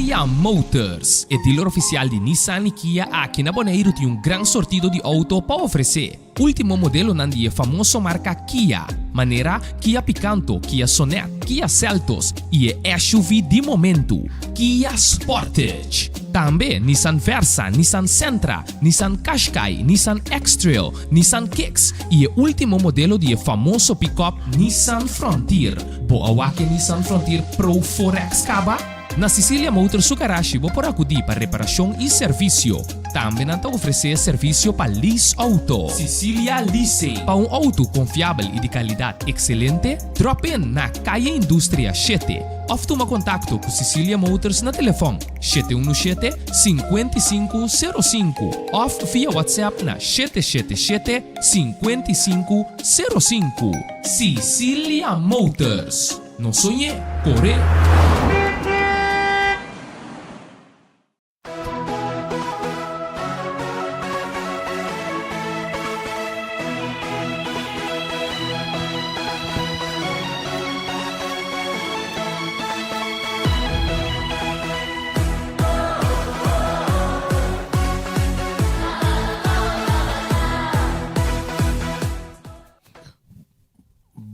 Cecilia Motors, e dealer oficial di Nissan y Kia aki na Boneiru tin un gran sortido di auto pa ofrece. Ultimo modelonan di e famoso marca Kia, manera Kia Picanto, Kia Sonet, Kia Seltos y e SUV di momento, Kia Sportage. Tambe Nissan Versa, Nissan Sentra, Nissan Qashqai, Nissan X-Trail, Nissan Kicks y e ultimo modelo di e famoso pick-up Nissan Frontier. Bo a wak e Nissan Frontier Pro 4X caba? Na Cecilia Motors su garashi bo por acudi pa reparacion y servicio. Tambe nan ta ofrece servicio pa lease auto. Cecilia Leasing. Pa un auto confiabel y di calidad excelente, drop in na Calle Industria shete of tuma contacto cu Cecilia Motors na telefon 717 5505 of via WhatsApp na 777 5505. Cecilia Motors. No soñ'é, cor'é!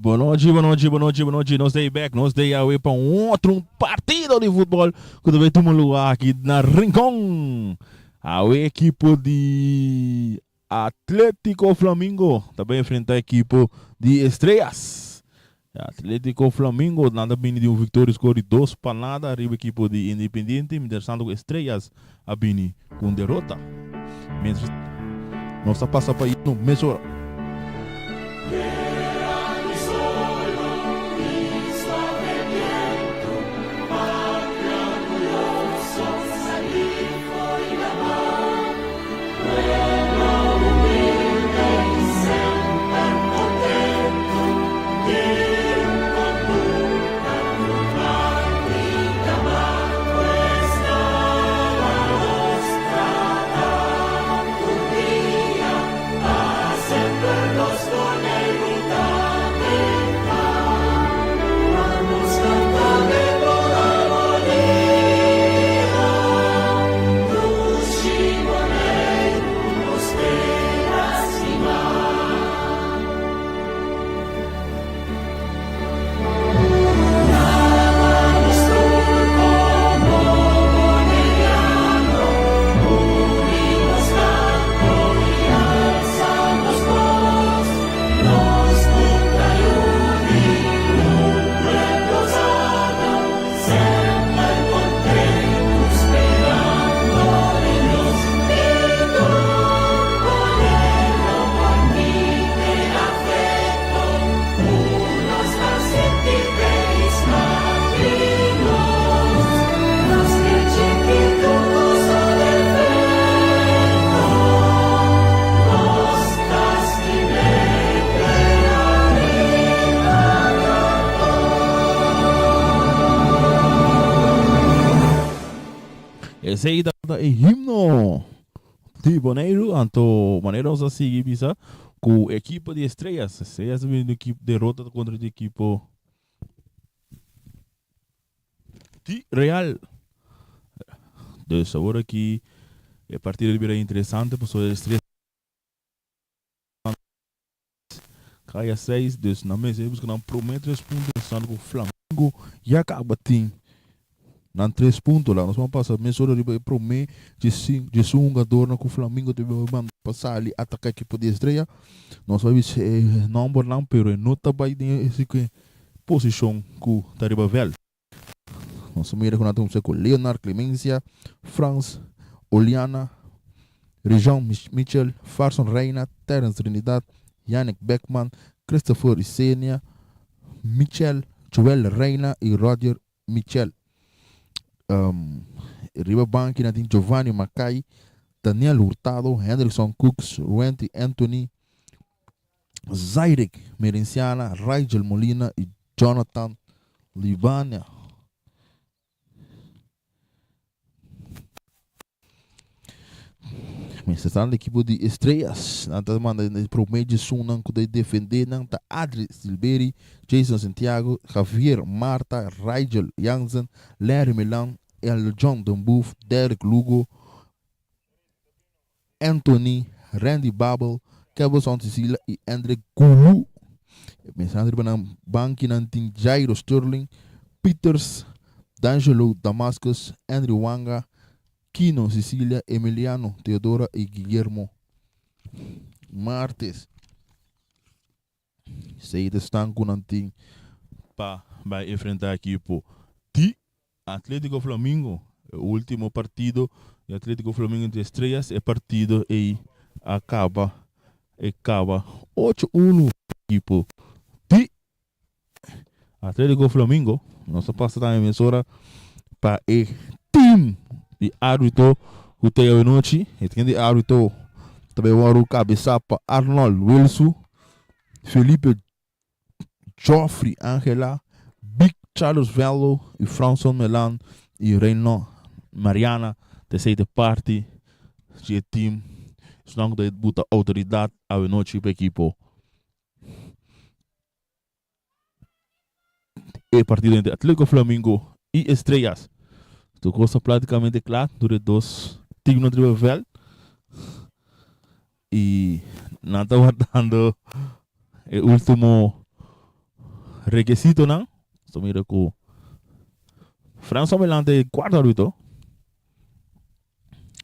Bonochi, bonochi, bonochi, bonochi. Nos ta back, nos ta awe pa un otro partido di futbol ku ta bay tuma lugar aki na Rincon. Awe ekipo di Atletico Flamingo ta bay enfrenta ekipo di Estrellas. Atletico Flamingo nan ta bini di un victoria score di dos pa nada riba ekipo di Independiente, mientras tanto ku Estrellas a bini ku un derota. Mientras nos ta pasa pa himno mesora. Esei tabata e himno di Boneiru, anto manera nos a sigui bisa ku ekipo di Estrellas, Estrellas ta bini di un derota kontra di ekipo di Real. Dus awor aki e partido ta bira interesante pasobra Estrellas Kaya seis, dus nan mester buska nan prome tres punto pensando ku Flamengo ya kaba tin nan tres punto. Laga nos ban pasa mesora riba e prome djesun hungadornan ku Flamengo ta bin manda pa sali ataka ekipo di Estrella. Nos a bisa e nombernan pero e no ta bai den e posishon ku ta riba vèlt. Nos a mira ku nan ta kumsa ku Leonard Clemencia, Frans Oliana, Rijon Mitchell, Farson Reina, Terence Trinidad, Yannick Beckman, Christopher Isenia, Michel, Joel Reina i Roger Michel. Riba banki nan tin Giovanni Mackay, Daniel Hurtado, Hendrickson Cooks, Ruenty Anthony, Zairik Merenciana, Rigel Molina i Jonathan Libania. Mester ta ekipo di Estrellas. Nan ta manda e prome djesunnan ku ta defende nan ta Adri Silberi, Jason Santiago, Javier Marta, Rigel Jansen, Larry Milan, Elder John Den Boef, Derrick Lugo, Anthony, Randy Babel, Kevelson Cecilia i Andre Gulu. E pensando riba nan bankinan tin Jairo Sterling, Pieters, D'Angelo Damascus, Andrew Wanga, Kino Cecilia, Emiliano Theodora i Guillermo Martes. Esei ta esnan ku nan tin pa bai enfrentá ekipo di Atlético Flamingo. E último partido di Atlético Flamingo entre Estrellas, e partido ei a kaba e kaba ocho unu ekipo di Atlético Flamingo. Nos a pasa tambe mesora pa e team di árbitro ku ta awe nochi. E team di árbitro ta bai wòrdu kabesá pa Arnold Wilsu, Felipe Geoffrey Angela, Big Charles Velo i Franson Melan i Reyno Mariana ta esei ta parti di e team. Esnan ku ta buta outoridat awe nochi pa ekipo. E partido entre Atletico Flamingo y Estrellas. Tur cos ta prácticamente cla tur e dos teamnan riba e veld. Y nan ta wardando e ultimo requisitonan. Nos ta mira cu François Milan ta e cuarto arbitro.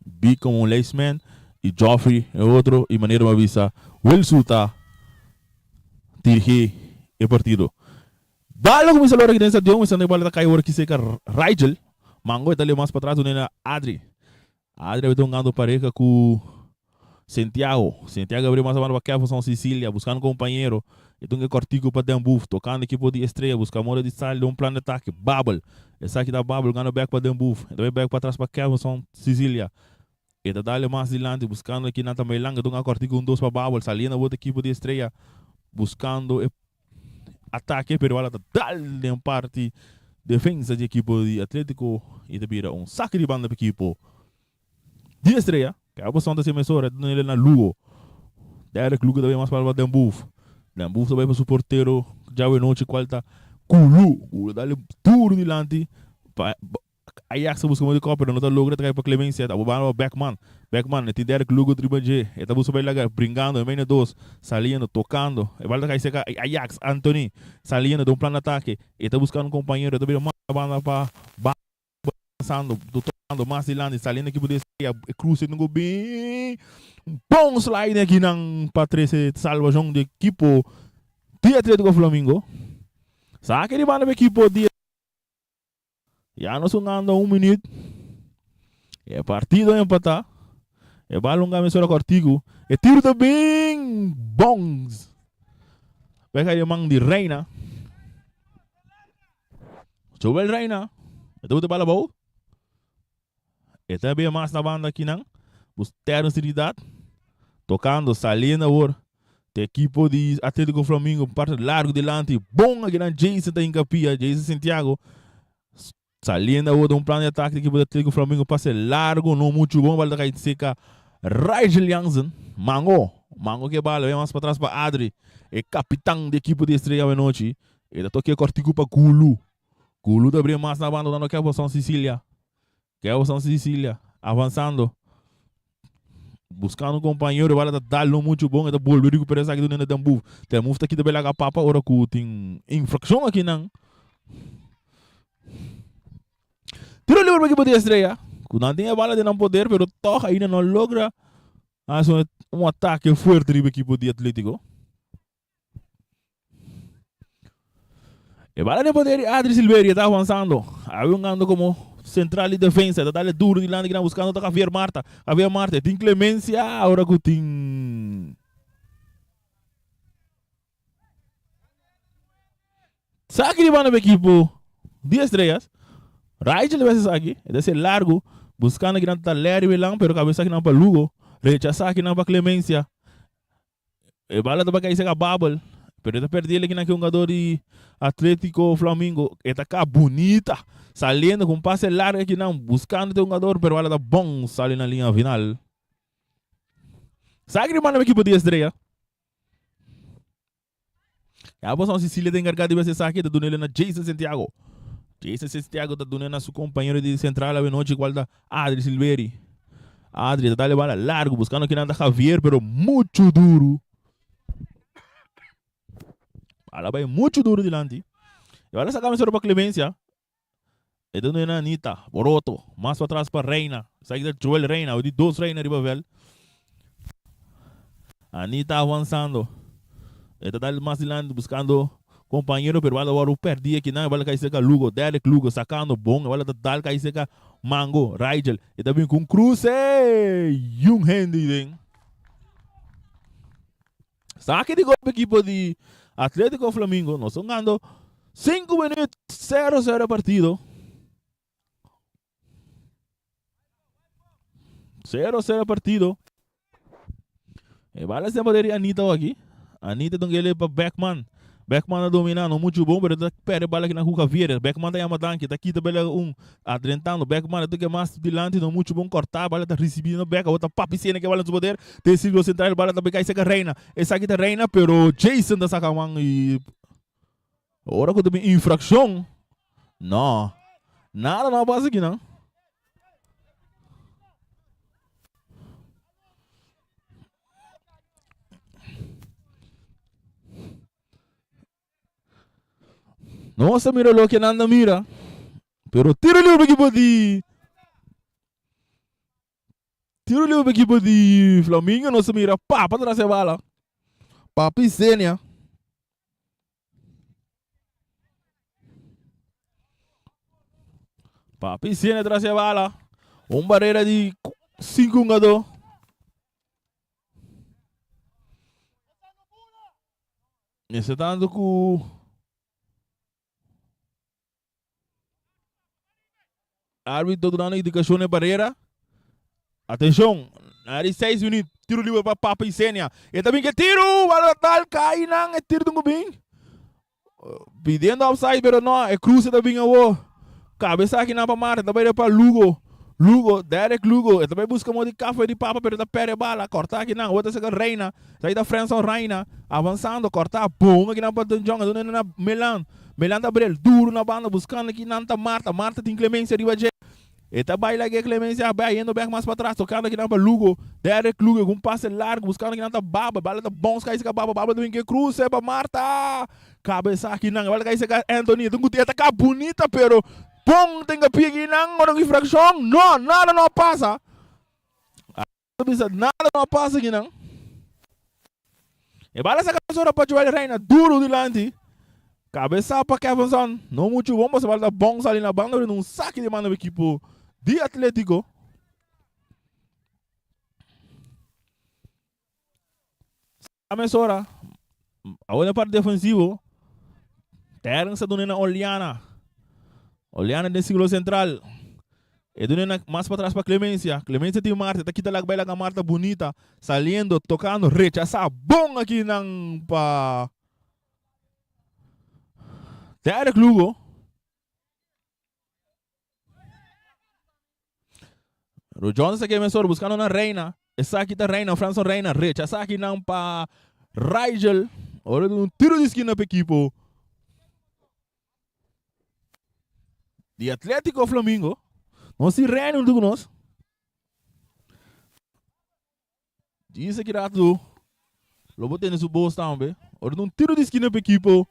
Big como un lijstman y Geoffrey e otro y manera mi a bisa Wilsu ta dirigi e partido. Bal a cuminsa lora aki den stadion, mi santa e bal ta cay ora ki seca Rigel, Mango e ta leu mas patras dun'e na Adri. Adri a bita hungando pareha cu Santiago, Santiago a bri mas abanda pa Kefferson Sicilia buscando compañero, e tin e cortico pa Den Boef, tocando equipo di Estrella, busca moda di sali den un plan di atake, Babel, esaki ta Babel gana bek pa Den Boef, e ta bay bek patras pa Kefferson Sicilia, e ta dale mas dilanti buscando aki nan tambe langa tin un cortico un dos pa Babel, saliendo awor equipo di Estrella buscando e atake pero bala ta dal den parti defensa di equipo di Atletico y ta bira un sake di banda pa equipo Di Estrella, ke a bosnan ta hasi mesora, e ta duna el na Lugo. Derek Lugo ta bay mas palabra Den Boef. Den Boef ta bay pa su portero djawe nochi cual ta Kulu. Kulu dale duro dilanti pa Ajax ta busca modo di copa pero no ta logra, ta cay pa Clemencia, ta bobando pa Beckman. Beckman e tin Derek Lugo riba dje, e ta busca bay laga bringando e medio dos, saliendo, tocando. E bal ta cay cerca Ajax, Anthony saliendo den un plan di atake, e ta buscando un compañero, e ta bira mas banda pa. Pasando, tocando mas dilanti, saliendo equipo di Estrella, e cruce no go bin. Un bon slide aki nan pa trece salvacion di equipo di Atletico Flamingo. Saque di banda pa equipo di Ya nos hungando un minuut. E partido empata. E bal hunga mesora cortico. E tiro ta bin bon. Bai cai den man di Reina. Joel Reina, e ta bota bala abou. E ta bia mas na banda akinan. Bus Terence Trinidad tocando, saliendo awor. Te equipo di Atletico Flamingo parte largo dilanti. Bon akinan Jason ta hinca pia, Jason Santiago. Saliendo awor den un plan di atake di equipo di Atletico Flamingo. Pase largo, no mucho bon. Bala ta cay seca Rigel Jansen. Mango, Mango ke bala, bia mas patras pa Adri, e capitan di equipo di Estrella awenochi. E ta tokia kòrtiku pa Gulu. Gulu ta bria mas na banda dando Kefferson Sicilia. Kefferson Sicilia avansando. Buskando un kompañero, e bala ta dal no muchu bon, e ta bolbe rekuperá esaki dunando Den Boef. Den Boef ta kita bela laga papa ora ku tin infrakshon akinan. Tiro liber pa ekipo di Estrella, ku nan tin e bala den nan poder, pero tòg ainda no logra hasi un atake fuerte riba ekipo di Atletico. E bala den poder di Adri Silveria ta avanzando. Awe hungando como central di defensa. Ta dale duro dilanti kinan buscando ta Javier Marta. Javier Marta tin Clemencia ahora cu tin Saki di banda pa equipo di Estrellas. Rigel debe haci esaki. E ta haci largo buscando kinan ta Larry Belan pero cabeza kinan pa Lugo. Rechaza kinan pa Clemencia. E bala ta kai seka Babel, pero e ta perdi el kinan ki hungador di Atletico Flamingo. E ta ka bunita, saliendo ku un pase largo kinan, buscando te hungador, pero bala ta bon sali na linea final. Sa ki manda ekipo di Estrella. Ya bo son Sicilia ta encarga di bes esaki, ta duna el na Jason Santiago. Jason Sestiago ta duna na su compañero di central awe nochi cual ta Adri Silveri. Adri ta dale bala largo buscando kinan ta Javier pero mucho duro. Bala bay mucho duro dilanti. E bala saca mesora pa Clemencia. E ta duna na Anita. Boroto. Mas pa atras pa Reina. Esaki ta Joel Reina. Awe di dos Reina riba veld. Anita avanzando. E ta dal mas dilanti buscando compañero pero bala wòrdu pèrdí akinan. E bala kai serka Lugo. Derek Lugo sakando bon. E bala ta dal kai serka Mango. Rigel. E ta bin ku un kruse. Yun hende den. Saki di gol pa ekipo di Atletico Flamingo. Nos ta hungando sinku minuut sero sero e partido. Sero sero partido. E bala se poder di Anita aki. Anita don gele pa Beckman. Beckman a domina, no mucho bom, pero ta perde bala aki na ku Javier. Beckman ta yama danki, ta kita bela un adrentando. Beckman ta toke mas dilanti, no mucho bom corta, bala ta ricibi no Beck, ta papi sene ke bala en su poder. Den círculo central, bala ta kai seca Reina. Esaki ta Reina, pero Jason ta saca man y Ora ku ta bin infrakshon, no. Nada no a pasa akinan. Nos ta mira loke nan ta mira, pero tiro libre ekipo di tiro libre ekipo di Flamingo nos ta mira papa tras e bala. Papi Senia. Papi Senia tras e bala. Un barrera di 5 hungador. Mester tanto ku Arbitro dunando indicacion e barrera. Atencion, na di 6 minuut, tiro libre pa Papa Isenia. E ta bin ke tiro, bala tal kai nan, e tiro tungu bin. Pidiendo offside, pero no, e cruce ta bin awo. Cabeza aki nan pa Marta, ta bai pa Lugo. Lugo, Derek Lugo, e ta bai busca mo di cafe di Papa, pero ta perde bala. Corta aki nan, awo ta saka Reina. Esaki ta Frenson Reina, avanzando, corta, bon aki nan pa Don John, e ta na Melan. Melan ta brel duro na banda buscando ki nan ta Marta. Marta tin Clemencia riba dje. E ta baila ke Clemencia a yendo bek mas patras tocando ki nan pa Lugo. Derek Lugo ku un pase largo buscando ki nan ta Baba. Bala ta bounce kai seka Baba. Baba ta bin ke cruce pa Marta. Cabeza ki nan. Bala kai seka Anthony. E ta e ta ka bunita pero bon tenga pie ki nan ora ku infraccion. No, nada no a pasa. Ta bisa nada no a pasa akinan. E bala saca mesora pa Joel Reina duro dilanti. Cabeza pa Kevinson. No mucho bon pasobra bala ta bon sali na banda pero un saki di manda pa ekipo di Atletico. A mesora, awor na parti defensivo, Terence a duna na Oliana. Oliana den círculo central. E duna na mas pa tras pa Clemencia. Clemencia tin Marta, ta kita lag bai laga Marta bunita, saliendo, tocando, rechasa bon aki nan pa Derek Lugo. Ro Johnson ke mesor buscando na Reina. Esaki ta Reina, Franson Reina. Rechasa aki nan pa Rigel. Ora un tiro di esquina pa equipo di Atletico Flamingo. Nos si Reina junto cu nos. Dice ki rato lo bo tene su bos tambe. Ora un tiro di esquina pa equipo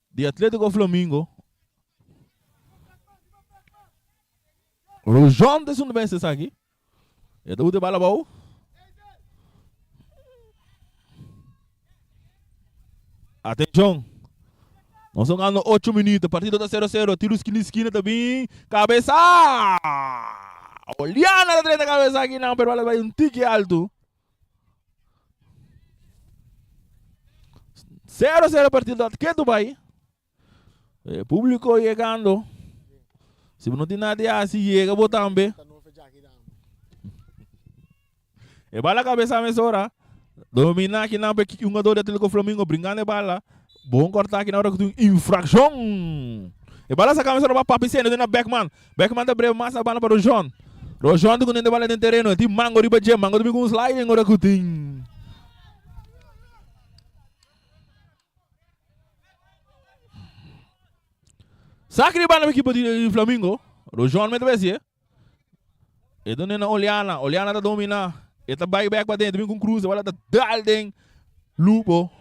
di Atletico Flamingo. Rojon ta esun bes esaki. E ta bute bala abou. Atenshon. Nos ta hungando ocho minuto. Partido ta 0-0. Tiro skina skina ta bin. Cabeza! Oliana ta treta cabeza aki nan, pero bala bai un tiki alto. 0-0 partido ta ketu bai. E publico yegando. Si bo no tin nada di hasi, yega bo tambe. E bala cabeza mesora. Domina aki nan pa e hungador di Atletico Flamingo bringando e bala. Bon corta aki nan ora cu tin un infraccion. E bala saca mesora pa Papi Seno den na Beckman. Beckman ta breve mas na banda pa Rojon. Rojon ta cu e bala den tereno. E tin Mango riba dje. Mango ta bin cu un sliding ora cu tin. Saki di banda pa ekipo di Flamingo. Rojon mete besi. E done na Oliana. Oliana ta domina. E ta bai bek paden. E ta bin ku cruze. Bala ta dal den Lupo.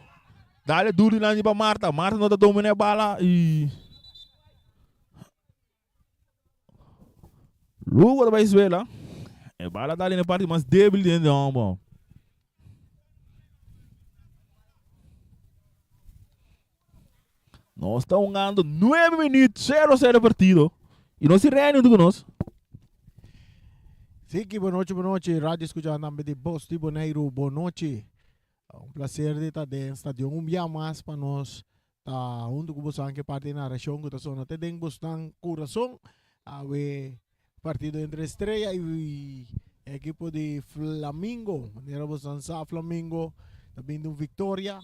Dale duro dilanti pa Marta. Marta no ta domina e bala i Lupo ta bai suela. E bala ta den e parti mas debil den de hombro. Nos ta hungando nuebe minuut, sero sero partido. Y nos tin Renny hunto cu nos. Siki, bonochi, bonochi. Radio escucha namber di Bos di Boneiru, bonochi. Un placer di ta den stadion un bia mas pa nos ta hunto cu boso anke parti narracion cu ta sona te den bosnan curason. Awe partido entre Estrella y equipo di Flamingo. Manera bosan sa Flamingo ta bin di un victoria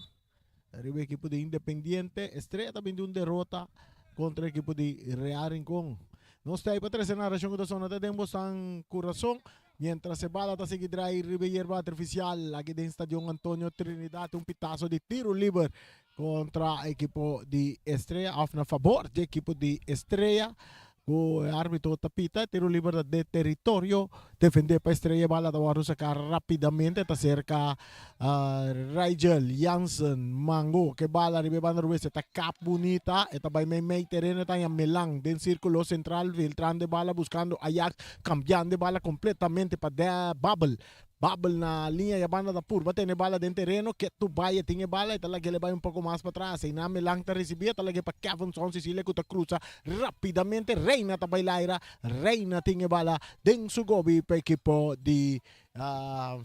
Riba ekipo di Independiente, Estrella ta bin di un derota kontra ekipo di Real Rincon. Nos ta ahí pa trese narashon ku ta sona te den bosnan kurason, mientras e bala ta sigui drai riba e yerba artifisial aki den Stadion Antonio Trinidad. Un pitaso di tiro liber kontra ekipo di Estrella, òf na fabor di ekipo di Estrella. Ku e arbitro ta pita e tiro liber ta den teritorio defendé pa Estrella. E bala ta wòrdu saká rápidamente ta serka Rigel Jansen Mango ku e bala riba e banda rubes e ta kap bunita e ta bai mei mei tereno e ta haña Melan den sirkulo sentral filtrando e bala buskando Ajax kambiando e bala kompletamente pa Babel Babel na liña ya banda ta purba tene bala den tereno, ketu bai e tin e bala, e ta lag'el e bai un poko mas patras, einan Melan ta risibi, e ta lag'e pa Kevinson Cecilia ku ta krusa rapidamente, Reina ta bai laira, Reina tin e bala den su gobi pa ekipo di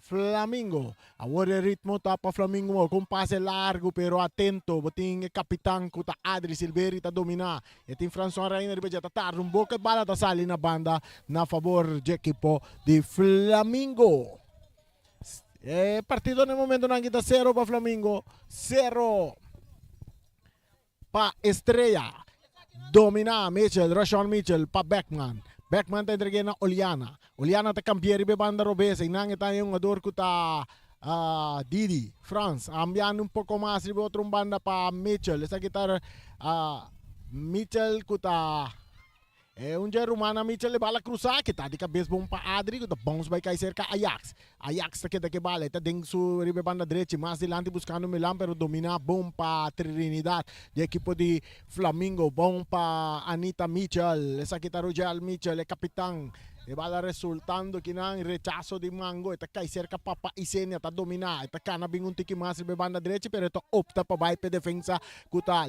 Flamingo. Awor e ritmo ta pa Flamingo ku un pase largu pero atento, bo tin e kapitan ku ta Adri Silveri ta dominá. E tin Francois Reina riba dje ta tarda un boca e bala ta sali na banda na favor dje ekipo di Flamingo. E partido na e momentonan aki ta sero pa Flamingo, sero pa Estrella. Domina Mitchell, Rashawn Mitchell pa Beckman. Beckman ta entregue na Oliana. Oliana ta cambia riba e banda robes. Einan e ta e hungador cu ta Didi Frans. Ambiando un poco mas riba otro un banda pa Mitchell. Esaki ta Mitchell cu ta e un dje rumana Mitchell e bala cruza ki ta di cabes bon pa Adri cu ta bounce bay cay cerca Ajax. Ajax ta keda ke bala e ta den su riba e banda drechi mas dilanti buscando Milan pero domina bon pa Trinidad di ekipo di Flamingo bon pa Anita Mitchell esaki ta Rogel Mitchell e capitan e bala resultando kinan rechazo di Mango e ta cay cerca Papa Isenia ta domina e ta cana bin un tiki mas riba e banda drechi pero e ta opta pa bay p'e defensa cu ta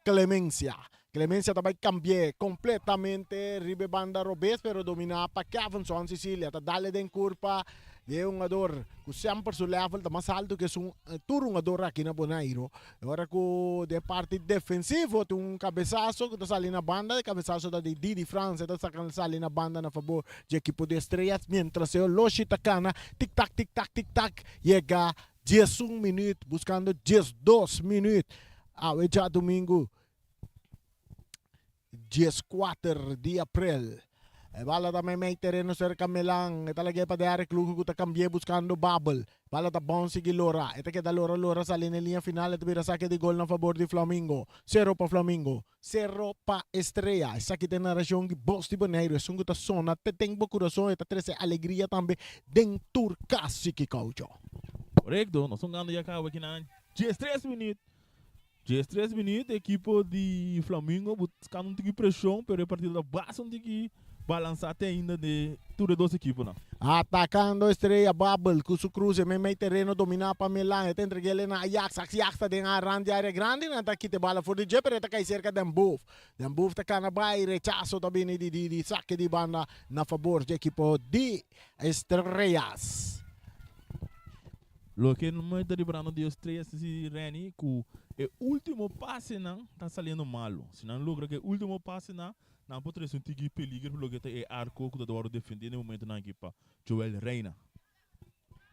Clemencia. Clemencia ta bai cambi'é completamente riba e banda robes pero domina pa Kevinson Cecilia ta dale den curpa di e hungador cu semper su level ta mas alto cu esun tur hungador aki na Bonairo. E ora cu den parti defensivo tin un cabesazo cu ta sali na banda e cabesazo ta di Didi Frans e ta saca sali na banda na fabor di ekipo di Estrellas mientras e oloshi ta cana tik tak tik tak tik tak yega 11 minuut buscando 12 minuut awe djadumingu 14 di april. E bala ta meimei tereno serka Melan. E ta lag'é pa Derrick Lugo ku ta kambi'é buskando Babel. Bala ta bon sigui Lora. E ta keda lora lora sali na e liña final. E ta bira sake di gol na fabor di Flamingo. Sero pa Flamingo. Sero pa Estrella. Esaki ta e narashon di Bos di Boneiru. Esun ku ta sona te den bo kurason. E ta trese alegria tambe den tur kas, Chiqui Caucho. Korekto, nos hungando ya kaba kinan 13 minüt. 13 minuut ekipo di Flamingo buscando un tiki presion pero e partido ta basta un tiki balansa te ainda de tur e dos ekiponan. Atacando Estrella Babel cu su cruce meimei tereno domina pa Milan e ta entreguele na Ajax, Ajax ta den rand di area grandi nan ta kita e bala for di dje pero e ta cay cerca Den Boef, Den Boef ta cana bay rechazo ta bini di di saque di banda na fabor dje ekipo di Estrellas. Loke mi ta riparando di Estrellas si Renny ku e ultimo pasenan ta saliendo malo. Si nan logra ku e ultimo pasenan nan por trese un tiki peliger pa loke ta e arko ku ta wòrdu defendé na e momentonan aki pa Joel Reina.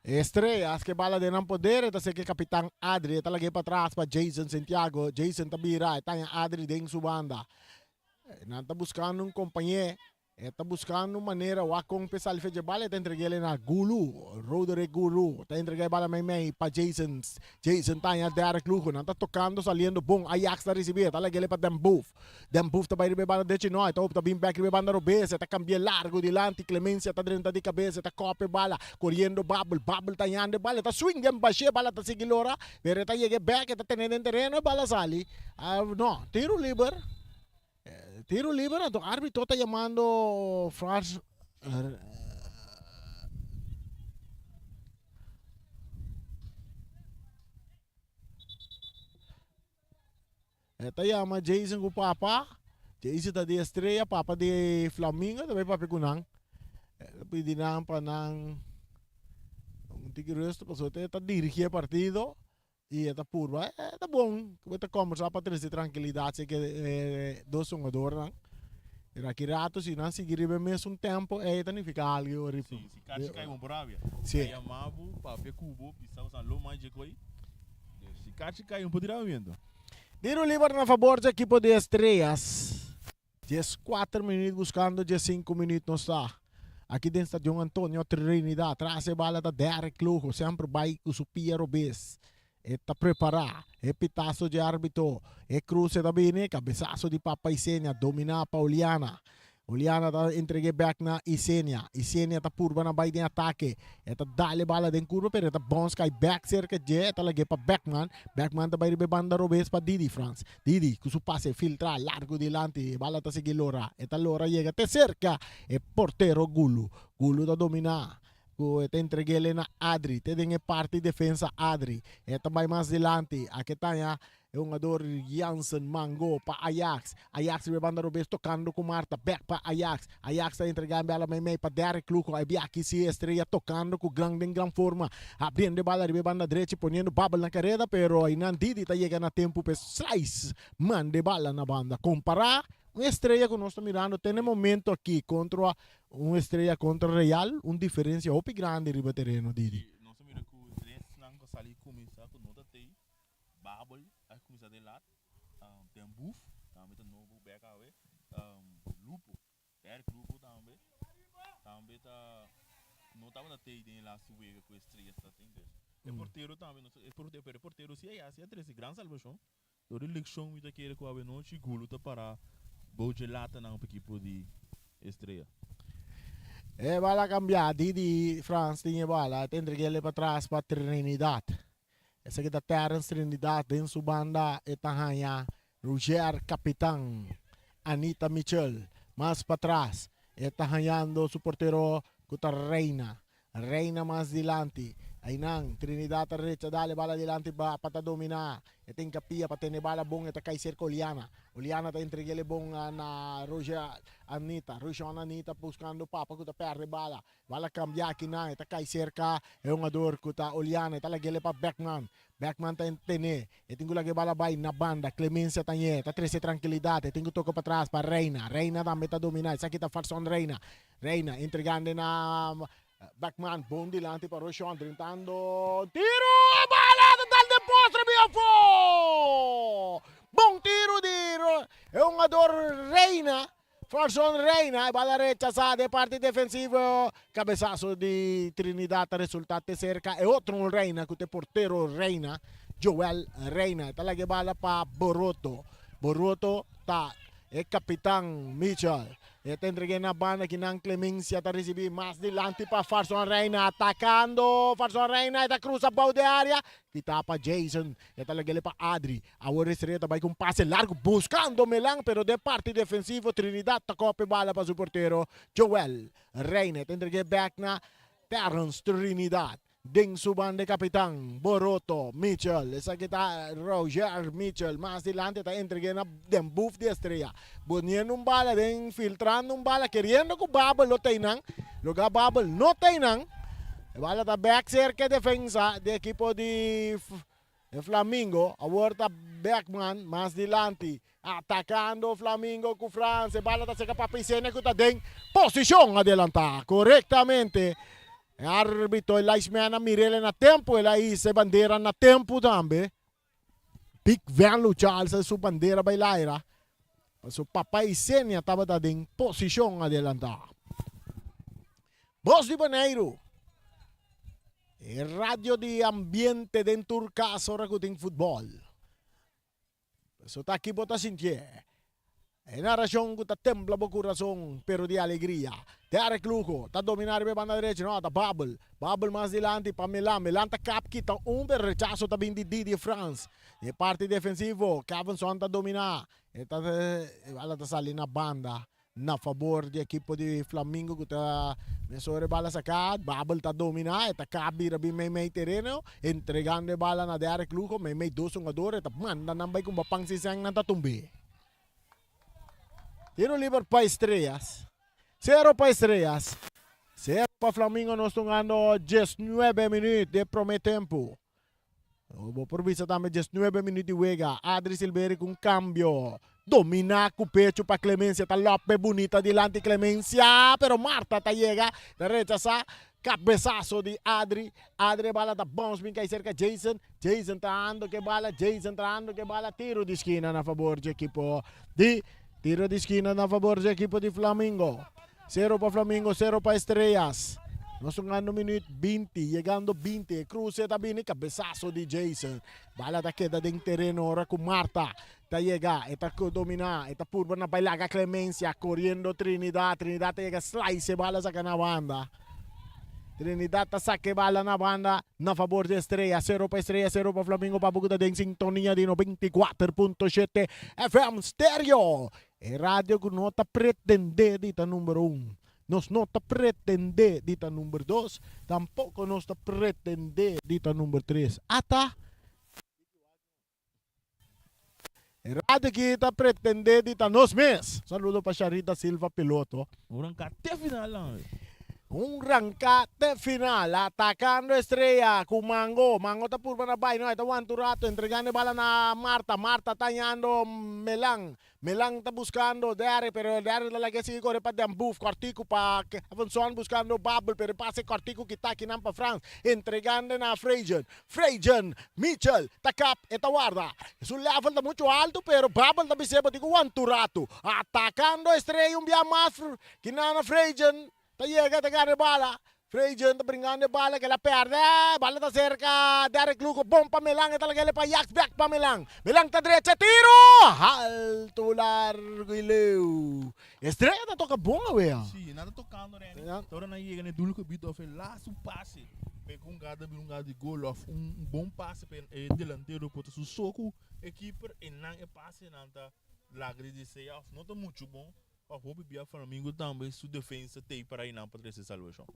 Estrellas ke bala den nan poder e ta seki kapitan Adri e ta lag'é patras pa Jason Santiago. Jason ta bira e taña Adri den su banda. Nan ta buskando un kompañé. E ta buskando un manera wak kon p'e sali fecha e bala, e ta entreg'é na Gulu, Roderick Gulu ta entregá e bala meimei pa Jason, Jason ta haña Derrick Lugo, nan ta tokando saliendo bon, Ajax ta risibí, e ta lag'é pa Den Boef, Den Boef ta bai riba e banda drechi, no, e ta opta bin bèk riba e banda robes, e ta kambi'é largu dilanti, Clemencia ta drenta di kabes, e ta kòp e bala, koriendo Babel, Babel ta hañando e bala, e ta swing den bash'é, e bala ta sigui lora, pero e ta yega e bèk, e ta ten'é den tereno, e bala sali, no, tiro liber. Tiro liber anto arbitro ta yamando Frans E ta yama Jason ku papa. Jason ta di Estrella, papa di Flamingo, ta bai papia ku nan. E ta pidi nan pa nan un tiki rust pasobra e ta dirigi e partido. I e ta purba, e ta bon ku bo ta kombersá pa trese trankilidat si ke e dos hungadornan. Pero aki rato si nan sigui riba e mesun tempo ei ta nifiká algu riba. Si, si kachi kai bon por rabia. Si. Ta yama bo, papia ku bo, bisa bo san lo mas dje koi. Si kachi kai un por di rabiamiento. Tiro liber na fabor dje ekipo di Estrellas. 14 minuut buscando 15 minuut nos ta aki den Stadion Antonio Trinidad. Tras e bala ta Derrick Lugo, semper bai cu su pia robes. E ta prepara e pitazo dje arbitro. E cruce ta bini, cabezazo di Papa Isenia, domina pa Oliana. Oliana ta entregue bek na Isenia. Isenia ta purba na bai den atake. E ta dal e bala den curva pero e ta bons kai bek cerca dje. E ta lag'e pa Beckman. Beckman ta bai riba e banda robes pa Didi Frans. Didi ku su pase filtra largu dilanti. E bala ta sigui lora. E ta lora yega te cerca e portero Gulu. Gulu ta domina ku e ta entreg'ele na Adri. Te den e parti defensa Adri. E ta bai mas dilanti. Aki ta haña E hungador Jansen Mango pa Ajax. Ajax riba e banda robes tocando cu Marta. Back pa Ajax. Ajax ta entrega e bala meimei pa Derrick Lugo. E biaha si Estrella tocando cu gran den gran forma. Abriendo e bala riba e banda drechi poniendo Babel na careda pero aynan Didi ta yega na tempo pa e slice manda e bala na banda. Compara un Estrella cu nos ta mirando te na e momento aki contra un Estrella contra Real un diferencia hopi grandi riba tereno Didi. Nos ta mira cu tres nan cu a sali cuminsa cu no ta tey. Babel a kuminsá den lat, Den Boef tambe ta nobo bek awe, Lupo, Eric Lupo tambe, tambe ta no tabata tei den e laatste wega ku Estrellas ta tin dus. E portero tambe no sa, e portero, pero e portero si a hasi a trese gran salbashon. Dor di lekshon mi ta kere ku awe nochi Gulu ta para bou dje latanan pa ekipo di Estrella. E bala kambia, Didi Frans tin e bala, ta entreg'el patras pa Trinidad. Esaki ta Terence Trinidad den su banda e ta haña Roger Capitan, Anita Mitchell mas patras e ta hañando su portero ku ta Reina, Reina mas dilanti aynan Trinidad ta recha dal e bala dilanti pa ta domina e tin kapia pa tene bala bon e ta kai serka Oliana, Oliana ta entreg'el e bon na Roger Anita, Roshon Anita buskando papa ku ta perde bala. Bal a kambia akinan, e ta kai serka e hungador ku ta Oliana, e ta lag'el pa Beckman. Beckman ta ten'é, e tin ku laga e bal a bai na banda, Clemencia ta ñ'é, ta trese trankilidat, e tin ku toka patras pa Reina, Reina tambe ta dominá, esaki ta Farson Reina, Reina entregando na Beckman, bon dilanti pa Roshon, drentando, tiro, e bala ta dal den post riba afó! Bon tiro di e hungador Reina. Farson Reina e bala rechasá den parti defensivo. Kabesaso di Trinidad ta resultá te serka e otro un Reina ku ta e portero Reina, Joel Reina. E ta laga e bala pa Boroto. Boroto ta e kapitan Mitchell. E ta entreg'é na banda kinan Clemencia ta risibí mas dilanti pa Farson Reina. Atakando Farson Reina e ta krusa bou den área. Kita pa Jason. E ta lag'é pa Adri. Awor Estrella ta bai ku un pase largu buskando Melan pero den parti defensivo Trinidad ta kope bala pa su portero Joel Reina. E ta entreg'é bek na Terrence Trinidad. Den su banda e kapitan Boroto Mitchell. Esaki ta Roger Mitchell. Mas dilanti ta entreg'é na den buf di Estrella. Poniendo un bala den filtrando un bala keriendo ku Babel lo ta einan. Loga Babel no ta einan. E bala ta bek serka e defensa di ekipo di E Flamingo awor ta Beckman mas dilanti atacando Flamingo cu Frans. E bala ta seca pa Pisene cu ta den posicion adelanta corectamente. E arbitro e linesman a mirele na tempo el a hisa e bandera na tempo tambe. Big Venlo Charles su bandera bay laira. Paso Papa Isenia tabata den posishon adelantá. Bos di Boneiru, e radio di ambiente den tur kas ora ku tin futbòl. Paso ta aki bo ta sintié. E narashon ku ta tembla bo kurason pero di alegria. Derek Lugo ta dominá riba e banda derecho, no, ta Babel. Babel mas dilanti pa Milan. Milan ta kap kita un pero rechaso ta bin di Didier Frans. Den e parti defensivo Kevinson ta dominá. E ta e bala ta sali na banda na fabor di ekipo di Flamingo ku ta mesora e bala saká. Babel ta dominá, e ta kap bira bin meimei tereno entregando e bala na Derek Lugo. Meimei dos hungador e ta manda nan bai kumba pan sin sèn nan ta tumb'é. Tiro liber pa Estrellas. Cero pa Estrellas. Cero pa Flamingo nos tungando 19 minuut de prome tempo. Bo por bisa tambe 19 minuut di wega. Adri Silveri ku un cambio. Domina ku pecho pa Clemencia. Ta lope bunita dilanti Clemencia. Pero Marta ta yega. Ta rechasa. Cabezazo di Adri. Adri e bala ta bounce bin kai cerca Jason. Jason ta ando ke bala. Jason ta ando ke bala. Tiro di skina na fabor di ekipo di Tiro di skina na fabor di ekipo di Flamingo. Cero pa Flamingo, cero pa Estrellas. Nos hungando minuut 20, yegando 20. E cruce ta bini, cabezazo di Jason. Bala ta keda den tereno ora ku Marta ta yega. E ta domina, e ta purba na bailaga Clemencia, coriendo Trinidad. Trinidad ta yega, slice e bala saca na banda. Trinidad ta saca e bala na banda na fabor di Estrella. Cero pa Estrella, cero pa Flamingo. Papu ku ta den sintonia di 94.7 FM Stereo. E radio ku no ta pretende di ta number un. Nos no ta pretende di ta number dos. Tampoco nos ta pretende di ta number tres. Ata E radio aki ta pretende di ta nos mes. Saludo pa Sharita Silva piloto. Un ranka te final lan. Un ranka te final. Atacando Estrella cu Mango. Mango ta purba na bay. No, e ta wanta un rato. Entregando e bala na Marta. Marta ta hañando Melan. Melan ta buscando Derek, pero Derek ta laga sigui core pa Den Boef. Cortico pa Evanson buscando Babel, pero e pase cortico kita akinan pa Frans. Entregando na Frejen. Frejen, Mitchell ta kap, e ta warda. Su level ta mucho alto, pero Babel ta bis'é bo tin ku wanta un ratu. Atacando Estrella un bia mas, kinan na Frejen ta yega ta gana e bala. Frejen ta bringando e bala ke la pèrdè. Bala ta serka Derrick Lugo, bon pa Melan, e ta laga el pa Ajax, bèk pa Melan. Melan ta drecha tiro! Alto, largo i leu. Estrella ta toka bon awe. Sí, nan ta tokando Renny. Ta ora nan yega na e doel gebied of e laatste pase pa e hungada bira un hungada di gol of un bon pase pa e delantero por ta su so ku e keeper e nan e pase nan ta laga di desea of no ta muchu bon of hopi bia Flamingo tambe su defensa tei para einan pa trese salvashon.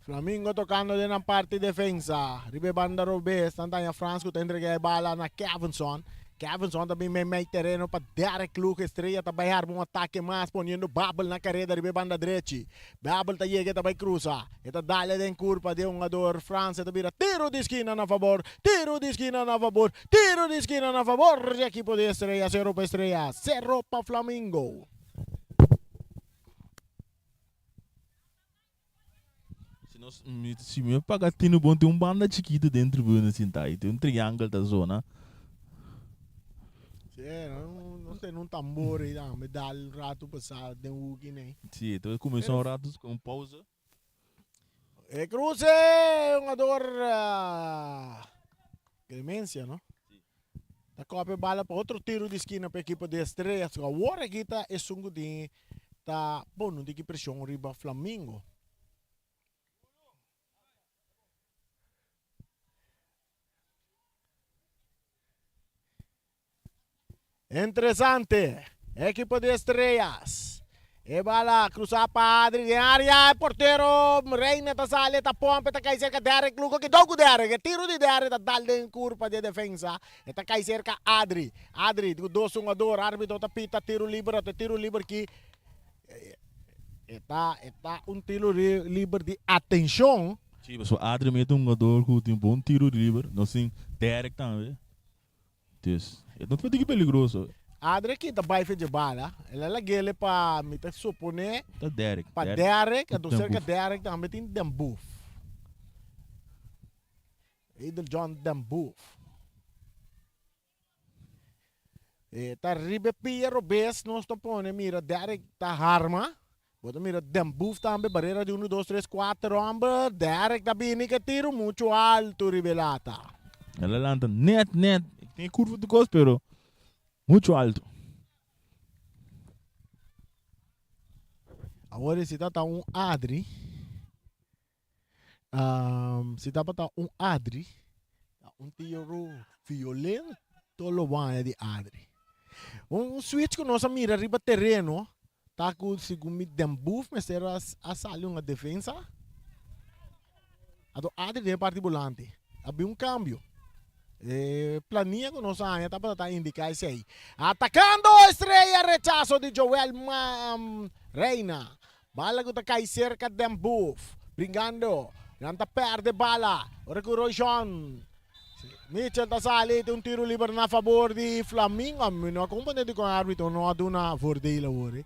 Flamingo tokando den nan parti defensa. Riba e banda robes nan ta haña Frans ku ta entrega e bala na Kevinson. Kevinson ta bin meimei tereno pa Derrick Luke. Estrella ta bai harba un atake mas poniendo Babel na kareda riba e banda drechi. Babel ta yega e ta bai krusa. E ta dale den kurpa di e hungador Frans. E ta bira tiro di skina na fabor. Tiro di skina na fabor. Tiro di skina na fabor di ekipo di Estrella. Sero pa Estrella, sero pa Flamingo. Si nos mi si mi paga tinu bon tin un banda chikitu den tribuna sinta y tin un triangle ta zona. Sí, no, nos tene un tambor ahí tambe, dal un rato pasá den hoekie nee. Sí, entonces cuminsa un rato un pausa. E cruce, hungador Clemencia, no? Ta copia e bala pa otro tiro di skina pa ekipo di Estrellas. Awor aki ta esun cu tin ta pone un tiki presion riba Flamingo. Interesante. Ekipo di Estrellas. E bala cruza pa Adri den area. E portero Reina ta sali, ta pompa, ta cai cerca Derek Lugo. Kidou cu Derek. E tiro di Derek ta dal den curpa di e defensa. E ta cai cerca Adri. Adri cu dos hungador. Arbitro ta pita tiro liber. Ato e tiro liber ki e ta e ta un tiro liber di atencion. Si, pasobra Adri mete un hungador cu tin bon tiro liber. Nos tin Derek tambe. Dus, e no ta diki peligroso. Adri kita bai fe dje bala, el a lag'ele pa, mi ta suponé, Ta Derek. pa Derek, anto serka Derek tambe tin Den Boef. Edel John Den Boef. E ta riba e pia robes nos ta pone mira Derrick ta harma. Bo ta mira Den Boef tambe barera di unu dos tres kuater homber Derrick ta bini ke tiro muchu alto riba e lata. El a lanta net net tin e curva tur cos pero muchu alto. Awor si ta ta un Adri si tabata un Adri ta un tiro violento lo baña di Adri. Un switch ku nos a mira riba tereno ta ku segun mi Den Boef mester a sali un defensa anto Adri den e parti bolante a bin un kambio. E plania ku nos a haña tabata ta indiká esei. Atakando Estrella rechaso di Joel Reina. Bala ku ta kai serka den Boef. Bringando. Nan ta pèrdè bala. Ora ku Rojon Mitchell ta sali tin un tiro liber na fabor di Flamingo. Mi no a komprendé dikon e árbitro no a duna voordeel awor.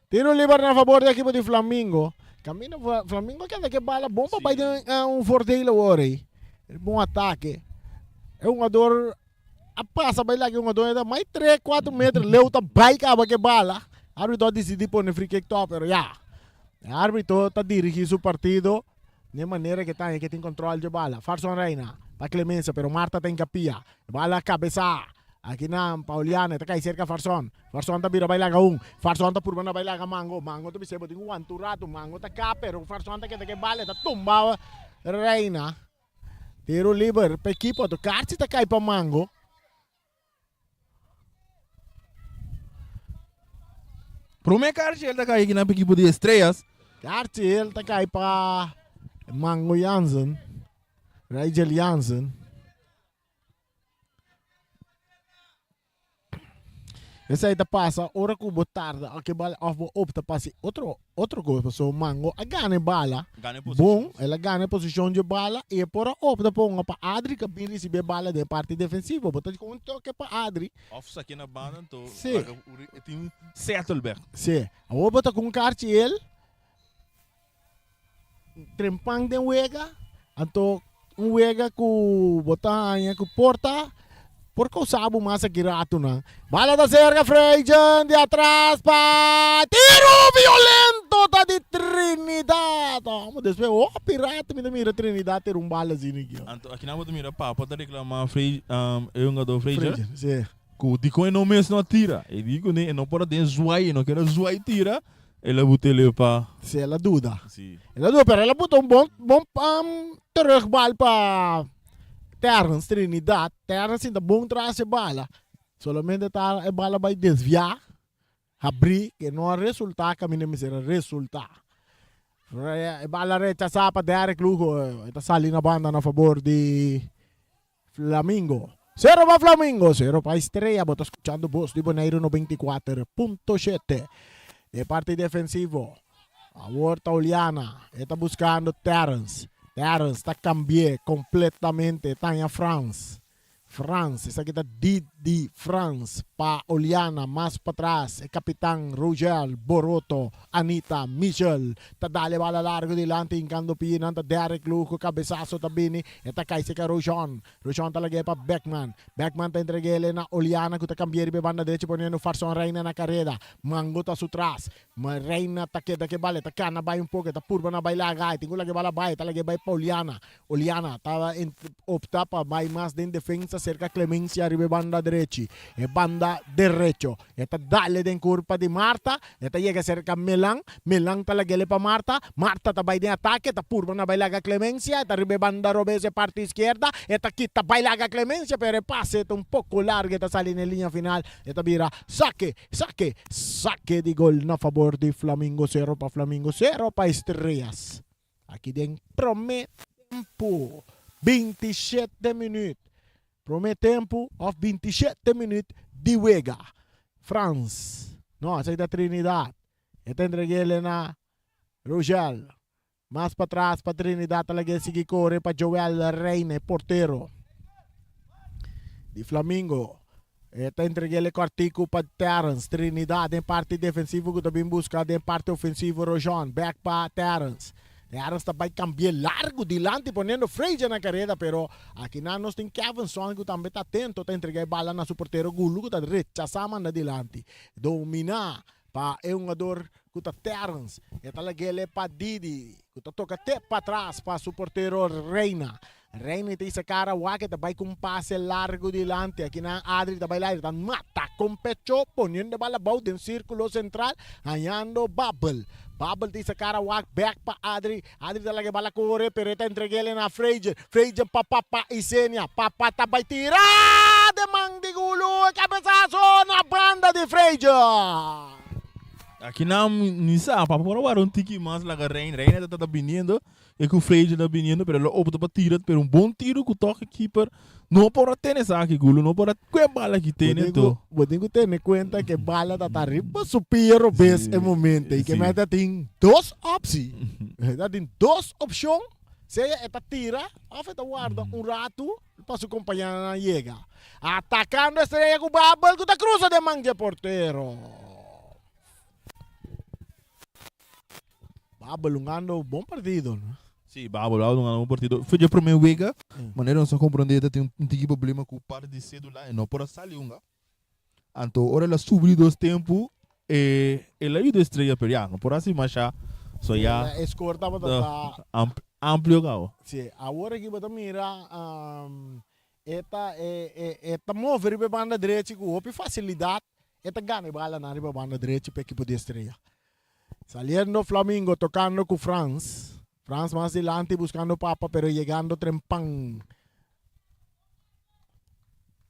Tiro liber na fabor di ekipo di Flamingo. Camino Flamingo keda ke bala bon pa bai den un voordeel awor ei. Bon atake. E hungador a pasa bai laki hungador e mai 3 4 meter leu ta bai kaba ke bala. Arbitro a disidi pone free kick top pero ya. E arbitro ta dirigi su partido den manera ke ta ke tin control dje bala. Farson Reina pa Clemencia pero Marta ta inkapia. Bala kabesa. Aki nan Pauliana ta kai serka Farson. Farson ta bira bai laga un. Farson ta purba na bai laga Mango. Mango ta bis'é bo tin ku wanta un ratu. Mango ta ka pero Farson ta keda ku e bala e ta tumba Reina. Tiro liber pa ekipo anto Karchi ta kai pa Mango. Prome Karchi el ta kai aki nan pa ekipo di Estrellas. Karchi el ta kai pa Mango Jansen. Rigel Jansen. Esei ta pasa ora ku bo tarda o ke bala of bo opta pa hasi otro otro kos pasobra Mango a gana e bala bon el a gana e posishon dje bala i e por a opta pa hunga pa Adri ku a bin risibí e bala den e parti defensivo bo ta ku un toke pa Adri Of saki na banda anto laga e tin settle bek. Si awor bo ta ku un karchi el Trempan den wega, anto un wega ku bo ta haña ku por ta por kousa bo mas aki ratunan. Bala ta serka Freygen di atras pa tiru violento ta di Trinidad. Amo despues hopi rato mi ta mira Trinidad tira un bala asina aki. Anto akinan bo ta mira Papa ta reclama Frey e hungador Freygen. Freygen, si. Ku dikon e no mes no a tira. E di kuné e no por a den zwai e no kier a zwai tira. El a buta el pa. Si, el a duda. Si. El a duda, pero el a buta un bon, bon um, terugbal pa Terrence Trinidad. Terrence sinta bon tras e bala. Solamente ta e bala bai desviá, habrí, que no a resultá kaminda mester a resultá. E bala rechasá pa Derrick Lugo. E ta sali na banda na fabor di Flamingo. Sero pa Flamingo, sero pa Estrella. Bo ta skuchando Bos di Boneiru 94.7. E parti defensivo. Awor ta Oliana. E ta buskando Terrence. Terrence ta kambi'é kompletamente. E ta haña Frans. Frans, esaki ta Didi Frans pa Oliana. Mas patras e kapitan Rogel Boroto. Anita Michel ta dal e bala largo dilanti hinkando pie. Nan ta Derrick Lugo. Kabesaso ta bini. E ta kai seka Roshon. Roshon ta lag'é pa Beckman. Beckman ta entreg'é na Oliana ku ta kambi'é riba e banda drechi poniendo Farson Reina na kareda. Mango ta su tras. Ma Reina ta keda ku e bala. E ta kana bai un poko. E ta purba na bai laga. E tin ku lag'é bala bai. E ta lag'é bai pa Oliana. Oliana ta opta pa bai mas den defensa serka Clemencia riba e banda drechi. E banda derecho. E ta dale den kurpa di Marta. E ta yega serka Melan. Melan ta lag'el pa Marta. Marta ta bai den atake. Ta purba na bai laga Clemencia. E ta riba e banda robes e parti iskierda. E ta kita bai laga Clemencia pero e pase ta un poko largu. E ta sali na e liña final. E ta bira sake, sake, sake di gol na fabor di Flamingo. Sero pa Flamingo, sero pa Estrellas. Aki den prome tempu, 27 minuut. Prome tempu of 27 minuut di wega. Frans, no, esaki ta Trinidad. E ta entreg'el na Rogel. Mas patras pa Trinidad ta lag'é sigui kore pa Joel Reina, e portero di Flamingo. E ta entreg'el e kòrtiku pa Terrence. Trinidad den parti defensivo ku ta bin buska den parti ofensivo Rojon. Bèk pa Terrence. Terrence ta bai kambi'é largu dilanti poniendo Frazier na kareda pero akinan nos tin Kevinson ku tambe ta atento ta entregá e bala na su portero Gulu ku ta rechasá manda dilanti. Dominá pa e hungador ku ta Terrence. E ta lag'el pa Didi ku ta toka te patras pa su portero Reina. Reina ta isa kara wak e ta bai ku un pase largu dilanti. Akinan Adri ta bai laira ta mata kon pecho poniendo e bal abou den sirkulo sentral hañando Babel. Babel ta isa kara wak bek pa Adri. Adri ta laga e bal a kore pero e ta entreg'el na Freygen. Freygen pa Papa Isenia. Papa ta bai tira den man di Gulu. E kabesaso na banda di Freygen. Akinan mi sa Papa por a wara un tiki mas laga Reina. Reina ta ta biniendo. E ku Frazier ta biniendo pero el a opta pa tira pero un bon tiro ku tok e keeper no por a tene esaki Gulo no por a kue bala ki tene anto. Bo tin ku tene kuenta ku e bala ta ta riba su pia robes e momento i ke mester tin dos opsi. E ta tin dos opshon sea e ta tira òf e ta warda un ratu pa su kompañeronan yega. Atakando Estrella ku Babel ku ta krusa den man dje portero. Babel hungando bon partido, no? Sí, Babel, Babel hungando bon partido. Foi dje prome wega, manera nos a comprende ta tin un tiki problema cu parte di cedula, e no por a sali hunga. Anto ora el a subi di dos tempo, e el a yuda Estrella, pero ya, no por haci masha. So ya. E score tabata ta. Amplio cabo. Sí, awor aki bo ta mira e ta e ta move riba e banda drechi cu hopi facilidad, e ta gana e balanan riba e banda drechi pa ekipo di Estrella. Saliendo Flamingo tocando cu Frans. Frans mas dilanti buscando Papa pero yegando Trempan.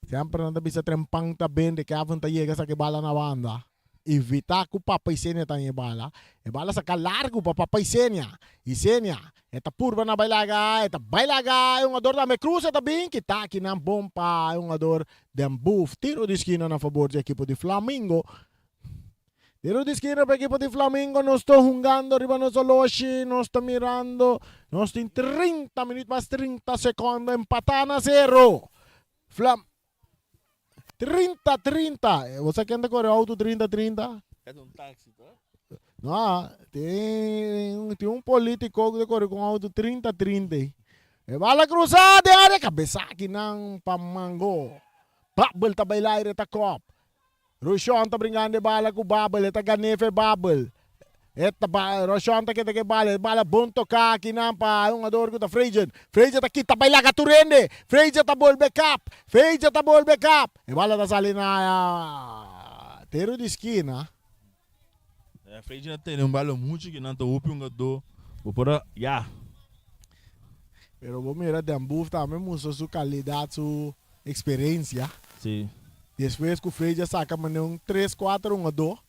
Semper nan ta bisa Trempan ta bende Kevin ta yega saca e bala na banda. Evita cu Papa Isenia ta e bala. E bala saca largo pa Papa Isenia. Isenia e ta purba na bailaga e ta bailaga e hungador tambe cruza ta bin kita akinan bon pa e hungador Den Boef. Tiro di skina na fabor di ekipo di Flamingo. Tiro di skina pa ekipo di Flamingo. Nos ta hungando riba nos oloshi. Nos ta mirando. Nos tin 30 minuut mas 30 secondo. Empatá na zero. Flam 30 30. Bo sa ken ta kore auto 30 30? E ta un taxi ta? No, tin tin un politico ku ta kore ku un auto 30 30. E bala krusa den area kabesa akinan pa Mango. Babel ta bai laire ta kop. Roshon ta bringando e bala ku Babel, e ta gan'é fe Babel. E ta ba, Roshon ta keda ku e bala, e bala bon toká akinan pa e hungador ku ta Frazier. Frazier ta kita bai laga tur hende. Frazier ta bolbe kap, Frazier ta bolbe kap. E bala ta sali na tero di skina. Frazier a tene un bala muchu kinan ta hopi hungadó. Bo por a, ya. Pero bo mira Den Boef tambe mustra su kalidat, su eksperensia. Sí. Despues ku Freja saka manera un tres kuater hungadó.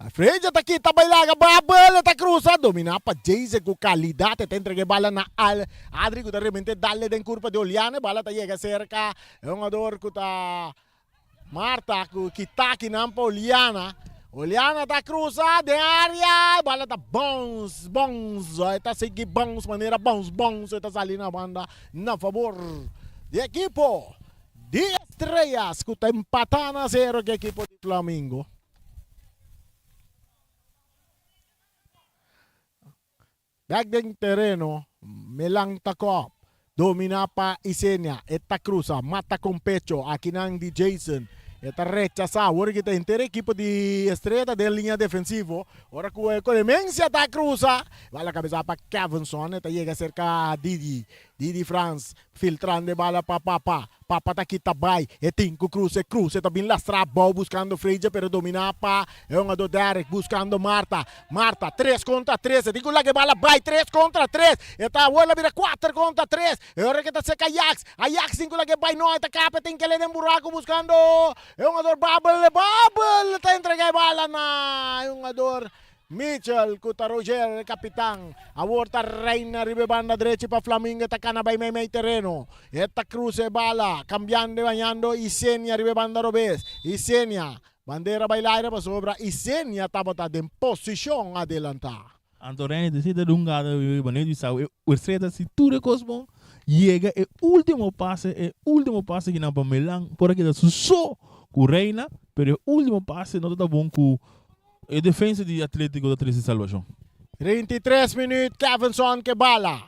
Freja ta kita bai laga Babel e ta krusa dominá pa Jason ku kalidat e ta entrega e bala na Al Adri ku ta rebent'é dale den kurpa di Oliana e bala ta yega serka e hungador ku ta Marta ku kita kinan pa Oliana. Oliana ta krusa den área e bala ta bounce bounce e ta sigui bounce manera bounce bounce e ta sali na banda na fabor di ekipo. Di Estrellas ku ta empatá na sero ku ekipo di Flamingo. Bèk den tereno, Melan ta kòp. Dominá pa Isenia. E ta krusa, mata kon pecho. Akinan di Jason. E ta rechasá. Awor ki ta henter ekipo di Estrella ta den liña defensivo. Ora ku e Clemencia ta krusa, bala kabesá pa Kevinson. E ta yega serka Didi. Didi Frans filtrando e bala pa Papa. Papa ta kita bai. E tin ku krusa e krusa. E ta bin lastra abou buskando Freja pero dominá pa e hungadó Derrick buskando Marta. Marta tres kontra tres. E tin ku laga e bala bai tres kontra tres. E ta awor la bira kuater kontra tres. E ora ke ta seka Ajax. Ajax tin ku laga e bai no e ta kapa e tin kele den buraku buskando e hungador Babel. Babel ta entrega e bala na e hungador Mitchell ku ta Roger e kapitan awor ta reina riba e banda drechi pa Flamingo e ta kana bai meimei tereno e ta krusa e bala kambiando e bañando Isenia riba e banda robes Isenia bandera bai laira pasobra Isenia tabata den posishon adelantá. Anto Renny ta si ta dungada riba Boneiru di Sau e Urseta si tur e kos bon. yega e ultimo pase, e ultimo pase kinan pa Milan por a keda su so ku Reina, pero e ultimo pase no ta ta bon ku e defensa di Atletico ta trese salbashon. 33 minuut Kevinson ke bala.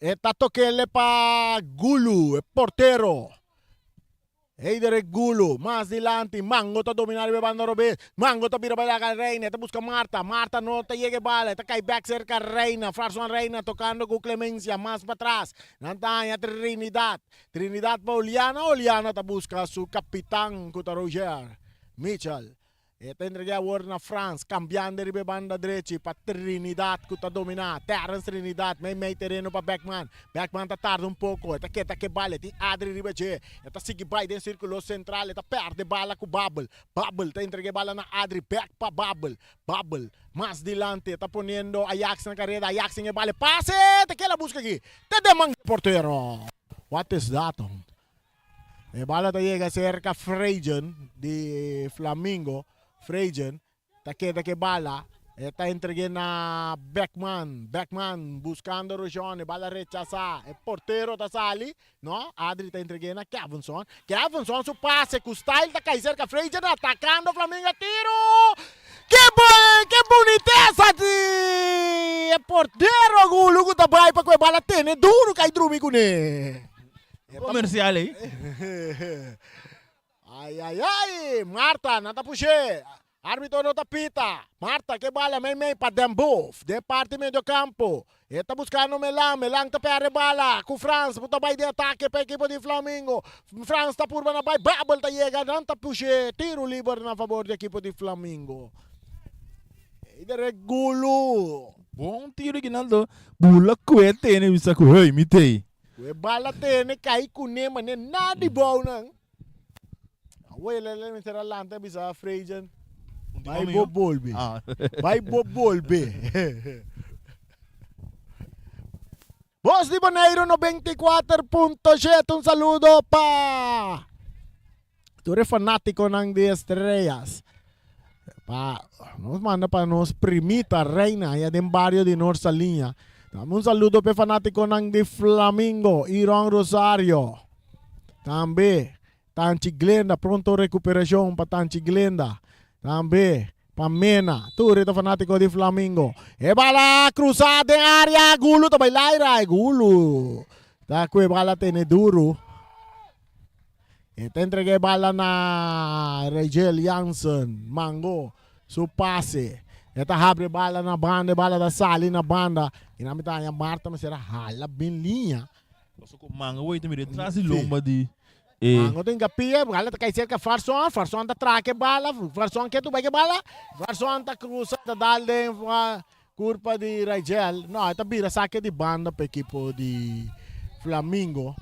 E ta tokele pa Gulu, e portero. Heiderek Gulu, mas dilanti, Mango ta domina riba e banda robes. Mango ta bira bai laga Reina, e ta buska Marta. Marta no ta yega e bala, e ta kai bek serka Reina. Fraswan Reina tokando ku Clemencia, mas patras. Nan ta haña Trinidad. Trinidad pa Oliana, Oliana ta buska su kapitan ku ta Roger Mitchell. E ta entreg'é awor na Frans, kambiando riba e banda drechi pa Trinidad ku ta dominá. Terrence Trinidad mei mei tereno pa Beckman. Beckman ta tarda un poko, e ta keda ku e bala, e tin Adri riba dje. E ta sigui bai den sirkulo sentral, e ta pèrdè bala ku Babel. Babel ta entreg'é bala na Adri, bèk pa Babel. Babel mas dilanti, e ta poniendo Ajax na kareda. Ajax tin e bala, e pase! Ta kela buska aki? Te den man di e portero! What is that? E bala ta yega serka Frejen di Flamingo. Frejen ta keda ku e bala. E ta entreg'é na Beckman. Beckman buskando Rojon. E bala rechasá. E portero ta sali. No, Adri ta entreg'é na Kevinson. Kevinson su pase ku style ta kai serka Frejen atakando Flamingo. E tiro! Ke ke bunitesa di e portero Gulu ku ta bai pa ku e bala tene duru kai drumi kuné. Comercial ei. Ai ai ai, Marta nan ta push'é. Arbitro no ta pita. Marta ke bala mei mei pa Den Boef den parti medio campo. E ta buskando Melan, Melan ta perde bala ku Frans ku ta bai den atake pa ekipo di Flamingo. Frans ta purba na bai, Babel ta yega, nan ta push'é. Tiro liber na fabor di ekipo di Flamingo. Iedereen gulu. Bon tiro Ginaldo. Bula kue tene bisa ku hey mi tei. Ku e bala tene kai kuné mané na di bou nan. Awela le mester a lanta bisa Frejen, bai bo bolbe. Bai bo bolbe. Bos di Boneiru 94.7 un saludo pa tur e fanátikonan di Estrellas. Pa nos manda pa nos primita Reina allá den barrio di Noord Saliña. Dame un saludo pe fanátikonan di Flamingo, Iron Rosario. Tambe Tanchi Glenda, pronto recuperacion pa Tanchi Glenda. Tambe pa Mena, tur e ta fanátiko di Flamingo. E bala cruza den área, Gulu ta bai laira, Gulu ta ku e bala tene duru. E ta entrega e bala na Regel Jansen. Mango su pase. E ta habri e bala na banda, e bala ta sali na banda. I nan mi ta haña Marta mester a hala bin liña. Paso ku Mango wei ta mira tras di lomba di e. Mango tin kapia, bala ta kai serka Farson, Farson ta traka e bala, Farson ke tu bai ke bala, Farson ta krusa ta dal den kurpa di Rigel. No, e ta bira sake di banda pa ekipo di Flamingo.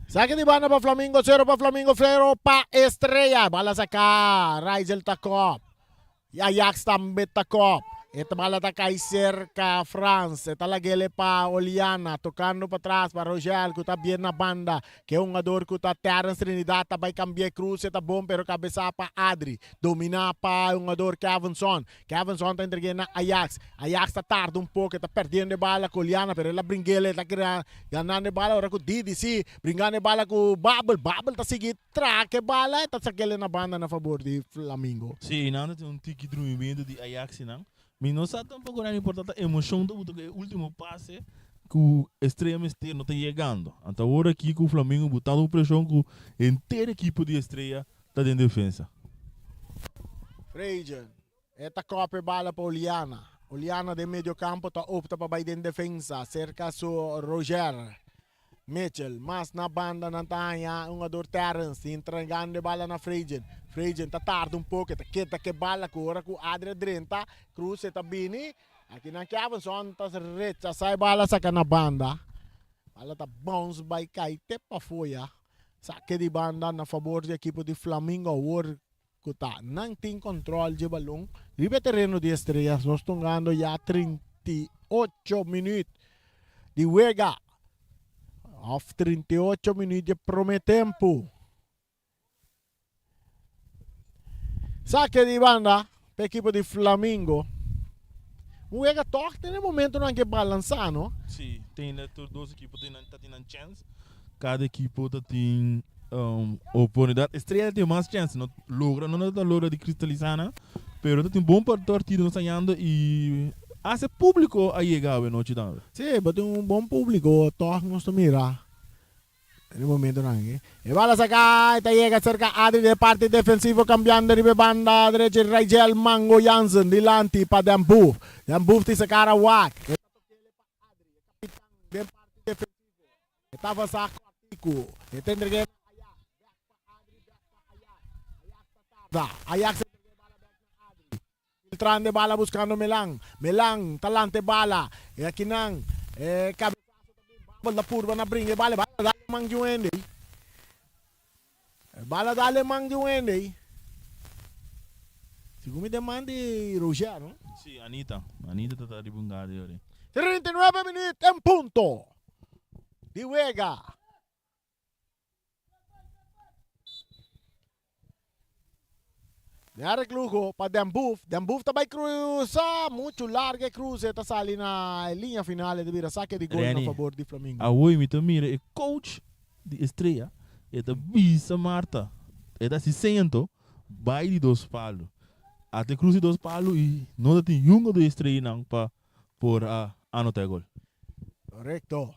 Sake di banda pa Flamingo, 0 pa Flamingo, 0 pa Estrella. Bala saka, Rigel ta kop. Ajax tambe ta kop. E bala ta kai serka Frans. E ta lagele pa Oliana, tokando patras pa Rogel ku ta bien na banda. Ke hungador ku ta Terrence Trinidad ta bai kambia e krus, e ta bon pero kabesa pa Adri. Dominá pa e hungador Kevinson. Kevinson ta entreg'é na Ajax. Ajax ta tarda un poko, e ta perdiendo e bala ku Oliana pero el a bring'el, e ta ganando e bala ora ku Didi si bringando e bala ku Babel. Babel ta sigui Traha ke bala e ta sakele na banda na fabor di Flamingo. Sí, nan ta tin un tiki drumimiento di Ajax nan. Mi no sa tampoco nan importa ta emocion ta buta cu e ultimo pase cu Estrella mester no ta yegando. Anto awor aki cu Flamingo butando un presion cu henter ekipo di Estrella ta den defensa. Frejen, e ta copia e bala pa Oliana. Oliana den medio campo ta opta pa bay den defensa cerca su Roger. Mitchell, mas na banda nan ta haña hungador Terrence entregando e bala na Frejen. Frejen ta tarda un poko, e ta keda ku e bala ku ora ku Adri a drenta, Cruz e ta bini. Aki nan Kevinson ta rechasá e bala saka na banda. Bala ta bounce bai kai te pafó ya. Sake di banda na fabor di ekipo di Flamingo awor ku ta nan tin control dje balon riba e tereno di Estrellas. Nos tungando ya 38 minuut di wega of 38 minuut dje prome tempo. Sake di banda. pa ekipo di Flamingo. Un wega tòg den e momentonan ke balansá, no? Sí, tin tur dos ekipo tin nan ta tin nan chèns. Kada ekipo ta tin oportunidat. Estrella tin mas chèns, no logra, no ta logra di kristalisá nan, pero ta tin bon partido nos ta hañando i hasta e públiko a yega awe nochi tambe. Sí, bo tin un bon públiko tòg nos ta mira. Den e momentonan aki e bala sa kai ta yega serka Adri den e parti defensivo kambiando riba e banda drechi Rigel Mango Jansen dilanti pa Den Boef. Den Boef tin sa kara wak e ta tokele pa Adri e kapitan den parti defensivo e ta avansa kòrtiku e ta entreg'é na Ajax bèk pa Adri bèk pa Ajax Ajax ta tarda Ajax ta entreg'é e bala bèk na Adri Filtrando e bala buscando Melan. Melan ta lanta e bala. E akinan e cabezazo ta bin. Babel ta purba na bringa e bala. E bala dal e man di un hende. E bala dal e man di un hende. Segun mi den man di Roger, no? Si, Anita. Anita ta ta riba un gadi ori. 39 minuut en punto di wega. Derrick Lugo pa Den Boef. Den Boef ta bai cruza. Mucho largo e cruze. Ta sali na e linea final. E ta bira saque di gol na Renny, favor di Flamingo. awoy mi ta mira e coach di Estrella, e ta bisa Marta, e ta hasi seña anto, bai di dos palu. Ata e cruza di dos palu y no ta tin yungo di Estrellanan pa por a anota e gol. Correcto.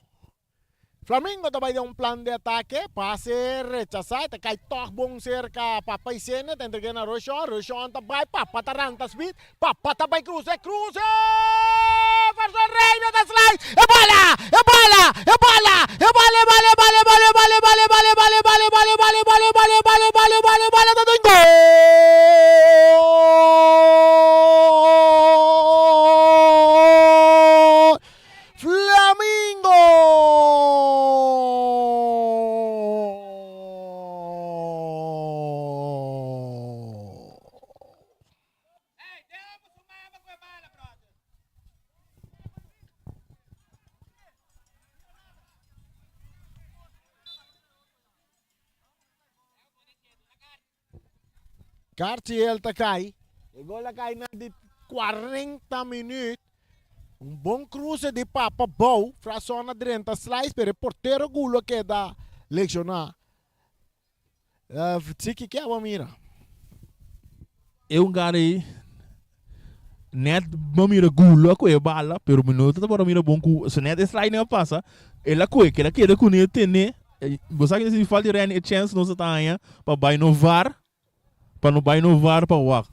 Flamingo ta bai den un plan di atake, pase rechasá, e ta kai tòg bon serka Papa Isene, ta entreg'é na Roshon, Roshon ta bai, Papa ta ranta speed, Papa ta bai kruse, kruse! Everson Reina ta slide, e bala! E bala! E bala! E bala e bala e bala e bala e bala e bala e bala e bala e bala e bala e bala e bala e bala e bala e bala e bala e bala ta den gol! Flamingo! Cartiel ta kai. E gol a kai na di 40 minuut. Un bon cruce di Papa Bou. Frasson a drenta slice, pero e portero Gulo a keda lesioná. Uh, Tsiki, ke abo mira? E un gara ei net bo mira Gulo a kohe bala, pero mi no ta por a mira bon ku so net e slide a pasa, el a kohe, kel a keda kuné tene. Bo sa ki si falta di Renny e chance nos a ta haña pa bai no var, pa no bai no var pa wak.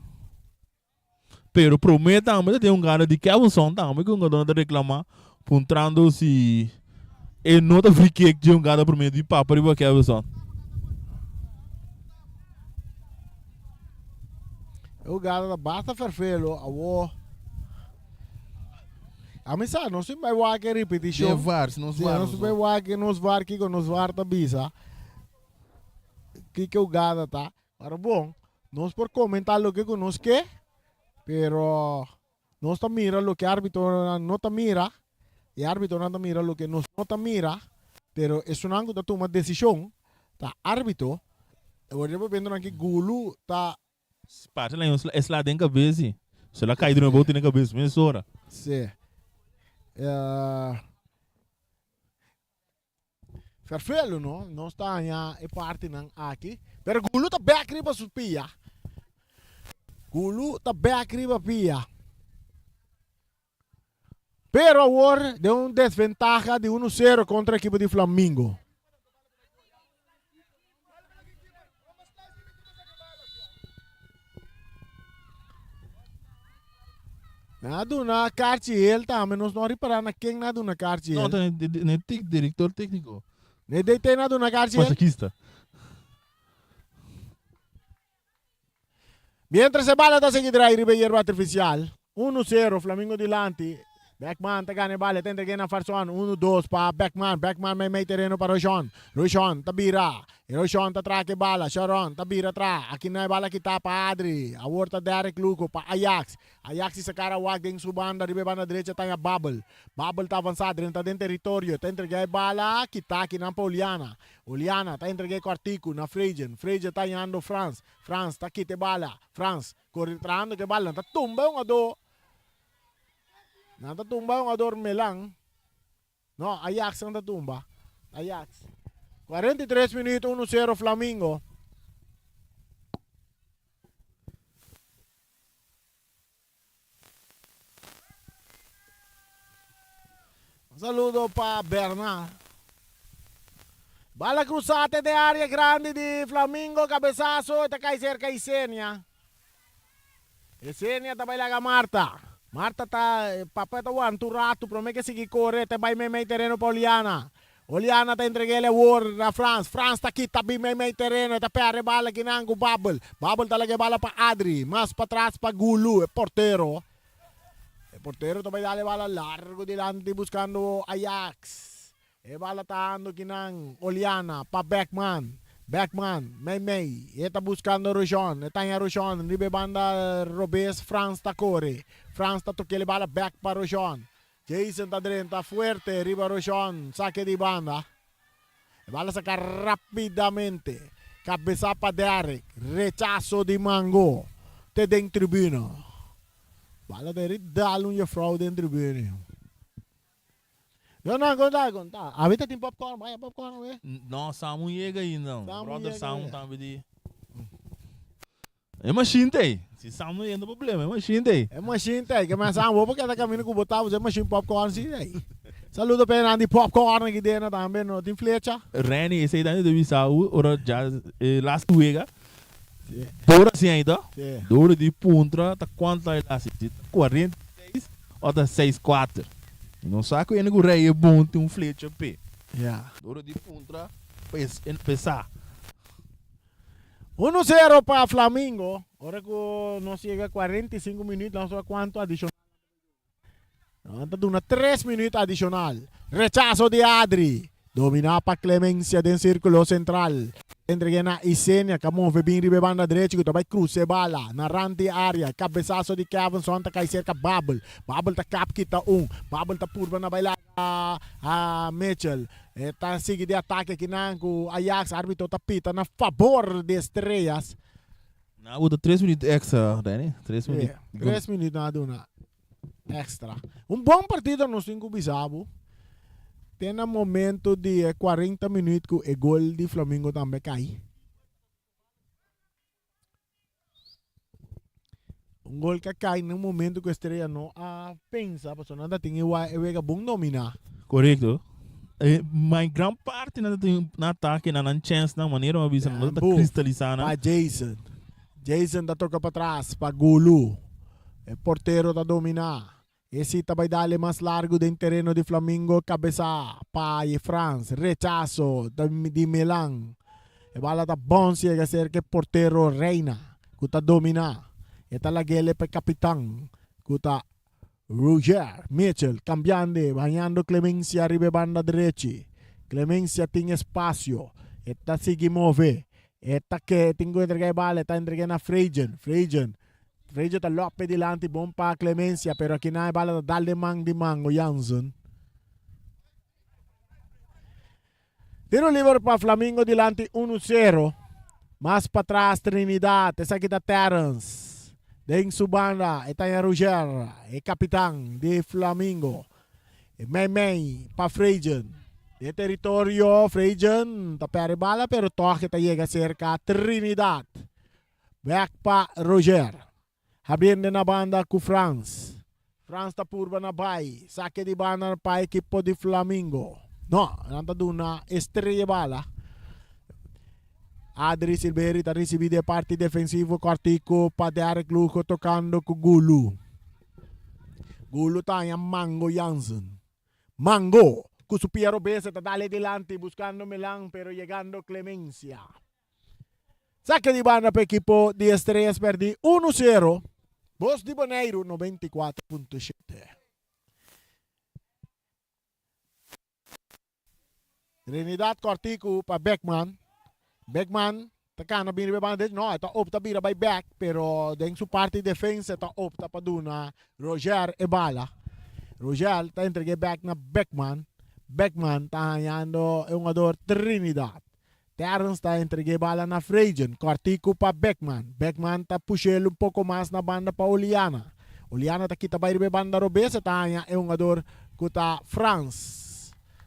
Pero prome tambe ta tin un gana di Kevinson tambe ku un gadon ta reclama puntrando si e no ta free kick dje un gana prome di papa riba Kevinson. E hugada ta basta fervelo awo. A mi sa, nos tin bai wak e ripetishon. Den VAR, si nos Sí, VAR nos tin bai wak e nos VAR kiko nos VAR ta bisa. Kiko hugada ta. Pero bon, nos por komentá loke ku nos ke, pero nos ta mira loke árbitonan no ta mira, i árbitonan ta mira loke nos no ta mira, pero esunnan ku ta tuma desishon ta árbito. Awor riba bentonan ki Gulu ta. Parse la yon e sla den kabes i se la kai duna bote den kabes mesora. Sí. Ferfelu no, nos ta haña e partinan aki. Pero Gulu ta bek riba su pia. Gulu ta bek riba pia. Pero awor den un desventaha di 1-0 kontra ekipo di Flamingo. Nan a duna karchi hel tambe, nos no a ripará na ken nan a duna karchi No, hel. ta ne tic director técnico. Ne DT nan a duna karchi hel? Masakista. Mientras e bala ta sigui drai riba e yerba artificial, 1-0, Flamingo dilanti. Beckman ta gana e bala, e ta entreg'é na Farson. Unu, dos pa Beckman. Beckman meimei tereno pa Roshon. Roshon ta bira. Roshon ta traha ku e bala. Sharon ta bira tra. Aki nan e bala kita pa Adri. Awor ta Derrick Lugo pa Ajax. Ajax di sacar a wak den su banda. Riba e banda drecha ta haña Babel. Babel ta avansá, drenta den teritorio. Ta entregá e bala kita aki nan pa Oliana. Oliana ta entreg'é kòrtiku na Frejen. Frejen ta hañando Frans. Frans ta kita e bala. Frans kore trahando ku e bala. Nan ta tumba e hungadó. Nan ta tumba e hungador Melan. No, Ajax nan ta tumba. Ajax. 43 minuut, 1-0 Flamingo. Un saludo pa Bernard. Bala cruzate de área grande di Flamingo, cabezazo, ta cai cerca Isenia. Esenia ta bai laga Marta. Marta ta papia ta wanta un ratu prome ke sigui kore ta bai meimei tereno pa Oliana. Oliana ta entreg'el awor na Frans. Frans ta kita bin meimei tereno e ta perde bala kinan ku Babel. Babel ta laga e bala pa Adri. Mas patras pa Gulu e portero. E portero ta bai dal e bala largo dilanti buskando Ajax. E bala ta ando kinan Oliana pa Beckman. Beckman meimei. E ta buskando Rushon. E ta haña Rushon riba e banda robes. Frans ta kore. Frans ta toke e bala bek pa Rushon. Jason ta drenta fuerte riba Rushon. Sake di banda. E bala saka rapidamente. Kabesa pa Derrick. Rechaso di Mango. Te den tribuna. Bala ta eri dal un jefrouw den tribuna. No, no, conta, conta. Ahorita tin popcorn, vaya popcorn, we. No, Samu yega ainda. Samu Brother yega Samu ainda. tambe di. E machine ta ei. Si Samu no yega no problema, e machine ta ei. E machine ta ei, ke men Samu, bo por keda camino ku bo ta usa e machine popcorn si ei. Saludo pa e nan di popcorn aki dena tambe, no tin flecha. Renny, esei tambe ta bisa u ora ja e laatste wega. Dor asi ainda, dor di puntra ta cuanto ta asi, si ta 46 o ta seis cuater. Mi no sa cu hende cu rey e bon tin un flecha p'e. Dor di puntra p'e sa. Uno sero pa Flamingo, ora cu nos yega 45 minuut nos wak cuanto adicional. Nan ta duna tres minuut adicional. Rechazo di Adri. Domina pa Clemencia den circulo central. Entregue na Isenia ka move bin riba e banda drechi ku ta bai cruza e bala na rand di area. Cabezazo di Kevinson ta kai cerca Babel. Babel ta kap kita un. Babel ta purba na bai laga a Mitchell. E ta sigui di atake kinan ku Ajax. Arbitro ta pita na fabor di Estrellas. Nan a bota tres minuut extra, Danny. Tres minuut. Sí, tres minuut nan a duna extra. Un bon partido nos tin ku bisa bo. Te na momento di e 40 minuut ku e gol di Flamingo tambe kai. Un gol ka kai na un momento ku Estrella no a pensa, pasobra nan ta tin e wega bon dominá. Korekto. E, ma en gran parti nan ta tin nan atake nan nan chance nan manera mi a bisa nan ta kristalisá nan. Pa Jason. Jason ta toka patras pa Gulu. E portero ta dominá. E si ta bai dale mas largu den tereno di Flamingo kabesá pa e Frans. Rechaso di Milan. E bala ta bons yega serka e portero Reina ku ta dominá. E ta lag'ele pa e kapitan ku ta Roger Mitchell cambiande, bañando Clemencia riba e banda drechi. Clemencia tin espacio, e ta sigui move. E ta ke tin ku entrega e bala, e ta entrega na Frejen. Frejen, Frejen ta lop dilanti bon pa Clemencia, pero akinan e bala ta dal den man di Mango Jansen. Tiro liber pa Flamingo dilanti unu sero. Mas patras Trinidad, esaki ta Terrence. Den su banda e ta Roger, e kapitan di Flamingo. E mei mei pa Frejen. Den teritorio Frejen ta perde bala pero tog e ta yega serka Trinidad. Bek pa Roger. Habiende na banda ku Frans. Frans ta purba na bai. Sake di banda pa ekipo di Flamingo. No, nan ta duna Estrella bala. Adri Silveri ta risibi di e parti defensivo kòrtiku pa Derrick Lugo tokando ku Gulu. Gulu ta haña Mango Jansen. Mango ku su pia robes e ta dale dilanti buskando Milan pero yegando Clemencia. Sake di banda pa ekipo di Estrellas perdí unu sero. Bos di Boneiru 94.7. Trinidad kòrtiku pa Beckman. Beckman ta kana bin riba e banda derecho. No, e ta opta bira bai bèk, pero den su parti defensa e ta opta pa duna Roger e bala. Roger ta entreg'é bèk na Beckman. Beckman ta hañando e hungador Trinidad. Terrence ta entreg'é bala na Frejen. Kòrtiku pa Beckman. Beckman ta push'el un poko mas na banda pa Oliana. Oliana ta kita bai riba e banda robes. E ta haña e hungador ku ta Frans.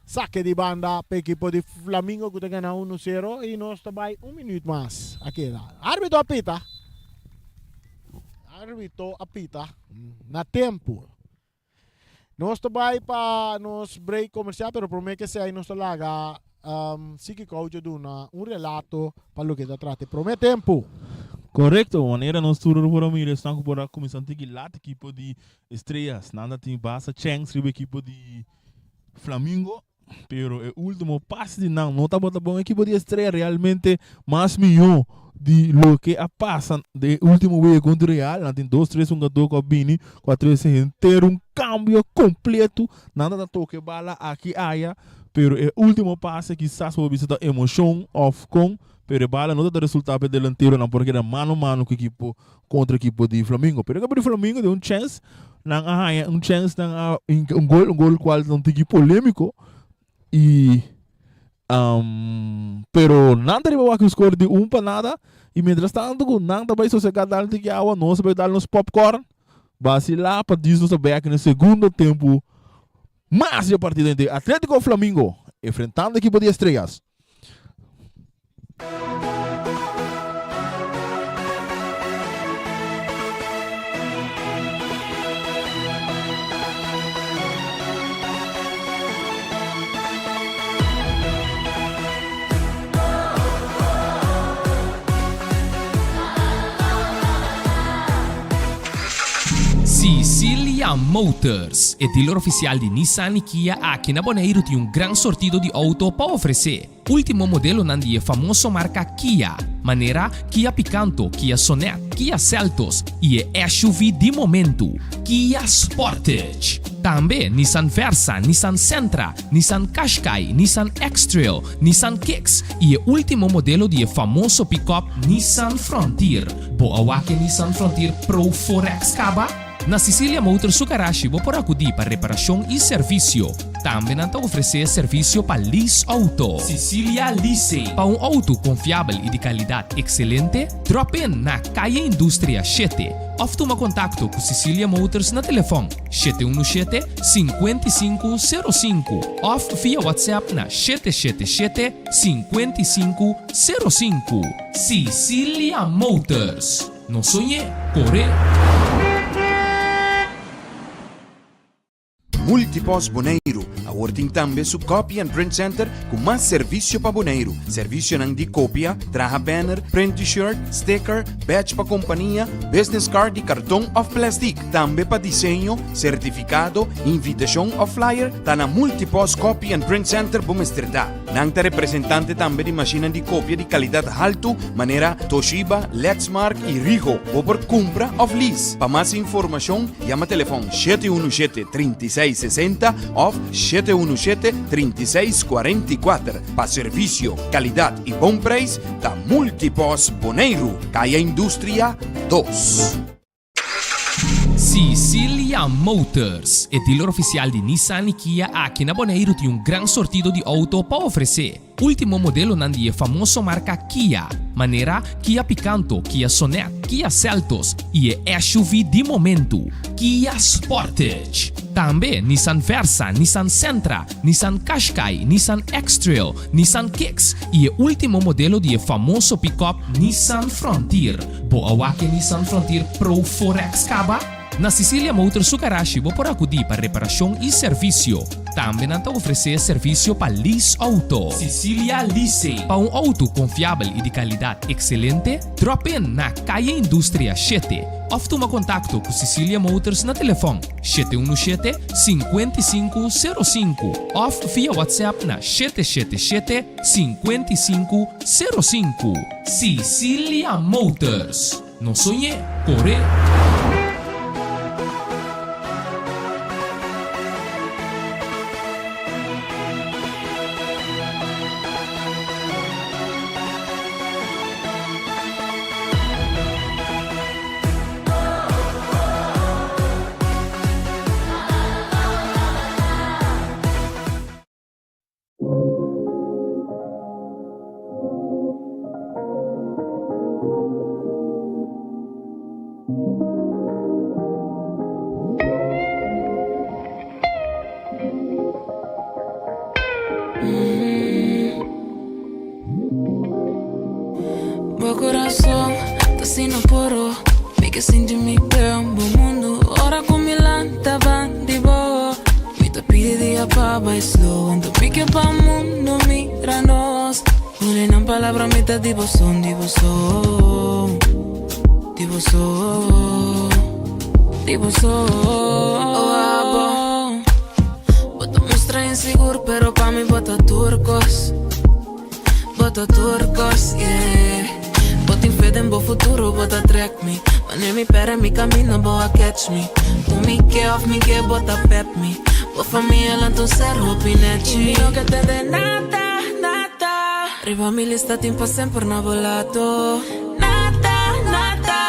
Sake di banda pa ekipo di Flamingo ku ta gana uno sero i nos ta bai un minuut mas a keda. Arbitro a pita. Arbitro a pita na tempu. Nos ta bai pa nos break komersial pero prome ke esei nos ta laga um, Siki Coucho duna un relato pa loke ta trata e prome tempu. Korekto, manera nos tur por a mira esnan ku por a kuminsá tiki lat ekipo di Estrellas. Nan ta tin basta chèns riba ekipo di Flamingo, pero e ultimo pase di nan no tabata bon. Ekipo di Estrella realmente mas mihó di loke a pasa den e ultimo wega kontra Real. Nan tin dos tres hungadó ku a bini ku a trese henter un kambio kompleto. Nan ta toka e bala aki aya, pero e ultimo pase kisas por bisa ta emoshon òf kon, pero e bala no ta resultá pa e delanteronan por a keda mano mano ku ekipo kontra ekipo di Flamingo. Pero ekipo di Flamingo den un chèns, nan a haña un chèns, nan a hinka un gol, un gol kual ta un tiki polémiko i pero nan ta riba wak un skor di un pa nada i mientras tanto ku nan ta bai sosegá dal un tiki awa, nos ta bai dal nos popcorn, basilá pa djis nos ta bèk na e segundo tempu mas di e partido entre Atlético Flamingo enfrentando ekipo di Estrellas. Sicilia Motors, e dealer oficial di Nissan y Kia aki na Boneiru tin un gran sortido di auto pa ofrece. Último modelonan di e famoso marka Kia, manera Kia Picanto, Kia Sonet, Kia Seltos i e SUV di momentu, Kia Sportage. Tambe Nissan Versa, Nissan Sentra, Nissan Qashqai, Nissan X-Trail, Nissan Kicks i e último modelo di e famoso pickup Nissan Frontier. Bo a wak e Nissan Frontier Pro 4X kaba? Na Sicilia Motors su garashi bo por akudí pa reparashon i servisio. Tambe nan ta ofresé servisio pa lease outo. Sicilia Leasing. Pa un outo konfiabel i di kalidat ekselente, drop in na Kaya Industria shete òf tuma kontakto ku Sicilia Motors na telefòn 717 55 05 òf via WhatsApp na 777 55 05. Sicilia Motors. No soñ'é, kor'é! Multipost Boneiru awor tin tambe su Copy and Print Center ku mas servisio pa Boneiru. Servisionan di kopia, traha banner, print t-shirt, sticker, badge pa kompania, business card di karton òf plèstik. Tambe pa diseño, sertifikado, invitashon òf flyer, ta na Multipost Copy and Print Center bo mester ta. Nan ta representante tambe di mashinnan di kopia di kalidat haltu manera Toshiba, Lexmark i Ricoh. Bo por kumpra òf lease. Pa mas informashon yama telefòn 717 36 60 òf 717 36 44. Pa servisio, kalidat i bon preis ta Multipos Boneiru, Kaya Industria dos. Sicilia Motors, e dealer oficial di Nissan y Kia aki na Boneiru tin un gran sortido di auto pa ofrece. Ultimo modelonan di e famoso marca Kia, manera Kia Picanto, Kia Sonet, Kia Seltos y e SUV di momento, Kia Sportage. Tambe Nissan Versa, Nissan Sentra, Nissan Qashqai, Nissan X-Trail, Nissan Kicks y e ultimo modelo di e famoso pick-up Nissan Frontier. Bo a wak e Nissan Frontier Pro 4X kaba? Na Sicilia Motors su garashi bo por akudí pa reparashon i servisio. Tambe nan ta ofresé servisio pa lease outo. Sicilia Leasing. Pa un outo konfiabel i di kalidat ekselente, drop in na Kaya Industria shete òf tuma kontakto ku Sicilia Motors na telefòn 717 5505 òf via WhatsApp na 777 5505. Sicilia Motors. No soñ'é, kor'é! puru. Mi ke sinti mi den bo mundu. Ora ku mi lanta bandi bo. Mi ta pidi dia pa bai slow. Anto mi ke pa mundu mira nos. Unda nan palabra mi ta di bo son, di bo so. Di bo so. Di bo so. Oh, abo. Bo ta mustra insigur, pero pa mi bo ta tur kos. Bo ta tur kos, yeah. Bo tin fe den bo futuro, bo ta trek mi. Wanneer mi perde mi camino, bo a catch me. Ku mi ke of mi ke, bo ta pep mi. Bo famia lanta un ser hopi nechi. Mi no ke tende nada, nada. Riba mi lista tin pa semper na bo lado. Nada, nada.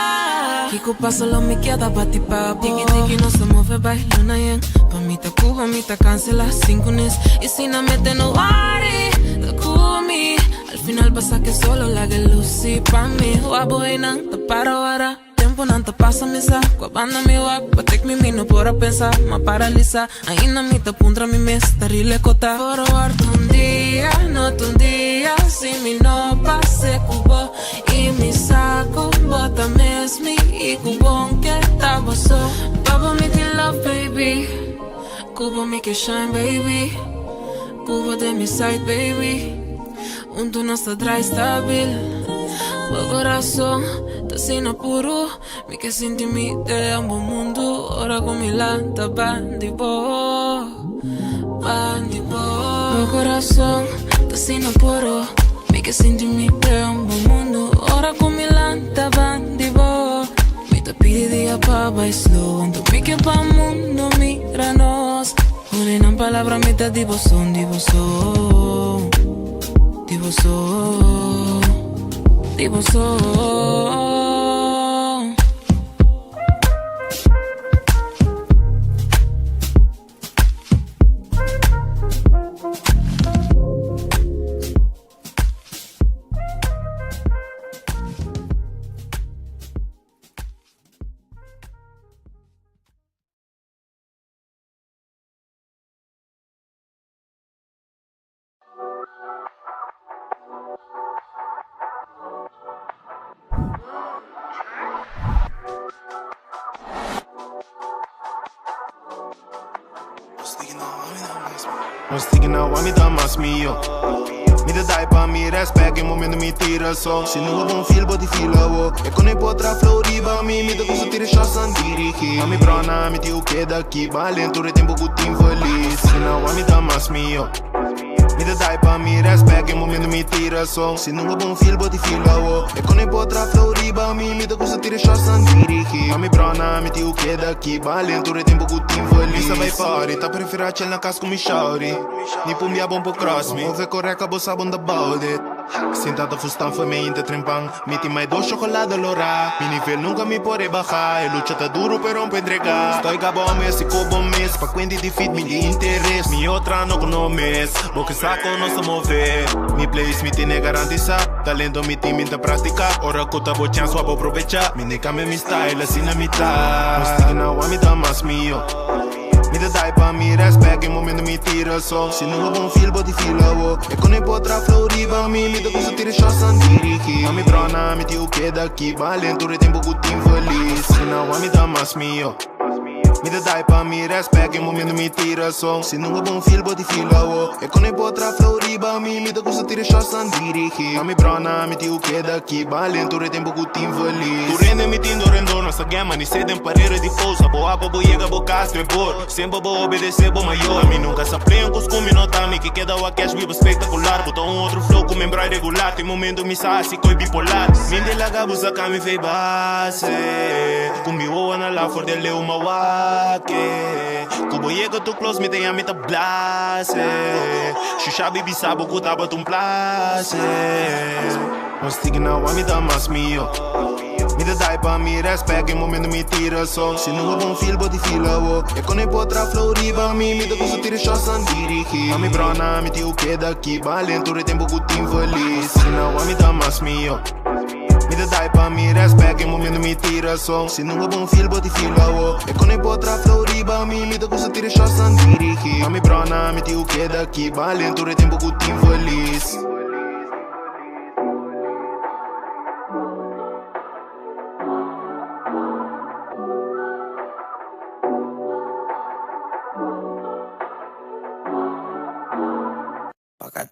Kiko pasa lo mi keda bati pa bo. Tiki tiki nos ta move bai luna yen. Pa mi ta Cuba, mi ta cancela sinku nes. Y si nan mete no worry, ta ku mi. Al final pasa ke solo laga e lusi pa mi. Wak bo einan ta para wara. Temponan ta pasa mi sa. Kua banda mi wak pa tek mi mi no por a pensa. M'a paralisa. Ainda mi ta puntra mi mes ta rile kota. Por wòrd un dia, no ta un dia si mi no pase ku bo. I mi sa ku bo ta miss mi i ku bon ke ta bo so. Pa bo mi tin love baby, ku bo mi ke shine baby, ku bo den mi side baby, huntu nos ta drai stabil. Bo corazon ta asina puru, mi ke sinti mi den bo mundu ora ku mi lanta bandi bo, bandi bo. Bo corazon ta asina puru, mi ke sinti mi den bo mundu ora ku mi lanta bandi bo. Mi ta pidi dia pa bai slow, anto mi ke pa mundu mira nos. Unda nan palabra mi ta di bo son, di bo so, di bo so, di bo so. Nos tigi na mas mihó. Mi ta dai pa mi respect e momento mi tira so. Si no bo bon feel bo di feel awo. E kone por tra flow riba mi. Mi ta gusta tira shots an dirigi. A mi brona mi tiu keda aki. Balen tur e tempo ku tin feliz. Si no mi ta mas mihó. Mi ta dai pa mi respect e momento mi tira so. Si no bo bon feel bo di feel awo. E kone por tra flow riba mi. Mi ta gusta tira shots an dirigi. A mi brona mi tiu keda aki. Balen tur e tempo ku tin feliz. Mi sa bai party ta prefera chill na kas ku mi shawty. Ni pun bia bon por cross mi. Move correct abo sa bon about it. Sin tanta fustan foi me inte trempan. Mi tin mai dos chocolade lora. Mi nivel nunca mi por rebaja. E lucha ta duro pero n'po entrega. Stoy gaba ome si ko bo mes. Pa cuenti di fit mi di interes. Mi otra no kono mes. Bo ke sa kon nos ta move. Mi place mi tene garantisa. Talento mi tin mi ta practica. Ora ku ta bo chance wak bo probecha. Mi ne cambia mi style asina mi ta. Nos tigi na wak mi ta mas mio. Mi ta dai pa mi respect e momento mi tira so. Si no bo bon feel bo di feel awo. E kone por tra flow riba mi. Mi ta gusta tira shots an dirigi. A mi brona mi tiu keda aki. Balen tur e tempo ku tin feliz. Si na wak mi ta mas mio. Mi ta dai pa mi respect e momento mi tira so. Si no bo bon feel bo di feel awo. E kone por tra flow riba mi. Mi ta gusta tira shots an dirigi. A mi brona mi tiu keda aki. Balen tur e tempo ku tin feliz. Tur hende mi tin dorendor nos ta gema ni seden parera di fosa. Bo apa bo yega bo kas te bor. Semper bo obedece bo mayor. Ami nunca sa plen cos cu mi no ta. Mi ke keda wak cash biba spectacular. Bo ta un otro flow cu membrai regular. Tin momento mi sa haci coi bipolar. Min di laga bo saca mi fey base. Cu mi wowo na la for de leu ma wak-e. Cu bo yega too close mi ta yami ta blase. Shusha baby sa bo cu tabata un place. Nos tigi na wak mi ta mas mihó. Mi ta dai pa mi respect e momento mi tira so. Si no bo bon feel bo di feel awo. E kone por tra flow riba mi. Mi ta gusta tira shots an dirigi. A mi brona mi tiu keda aki. Balen tur e tempo ku tin feliz. Si na wak mi ta mas mihó. Mi ta dai pa mi respect e momento mi tira so. Si no bo bon feel bo di feel awo. E kone por tra flow riba mi. Mi ta gusta tira shots an dirigi. A mi brona mi tiu keda aki. Balen tur e tempo ku tin feliz.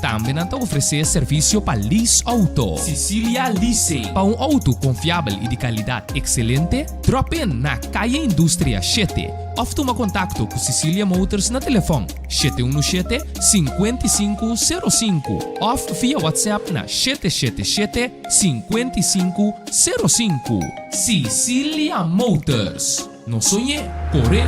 Tambe nan ta ofresé servisio pa lease outo. Cecilia Leasing. Pa un outo konfiabel i di kalidat ekselente, drop in na Kaya Industria shete òf tuma kontakto ku Cecilia Motors na telefòn 717 5505 òf via WhatsApp na 777 5505. Cecilia Motors. No soñ'é, kor'é!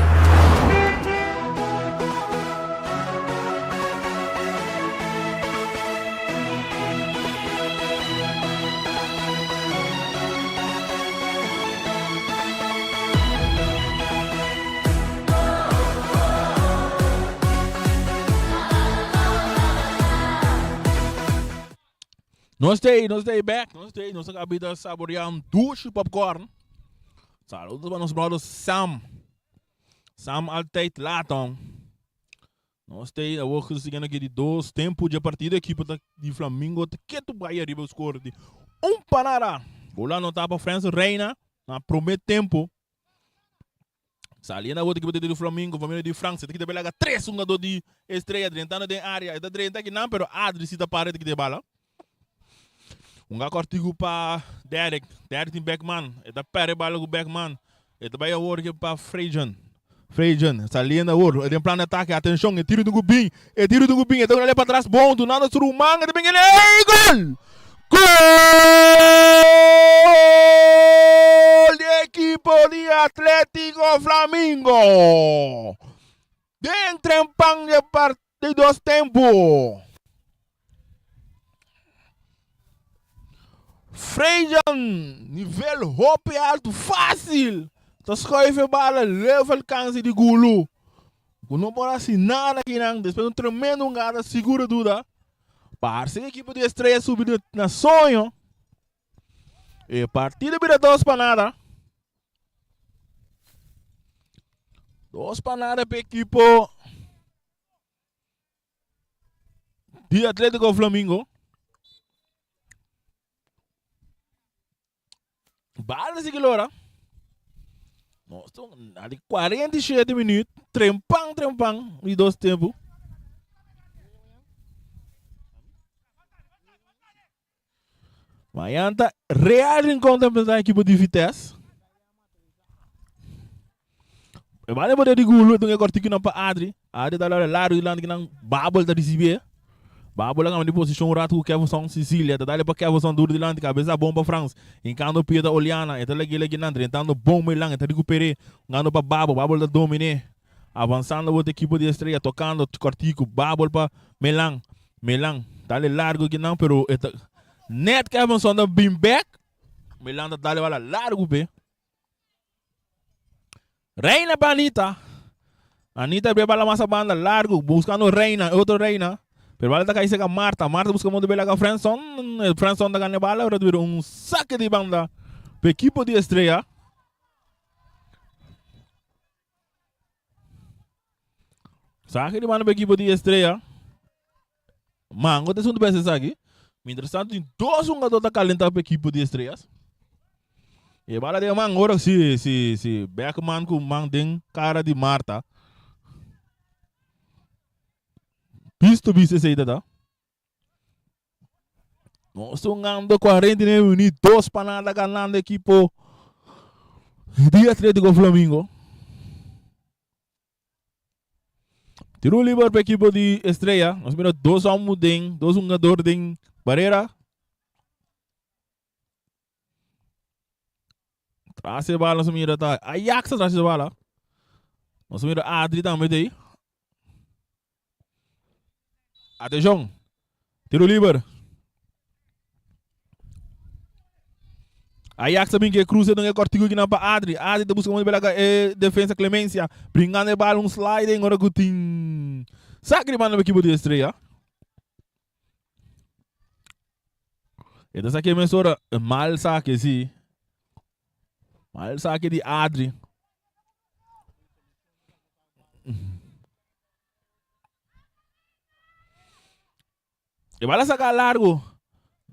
Nos ta ei, nos ta ei bek, nos ta ei, nos a kabita saboreá un dushi popcorn. Saludos pa nos brother Sam. Sam altijd laat on. Nos ta ei, awor cu siguiendo aki di dos tempo dje partido, ekipo ta di Flamingo ta ketu bai ariba score di un pa nada. Gol anotá pa Frans Reina na prome tempo. Saliendo awor di ekipo di Flamingo, familia di Frank, ta kita belaga tres hungador di Estrella drentando den area. E ta drenta akinan, pero Adri si ta para e ta kita e bala. Hunga kortiku pa Derek. Derek tin Beckman. E ta perde e bala ku Beckman. E ta bai awor ke pa Frejan. Frejan saliendo awor den plan di atake. Atenshon, e tiro tin ku bin. E tiro tin ku bin. E ta dale patras bon. Dunando su ruman. E ta bin kende. Ey, gol! Gol di ekipo di Atletico Flamingo! Den trempan di e di dos tempu. Frejan nivel hopi altu fácil ta schuif e bala level kansi di Gulu. Ku no por hasi nada akinan despues un tremendo hungada siguro duda. Parse ekipo di Estrella subi na soño. E partido bira dos pa nada. Dos pa nada pa ekipo di Atletico Flamingo. Bala si lora. Nos na di 47 minuut. Trempan, trempan. Di dos tempo. Mañana ta Real Rincon ta enfrentá ekipo di Vitesse. E bala poder di Gulu, e kortiki nan pa Adri. Adri ta lora largo dilanti kinan Babel ta risibié. Babel a kambia di posishon un ratu ku Keverson Sicilia. Ta dale pa Keverson duru dilanti, kabesa bon pa Frans. Hinkando pia ta Oliana, e ta lag'é lag'é nan, drentando bon Milan, e ta rikuper'é. Hungando pa Babel, Babel ta dominé. Avansando bo ta ekipo di Estrella, tokando kortiku, Babel pa Milan. Milan dale largo kinan pero e ta net Kevinson ta bin back. Milan ta dale bala largo pe. Reina pa Anita. Anita be bala mas a banda largo buscando Reina, otro Reina. Pero bala ta kai seca Marta. Marta busca modo bela ka Franson. Franson ta gana bala, pero ta un saque di banda pe equipo di Estrella. Saki di manda pa ekipo di Estrella. Mango ta esun bes esaki. Mientras tanto tin dos hungador ta calenta pa ekipo di Estrellas. E bala den man ora si si si Beckman ku man den cara di Marta. Bisto bisto esei ta ta. Nos hungando 49 minuut, dos pa nada ganando equipo di Atletico Flamingo. Tiro liber pa equipo di Estrella. Nos mira dos homo den, dos hungador den barrera. Tras e bala nos mira ta Ajax tras e bala. Nos mira Adri tambe tei. Atenshon. Tiro liber. Ajax ta bin ke cruce don e kortigo kinan pa Adri. Adri ta busca modo belaga e defensa Clemencia. Bringando e bala un sliding ora ku tin Sakri manda pa equipo di Estrella. E ta sake mesora mal sake si. Mal sake di Adri. E bala saka largo.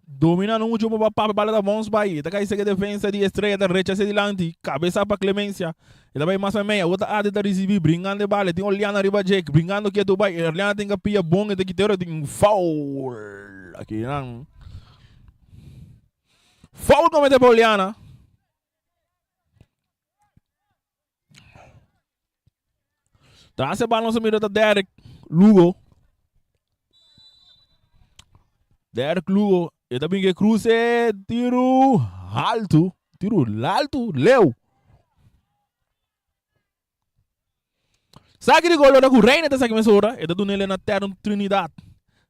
Domina no mucho pa papia bala ta bons bai. Ta kai seke defensa di Estrella ta rechase dilanti. Kabesa pa Clemencia. E ta bai mas mei. Awor ta Adi ta risibi bringando e bala. E tin Oliana riba dje. Bringando ketu bai. Oliana tin kapia bon. E ta kita ora tin foul. Aki nan. Foul komete pa Oliana. Tras e bal nos a mira ta Derek Lugo. Derek Lugo, e ta bin ke cruce, tiru alto, tiru alto, leu. Saki di gol ora ku Reina ta saki mesora, e ta dunele na Terno Trinidad.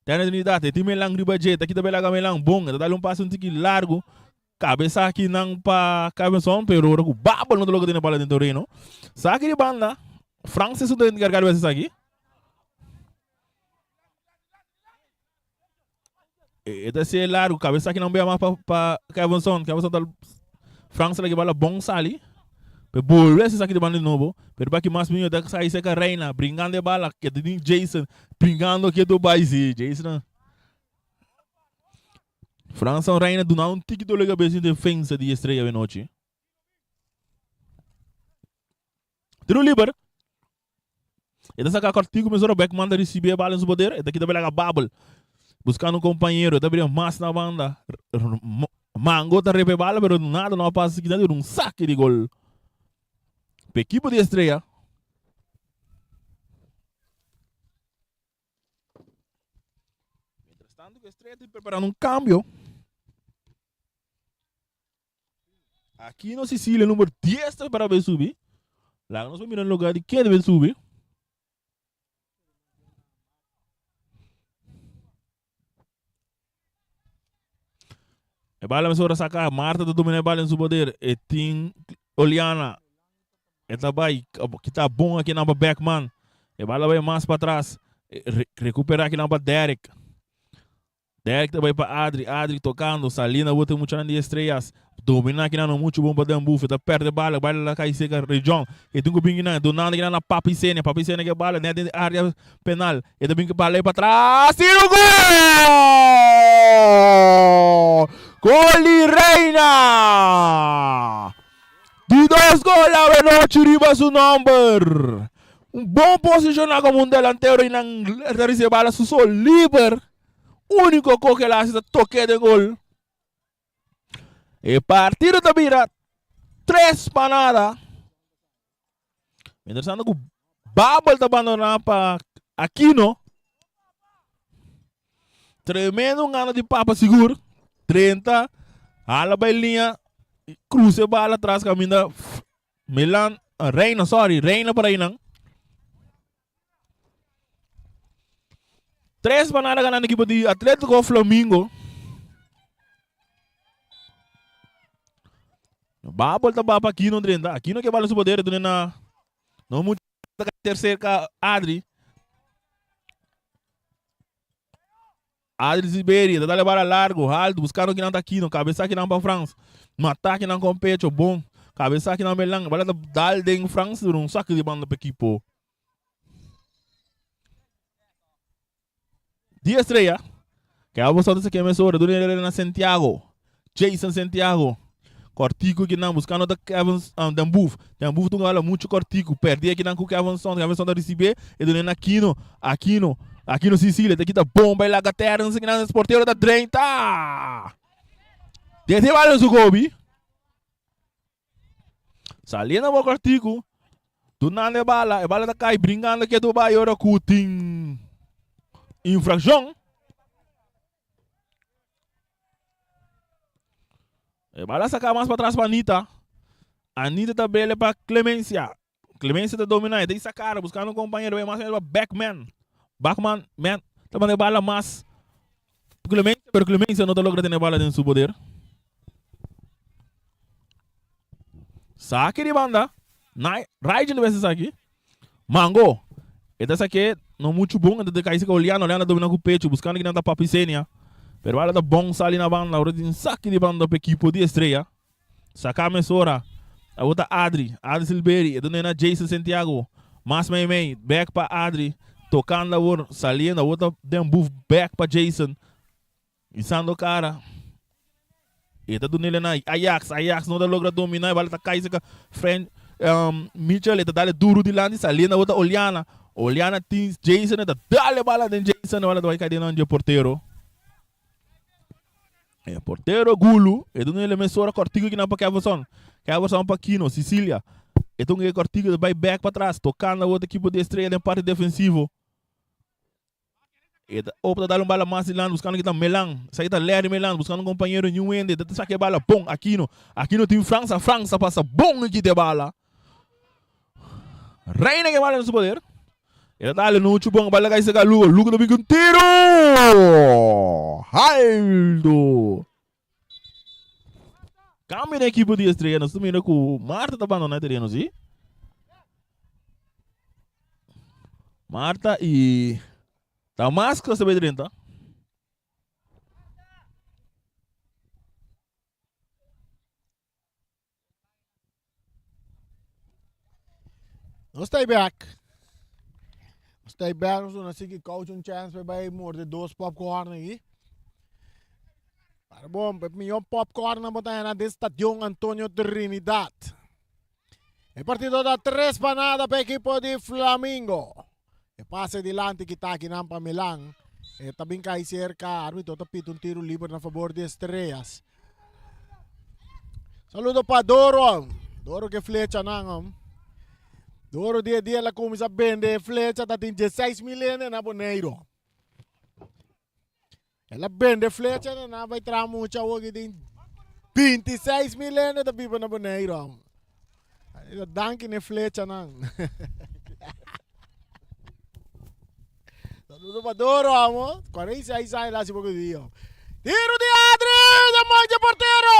Terno Trinidad, e tin Melan riba dje, ta kita belaga Melan bon, e ta dale un pase un tiki largo. Kabesa aki nan pa Cabenson, pero ora ku Babel no ta logra tene bala den tereno. Saki di banda, Francis ta enkargá di hasi esaki. E ta hasié largu, kabesa aki nan bia mas pa pa Cabenson. Cabenson ta Francis ta laki bala bon sali. Pe bolbe hasi esaki di banda di nobo. Pero pa ki mas miño ta sai serka Reina, bringando e bala, ke ta tin Jason bringando ketu bai si Jason. França Reina duna un tiki dole cabeza in defensa di Estrella Benochi. Tiro liber. E ta saca cortico mesora Beckman ta recibi e bala in su poder. E ta kita belaga Babel. Buscando un compañero. E ta bria mas na banda. Mango ta repe bala pero nada no pasa kita un saque di gol. Pe equipo di Estrella. Mientras tanto ku Estrella ta preparando un cambio. Aquino Sicilia number 10 ta para subi. Laga nos mira lugar di ken debe subi. E bala mesora saca. Marta ta domina e bala en su poder. E tin Oliana. E ta bai. Kita bon aki nan pa Beckman. E bala bai mas pa atras. Re recupera aki nan pa Derek. Derek ta bai pa Adri. Adri tocando. Salina bote muchanan di Estrellas. Domina aki nan no mucho bon pa Den Boef. E ta perde bala. Bala la kai seca Rejon. E tin ku bin kinan. Donando kinan na Papi Senia. Papi Senia ke bala net den area penal. E ta bin ke bala pa tras. Tiro gol! Gol di Reina! Di dos gol awe nochi riba su nomber. Un bon posiciona como un delantero y nan ta ricibi bala su so liber. Unico co ke el haci ta toke den gol. E partido ta bira 3 pa nada. Mientras tanto ku Babel ta abandoná pa Aquino. Tremendo un gana di papa sigur. 30. Hala bai linea. Cruce bala atrás caminda Milan Reina, sorry, Reina por ahí nan. Tres pa nada ganando equipo di Atletico Flamingo. Babel ta bapa Aquino drenta. Aquino que vale su poder dune na no mucho tercer ka Adri. Adri Siberia ta dale bala largo, alto, buscando kinan ta Aquino, cabeza kinan pa Frans. Mata kinan con pecho, bon. Cabeza kinan Melan, bala ta dal den Frans, un saque di banda pa equipo. Di Estrella, ke abo sa ta keme sora, duna ele na Santiago. Jason Santiago. Cortico ki nan buscando ta Kevin um, Den Boef. Den Boef tunga ala mucho cortico. Perdi aki nan ku Kevin Son. Kevin Son ta recibe e duna na Aquino. Aquino. Aquino Sicilia. Ta kita bomba e laga terra. Nse kinan portero ta drenta. Desde bala su gobi. Saliendo bo cortico. Dunando e bala. E bala ta cai brincando ketu bai ora ku tin infraccion. E bala saca mas pa tras pa Anita. Anita ta bele pa Clemencia. Clemencia ta domina. E ta sacara buscando un compañero. Mas pa Backman. Backman, man, ta manda e bala mas. Clemencia, pero Clemencia no ta logra tene bala den su poder. Saki di banda. Nai, Rigel debe ser saki. Mango. E ta sake no mucho bon. E ta kai saka Oliana. Oliana domina ku pecho. Buscando kinan ta Papi Senia. Pero bala ta bon sali na banda. Ora tin saki di banda pa equipo di Estrella. Saka mesora. Awor ta Adri. Adri Silberi. E ta na Jason Santiago. Mas mei mei. Back pa Adri. Tocando awor. Saliendo. Awor ta den boef back pa Jason. Isando cara. E ta dunele na Ajax, Ajax no ta logra domina, e bala ta kai cerca Fren, um, Mitchell, e ta dale duro dilanti, saliendo awor ta Oliana. Oliana tin Jason, e ta dale bala den Jason, e bala ta bai kai den nan dje portero. E portero Gulu, e dunele mesora kortiku kinan pa Keverson. Keverson pa Kino, Sicilia. E ta un kortiku, e ta bai back pa tras, tokando awor ta ekipo di Estrella den parti defensivo. E ta opta dal un bala mas dilanti buscando ki ta Melan. Esaki ta Larry Melan buscando un compañero niun hende. E ta saca e bala bon Aquino. Aquino tin Franza. Franza pasa bon y kita e bala. Reina ke bala na su poder. E ta dale Nucho bon. Bala cai cerca Lugo. Lugo ta bin cu un tiro. Haldo. Cambio den equipo di Estrella. Nos ta mira cu Marta ta bandona e tereno, si. Marta y Damasco ta bay drenta. Nos ta back. Nos ta back. Nos una sigui coach un chance pa bai morde dos popcorn aquí. Para bom, pe mihor popcorn na bota na den Stadion Antonio Trinidad. E partido da 3 pa nada pa equipo di Flamingo. E pase dilanti kita akinan pa Milan. E ta bin kai cerca. Arbitro ta pita un tiro liber na favor di Estrellas. Saludo pa Doro. Doro ke flecha nan. Om. Doro dia dia la kumisa bende flecha ta tin 16 mil ene na Boneiro. Ela bende flecha na na vai tra mucha hoje tin 26 mil ene ta biba na Boneiro. Danki ne flecha nan. Saludo pa Doro, amo. 46 años la hace poco día. Tiro de Adri, de mancha portero.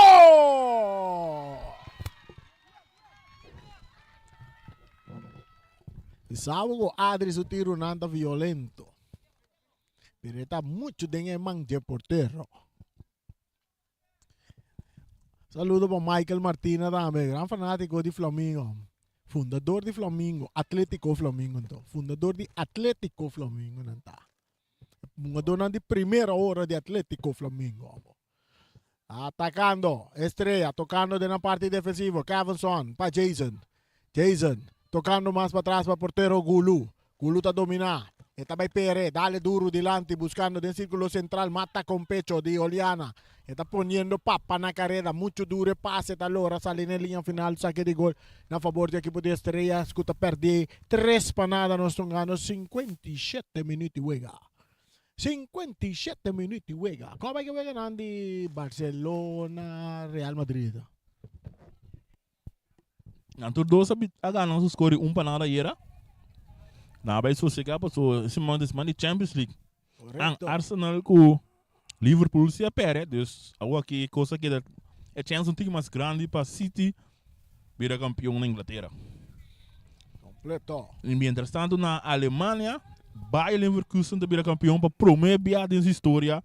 Y sabe que Adri su tiro nanta violento. Pero está mucho den el man de portero. Saludo pa Michael Martina tambe, gran fanátiko di Flamingo. Fundador di Flamingo, Atlético Flamingo anto. Fundador di Atlético Flamingo nan ta. Hungadornan di primera ora di Atlético Flamingo. Atacando, Estrella, tocando den la parte defensivo, Kevinson pa Jason. Jason, tocando mas pa tras pa portero Gulu. Gulu ta domina. E ta bay Pere, dale duro dilanti, buscando den círculo central, mata con pecho di Oliana. E ta poniendo papa na careda, mucho duro e pase ta logra sali na e linea final, saque di gol na favor di equipo di Estrellas cu ta perdi 3 pa nada, nos ta hungando 57 minuut di wega. 57 minuut di wega. Con bay ke weganan di Barcelona, Real Madrid? Nan tur dos a gana su score un pa nada ayera. Nan a bai sosega paso e siman ta siman di Champions League. An Arsenal ku Liverpool si a perde, dus awor aki e kos a keda e chance un tiki mas grandi pa City bira kampion na Inglatera. Completo. Y mientras tanto na Alemania, Bayer Leverkusen ta bira kampion pa prome bia den su historia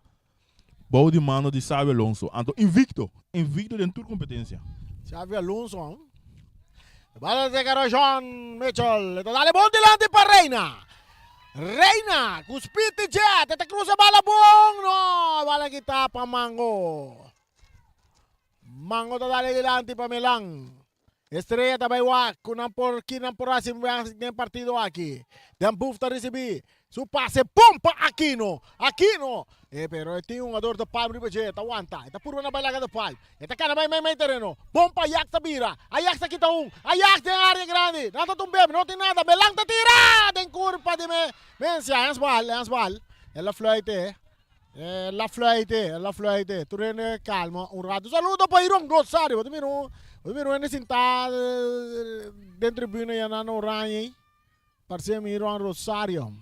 Bou di mando di Xabi Alonso. Anto invicto, invicto den tur competencia. Xabi Alonso. Bala de John Mitchell. Ta dale bon dilanti pa Reina. Reina ku speed jet. Ta cruza bala bon. No, bala kita pa Mango. Mango ta dale dilanti pa Milan. Estrella ta bai wak ku nan por ki nan por hasi den partido aki. Den Boef ta risibí su pase bon pa Aquino. Aquino! E pero e tin un jugador de Palm riba dje, ta wanta. E ta purba na bai laga de Palm. E ta kana bai mei mei tereno. Bon pa Ajax ta bira. Ajax ta kita un. Ajax den área grandi. Nan ta tumb'é, no tin nada. Melan ta tira! Den kurpa di me Mencia. Hensbal, hensbal. El a fluit e. El a fluit, el a fluit. Tur hende calma un rato. Saludo pa Iron Rosario. Bo ta mira un, bo ta mira un hende sintá den tribuna ya na Oranje ei. Parse mi Iron Rosario.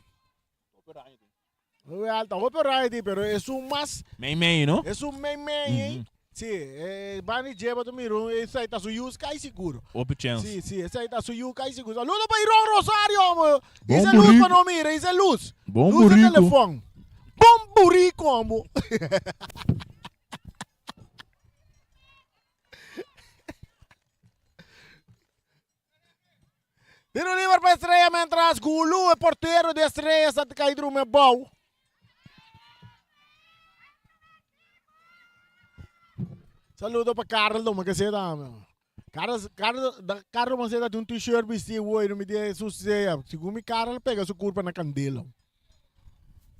Hopi alta, hopi oranje tin, pero esun mas. Mei mei, no? Esun mei mei ei. Si, e bani dje bo ta mira un, esei ta su yu kai sigur. Hopi chance. Si, si, esei ta su yu kai sigur. Saludo pa Iron Rosario, amo. Bon Ise luz burico. pa no mira, ise luz. Bon Luz de burico. telefon. Bon burico, amo. Tiro liber pa Estrella mientras Gulu, e portero di Estrella, sa kai drume bou. Saludo pa Carl do ke tambe. Carl, Carl, da, Carl Maceda tin un t-shirt bisti hoy, no mi di su sea. Segun mi Carl pega su curpa na candela.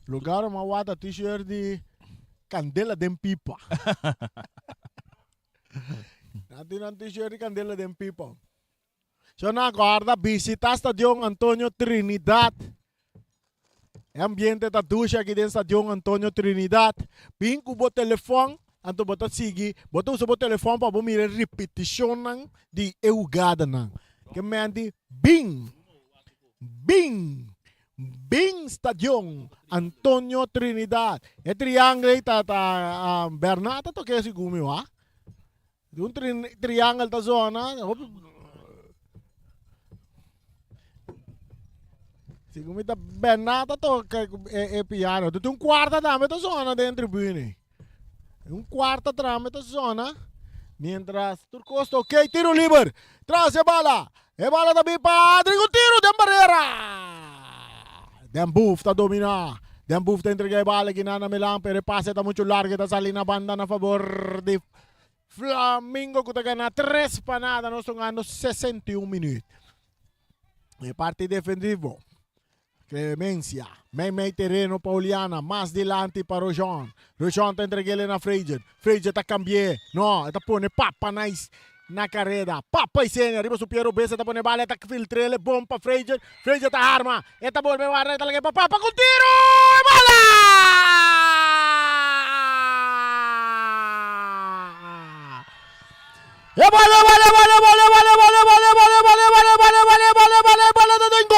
Lugar ma wata t-shirt di candela den pipa. Nan tin un t-shirt di candela den pipa. So nan acorda visita Stadion Antonio Trinidad. E ambiente ta dushi aki den Stadion Antonio Trinidad. Bin ku bo telefòn, anto bo ta sigui, bo ta usa bo telefòn pa bo mira e ripetishonnan di e hugadanan. Ke men di bin, bin, bin Stadion Antonio Trinidad. E triangle ei ta ta Bernard ta toke segun mi wak. Un triangel ta zona. Hopi. Segun mi ta Bernard ta toca e, e piano. Tu un cuarta tambe ta zona den tribune. Un cuarta tambe ta zona. Mientras Turcosto, ok, tiro liber. Tras e bala. E bala ta bin pa Adri un tiro den barrera. Den Boef ta domina. Den Boef ta entrega e bala aquí na Milan, pero e pase ta mucho largo, ta sali na banda na favor di Flamingo ku ta gana 3 pa nada. Nos ta gana 61 minuut. E parte defensivo. Clemencia, mei mei tereno pa Oliana, mas dilanti pa Rojon. Rojon ta entreg'ele na Fraser. Fraser ta cambi'é. No, e ta pone Papa na, na careda. Papa Isenia riba su pie robes e ta pone bala, e ta filtr'ele bon pa Fraser. Fraser ta arma, e ta bolbe warda, e ta lag'é pa Papa cu tiro! E bala! E bala, bala, bala, bala, bala, bala, bala, bala, bala, bala, bala, bala, bala, bala, bala ta den gol!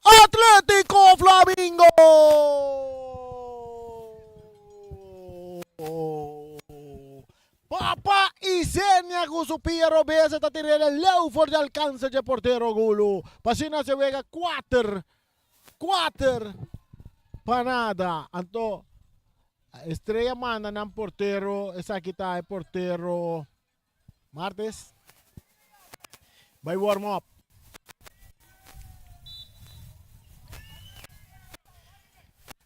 Atletico Flamingo! Papa Isenia ku su pia robes ta tir'el leu for di alkanse dje portero Gulu. Pa asina se wega kuater Kuater pa nada. Anto Estrella manda nan portero, esaki ta e portero Martes. Bai warm up.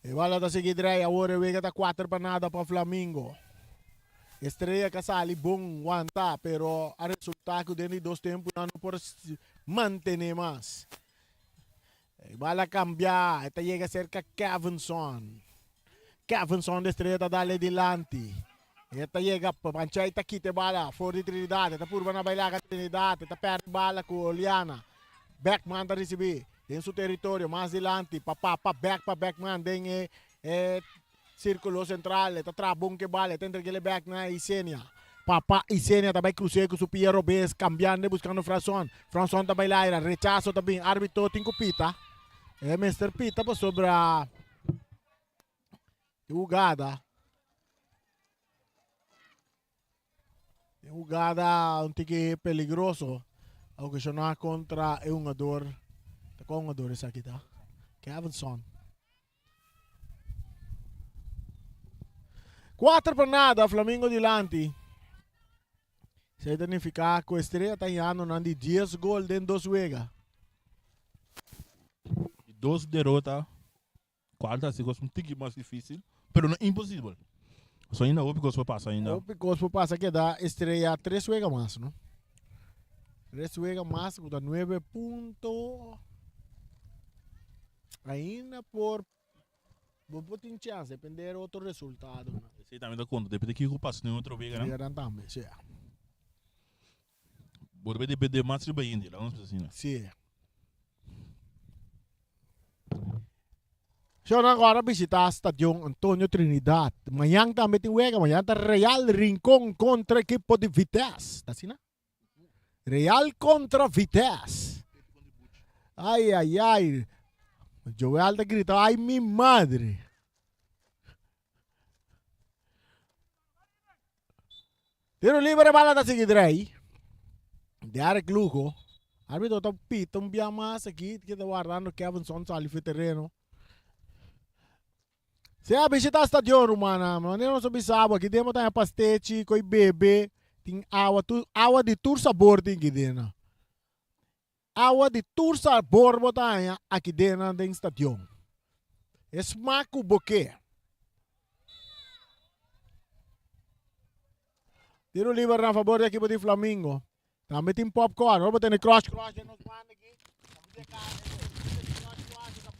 E bala ta sigui draai awor e wega ta kuater pa nada pa Flamingo. Estrella ka sali bon wanta pero a resulta ku den di dos tempu nan no por mantene mas. E bala cambia, e ta yega cerca Kevinson. Kevinson de Estrella ta dale dilanti. E ta yega, Panchay ta kita e bala for di Trinidad. E ta purba na bailaga Trinidad. E ta perde bala cu Oliana. Beckman ta ricibi den su territorio mas dilanti pa Papa bek pa Beckman den e e Circulo central, e ta traha bon ke bala, e ta entreg'el e bek na Isenia. Papa Isenia ta bai crus'é cu su pia robes, cambiando e buscando Franson. Franson ta bai laira, rechazo ta bin, arbitro tin cu pita. E mester pita pasobra e hugada. E hugada un tiki peligroso a ocasioná contra e hungador. Ta cual hungador esaki ta? Kevinson. 4 pa nada, Flamingo dilanti. Esei ta nifiká ku Estrella ta yando nan di 10 gol den dos wega. Di dos derota, kual ta hasi kos un tiki mas difísil, pero no imposibel. So ainda hopi kos por pasa ainda. Hopi kos por pasa keda Estrella tres wega mas, no? Tres wega mas ku ta nuebe punto. Ainda por bo por tin chance depende otro resultado. Esei tambe ta konta depende kiko pasa den otro wega nan. Wega nan tambe, si. Bo debe depende mas riba hende, laga nos bisa asina. Si. Shon agora visita Stadion Antonio Trinidad. Mañan tambe tin wega, mañan ta Real Rincon kontra ekipo di Vitesse. Ta asina? Real contra Vitesse. Ay, ay, ay. Joel ta grita, ay mi madre. Tiro libre, bala ta sigui drei. Derek Lugo. Arbitro ta pita un bia mas aki, que ta guardando Kevinson sali fi terreno. Sea bishita stadion rumannan, manera nos a bisa bo aki den bo ta haña pastechi, koi bebe, tin awa tur awa di tur sabor tin aki den nan. Awa di tur sabor bo ta haña aki den nan den stadion. E smak ku bo ke. Tiro liber na fabor di ekipo di Flamingo. Tambe tin popcorn. Ora bo tene crush crush den nos banda aki.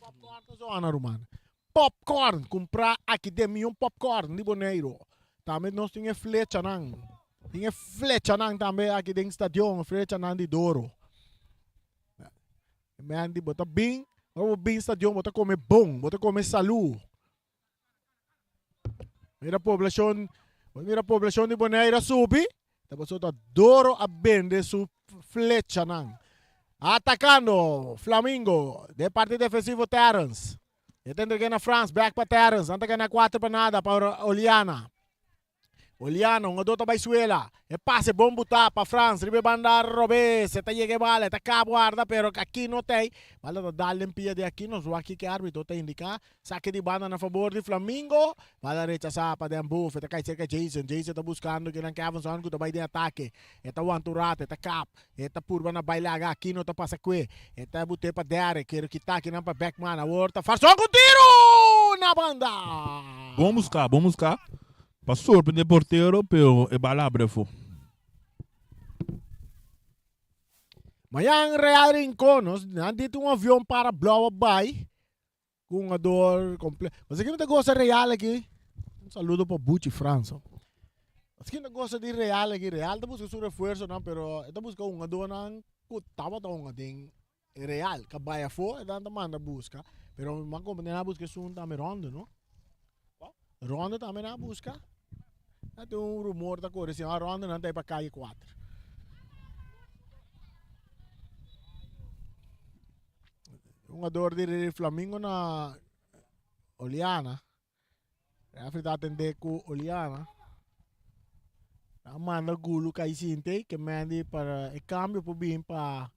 Popcorn ta zona ruman. Popcorn kumpra aki den mi un popcorn di Boneiru. Tambe nos tin e flechanan. Tin e flechanan tambe aki den stadion, flechanan di Doro. Man di bo ta bin, ora bo bin stadion bo ta kome bon, bo ta kome salu. Mira poblacion, mira poblacion di Bonaire a subi, ta pasobra ta Doro a bende su flechanan. Atacando Flamingo de parte defensivo Terrence. E ta entrega na Frans, back pa Terrence. Nan ta gana 4 pa nada pa Oliana. Oliano, un adó ta bai suela. E pase bon butá pa Frans riba e banda robes. E ta yega e bala, e ta kap warda, pero Aquino t'ei. Bala ta dal den pia di Aquino. Nos wak kiko e arbitro ta indiká. Sake di banda na fabor di Flamingo. Bala rechasá pa Den Boef. E ta kai serka Jason. Jason ta buskando kinan Kevinson ku ta bai den atake. E ta wanta un rato, e ta kap. E ta purba na bai laga. Aquino ta pasa kue. E ta but'é pa Derrick. Kere kita kinan pa Beckman. Awor ta Farson ku tiru na banda. Bon buská, bon buská. Pa sorprende portero pero e bala abre afo. Mañan Real Rincon nos nan dit un avion para blauw a bai cu un jugador comple Pasobra kin ta goza Real aki? Un saludo pa Buchi Frans. Pasobra kin ta goza di Real aki? Real ta busca su refuerzonan pero e ta busca hungadornan cu tabata hunga den Real. Ca bai afo e nan ta manda busca pero mi a comprende nan a busca esun tambe Rondo no? Rondo tambe nan a busca. A tin un rumor ta kore si a Rondo nan ta pa calle 4. Hungador di Flamingo na Oliana. Referee ta atende ku Oliana. A manda Gulu kai sinte ke Mandy para e cambio por bin pa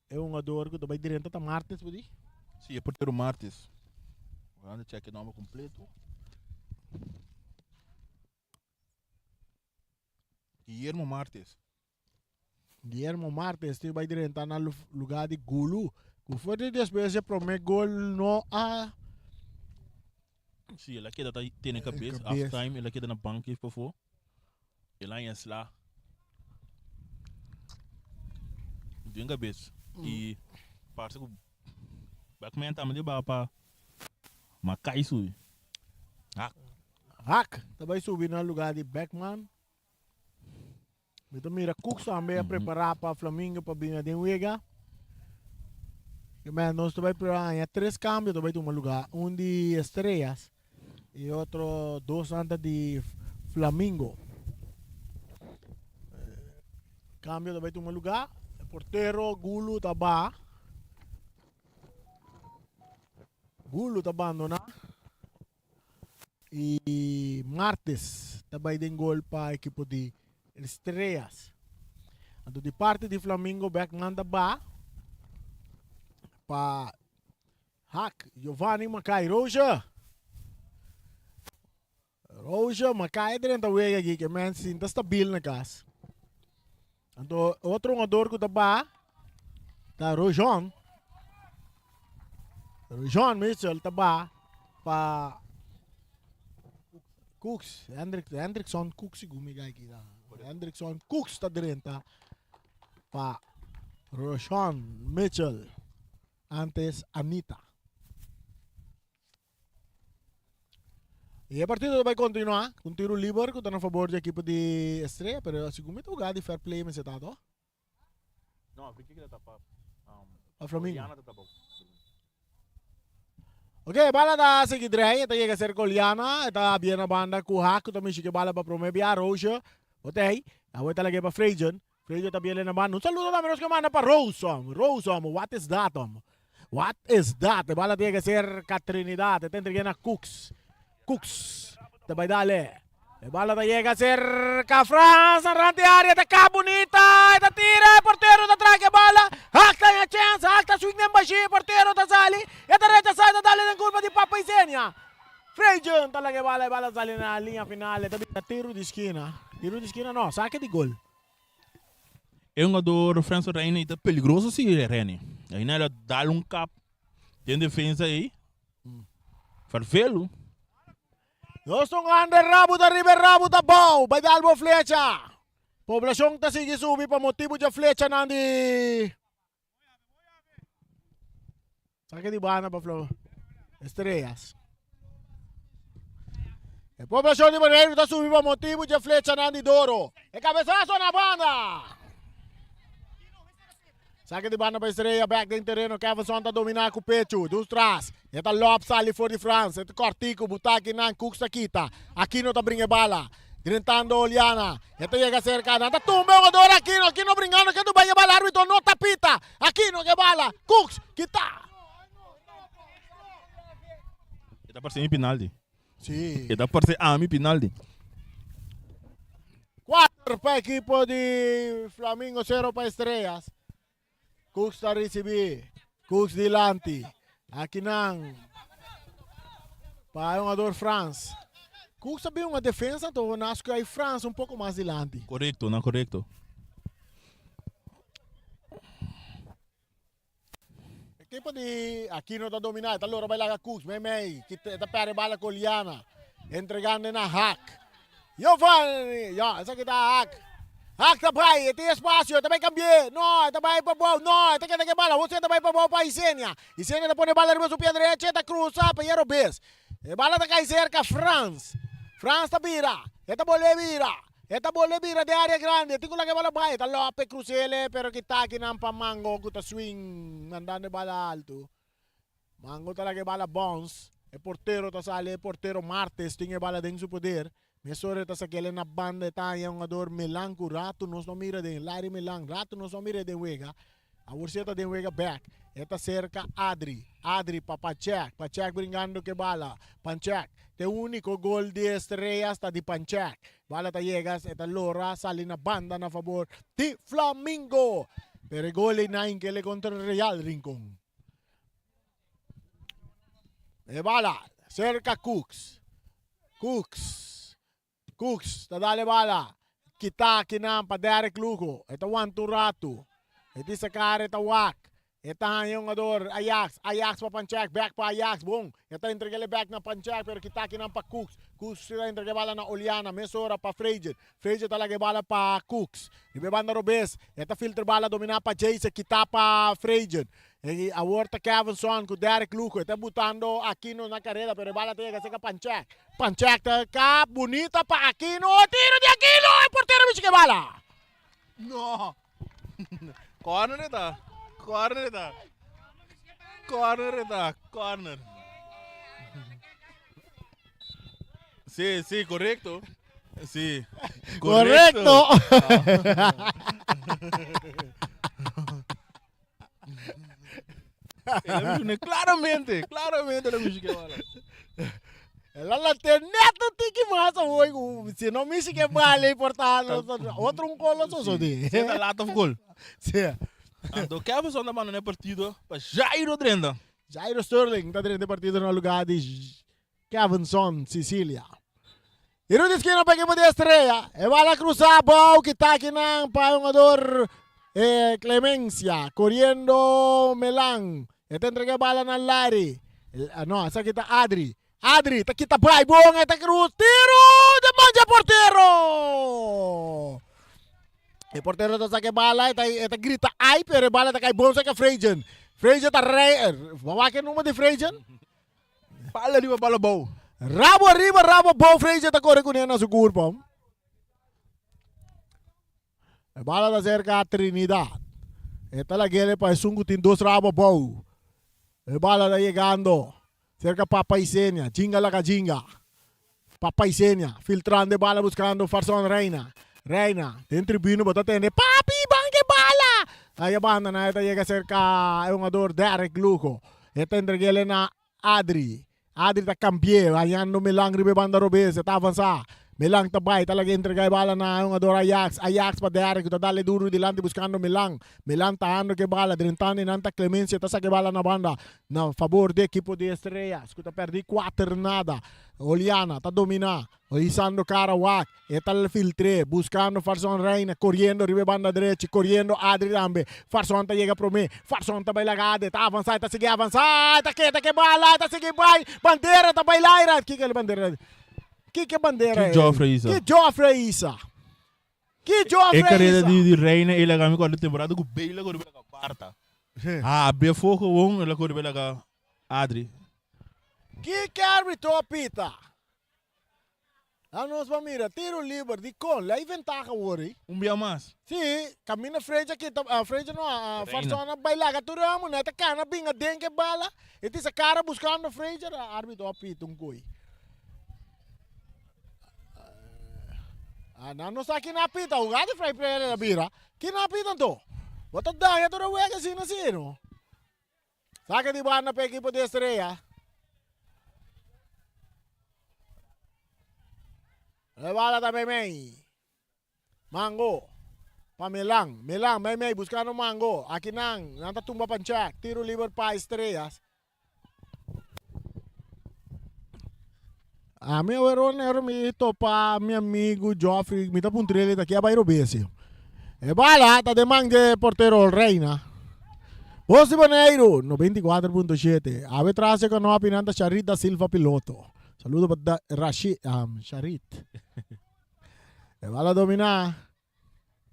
e hungador ku ta bai drenta ta Martes por di. Si, e portero Martes. Orlando check e nomber completo. Guillermo Martes. Guillermo Martes tin bai drenta na lugar di Gulu. Ku for di despues e prome gol no a Si, el a keda ta tene kabes. Half time el a keda na bank even pafó. El a haña sla. Den kabes. I parse ku Backman tambe di baha pa Makai subi. Hak. Hak ta bai subi na lugar di Backman. Mi ta mira Cooks tambe a prepara pa Flamingo pa bini aden wega. Men, nos ta bai haña tres cambio ta bai tuma lugar. Un di Estrellas y otro dos nan ta di Flamingo. Cambio ta bai tuma lugar. E portero Gulu ta ba. Gulu ta bandona. Y Martes ta bay den gol pa ekipo di Estrellas. Anto di parti di Flamingo Beckman ta ba pa Hak Giovanni Makai Roger. Roger Makai drenta wega aki ke men sinta stabil na kas. Anto otro hungador ku ta ba ta Rojon. Rojon Mitchell ta ba pa Cooks. Hendrik, Hendrickson Cooks sigun mi gai ki ta. Hendrickson Cooks ta drenta pa Rojon Mitchell. Antes Anita. E partido ta bai continua cu un tiro liber cu ta na fabor di ekipo di Estrella, pero segun mi ta huga di fair play mester ta to. No, free kick ta pa Pa Flamingo. Oliana ta tabou. Ok, bala ta sigui drei, e ta yega cerca Oliana, e ta abia na banda cu Haak cu ta mishi cu e bala pa prome bia, Roosje, botei, awor e ta lag'e pa Frejen, Frejen ta biele na banda, un saludo tambe nos ke manda pa Rose, hom, Rose hom, what is that hom, what is that, e bala ta yega cerca Trinidad, e ta entrega na Cooks, Cooks ta bai dale, e bala ta yega cerca Frans, na rand di area, ta ka bunita, e ta tira, e portero ta traha e bala, Haak ta haña chens, Haak ta swing den bashi, e portero ta sali, e ta rechasa, e ta dale den curva di Papa Isenia, Frejen ta laga e bala, e bala ta sali na liña final, e ta bira tiro di skina, tiro di skina no, sake di gol. E hungador Franso Reina ta peligroso si Rene. Aina el a dal un kap den defensa ei. Farvelu. Nos ta un hande rabu ta riba e rabu ta bou, bai dal bo flecha. Poblashon ta sigui subi pa motibu dje flechanan di. Sake di banda pa Flo Estrellas. E poblashon di Boneiru ta subi pa motibu dje flechanan di Doro. E kabesaso na banda. Sake di banda pa Estrella bek den tereno. Kevinson ta domina ku pechu. Dus tras. E ta lop sali for di Frans. E ta kortiku butaki nan Cooks ta kita. Aquino ta bringa e bala. Drentando Oliana. E ta yega serka. Nan ta tumba e hugador Aquino. Aquino bringando ke tumba e bala. Arbitro no ta pita. Aquino ke bala. Cooks kita. E ta parse mi penalti. Sí. E ta parse ami penalti. 4 pa ekipo di Flamingo, 0 pa Estrellas. Cooks ta ricibi. Cooks dilanti. Akinan pa e jugador Frans. Cooks ta bin un defensa to nas ku ay Frans un poco mas dilanti. Korekto, na korekto. Ekipo di Aquino ta domina, e ta lora bai laga Cooks mei mei, e ta perde bala ku Oliana, entregando na Haak. Giovanni, ya, esaki ta Haak. Haak ta bai, e tin espasio, e ta bai kambi'é, no, e ta bai pa bou, no, e ta keda ku e bala, José ta bai pa bou pa Isenia. Isenia ta pone e bala riba su pia derecho, e ta krusa pa Hierro Bes. E bala ta kai serka Frans. Frans ta bira, e ta bolbe bira. E ta bolbe bira den area grandi, e tin ku laga e bala bai, e ta lope krusele, pero kita akinan pa Mango ku ta swing mandando e bala altu. Mango ta laga e bala bounce, e portero ta sali, e portero Martes tin e bala den su poder. Mesora e ta sakele na banda, e ta haña hungador Melan ku ratu nos no mira den, Larry Melan, ratu nos no mira e den wega. Awor si e ta den wega bek. E ta serka Adri. Adri pa Pachek. Pachek bringando ku e bala. Panchek. Ta e uniko gol di Estrellas ta di Panchek. Bala ta yega, e ta lora sali na banda na fabor di Flamingo. Pero e gol ei na inkele kontra Real Rincon. E bala serka Cooks. Cooks. Cooks ta dal e bala. Kita akinan pa Derrick Lugo. E ta wanta un ratu. E tin sakar e ta wak. E ta haña hungador Ajax. Ajax pa Panchek. Bek pa Ajax. Bon. E ta entrega el bek na Panchek pero kita akinan pa Cooks. Cooks ta entrega e bala na Oliana. Mesora pa Frazier. Frazier ta laga e bala pa Cooks. Riba e banda robes. E ta filtra e bala domina pa Jason. Kita pa Frazier. E awor ta Kevinson ku Derrick Lugo. E ta butando Aquino na kareda pero e bala ta yega serka Panchek. Panchek ta kap bunita pa Aquino. Tiro di Aquino! E portero mishi ke bala. No! Corner e ta. Corner e ta. Corner e ta. Corner. Sí, sí, correcto. Sí. Correcto. Claramente, claramente la mishi ke bala. El a late net un tiki mas awor ku si no mishi ke bala por ta otro un gol lo sosode. Sí, ta laat of gol. Sí. Anto Kevin ta manda e partido pa Jairo drenta. Jairo Sterling ta drenta e partido na lugar di Kevinson Sicilia. Tiro di skina pa ekipo di Estrella. E bala cruza bou kita akinan pa e hungador eh, Clemencia. Corriendo Melan. E ta entrega e bala na Larry. Eh, no, esaki ta Adri. Adri ta kita bai bon e ta cruz. Tiro de manja portero. E portero ta saca e bala, e ta, e ta grita ai, pero e bala ta cai bon saca Frejen. Frejen ta rei, wak e number di Frejen? Bala riba bala bou. Rabo ariba rabo bou Frazier ta kore kuné na su kurpo. E bala ta serka Trinidad. E ta lag'ele pa esun ku tin dos rabo bou. E bala ta yegando serka Papa Isenia. Jinga laga jinga. Papa Isenia filtrando e bala buskando Farson Reina. Reina den tribuna bo ta tende Papi ban ke bala! Ai a banda nan e ta yega serka e hungador Derrick Lugo. E ta entreg'ele na Adri. Adri ta kambi'é hañando Milan riba e banda robes. E ta avansá. Melan ta bai, ta laga entrega e bala na hungador Ajax. Ajax pa Derrick ku ta dale duru dilanti buskando Melan. Melan ta hando ku e bala, drentando einan ta Clemencia ta saka e bala na banda na fabor di ekipo di Estrellas ku ta perdi kuater nada. Oliana ta domina, hisando kara wak, e ta filtr'é buskando Farson Reina koriendo riba e banda drechi, koriendo Adri tambe. Farson ta yega promé, Farson ta bai laga Adri, ta avansá, e ta sigui avansá, e ta keda ku e bala, e ta sigui bai, bandera ta bai laira. Kiko e bandera? Kiko bandera Ki Joffrey isa? Ki Joffrey isa? Ki Joffrey E carrera isa? di, di Reina e laga mi corda temporada ku Bale a corre laga Barta. Ah, be fo gewoon el a corre laga Adri. Ki arbitro a pita? A nos ba mira tiro liber di kon lei ventaha awor ei. Un bia mas. Si, caminda Freja kita, ah, Freja no, ah, Reina. Farzana bai laga tur amo, net a cana bin aden ke bala, e tin sa cara buscando Freja, arbitro a pita un koi. Ah, nan no sa kina a pita, hugada di Fray Pereira a bira, kina a pita anto? Bo ta daña tur e wega asina si, no? Saca di banda pa equipo di Estrella. E bala ta meimei. Mango pa Melan. Melan meimei buscando Mango. Aki nan, nan ta tumba panchek. Tiro liber pa Estrellas. Ami awor ora mi topa mi amigo Geoffrey, mi ta puntra el ta kia bai robes. E bala ta den man dje portero Reina. Bos di Boneiru, 94.7. Awe tras e konopi nan ta Sharit da Silva piloto. Saludo pa da, Rashid, um, Sharit. E bala domina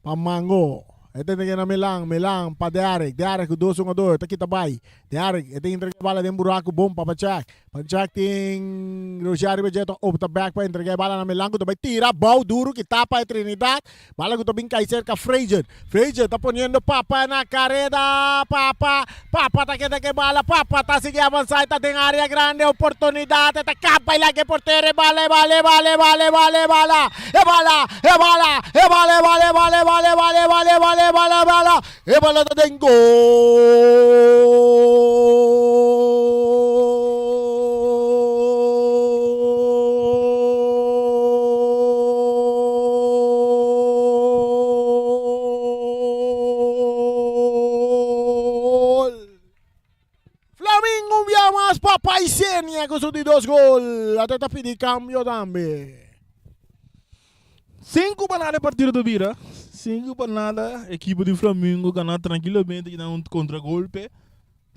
Pa Mango. E ta entrega na Milan. Milan pa Derrick. Derrick ku dos hungador. Ta kita bai. Derrick e ta entrega bala den buraku bon pa Pachek. Pachek tin Roger riba dje ta opta bek pa entrega e bala na Milan ku ta bai tira bou duru kita pa e Trinidad. Bala ku ta bin kai serka Frazier. Frazier ta poniendo Papa na kareda. Papa. Papa ta keda ku e bala. Papa ta sigui avansa e ta den area grande. Oportunidat e ta kaba i laga e portero e bala e bala e bala e bala e bala e bala. E bala, e bala, e bala, e bala, e bala, e bala, e bala, e bala, e bala, e bala, e bala, e bala ta den gol. Flamingo un bia mas pa Paisenia ku su di dos gol. Ate ta pidi kambio tambe. Sinku pa nada e partido ta bira. Sinku pa nada ekipo di Flamingo gana trankilamente i nan un kontragolpe.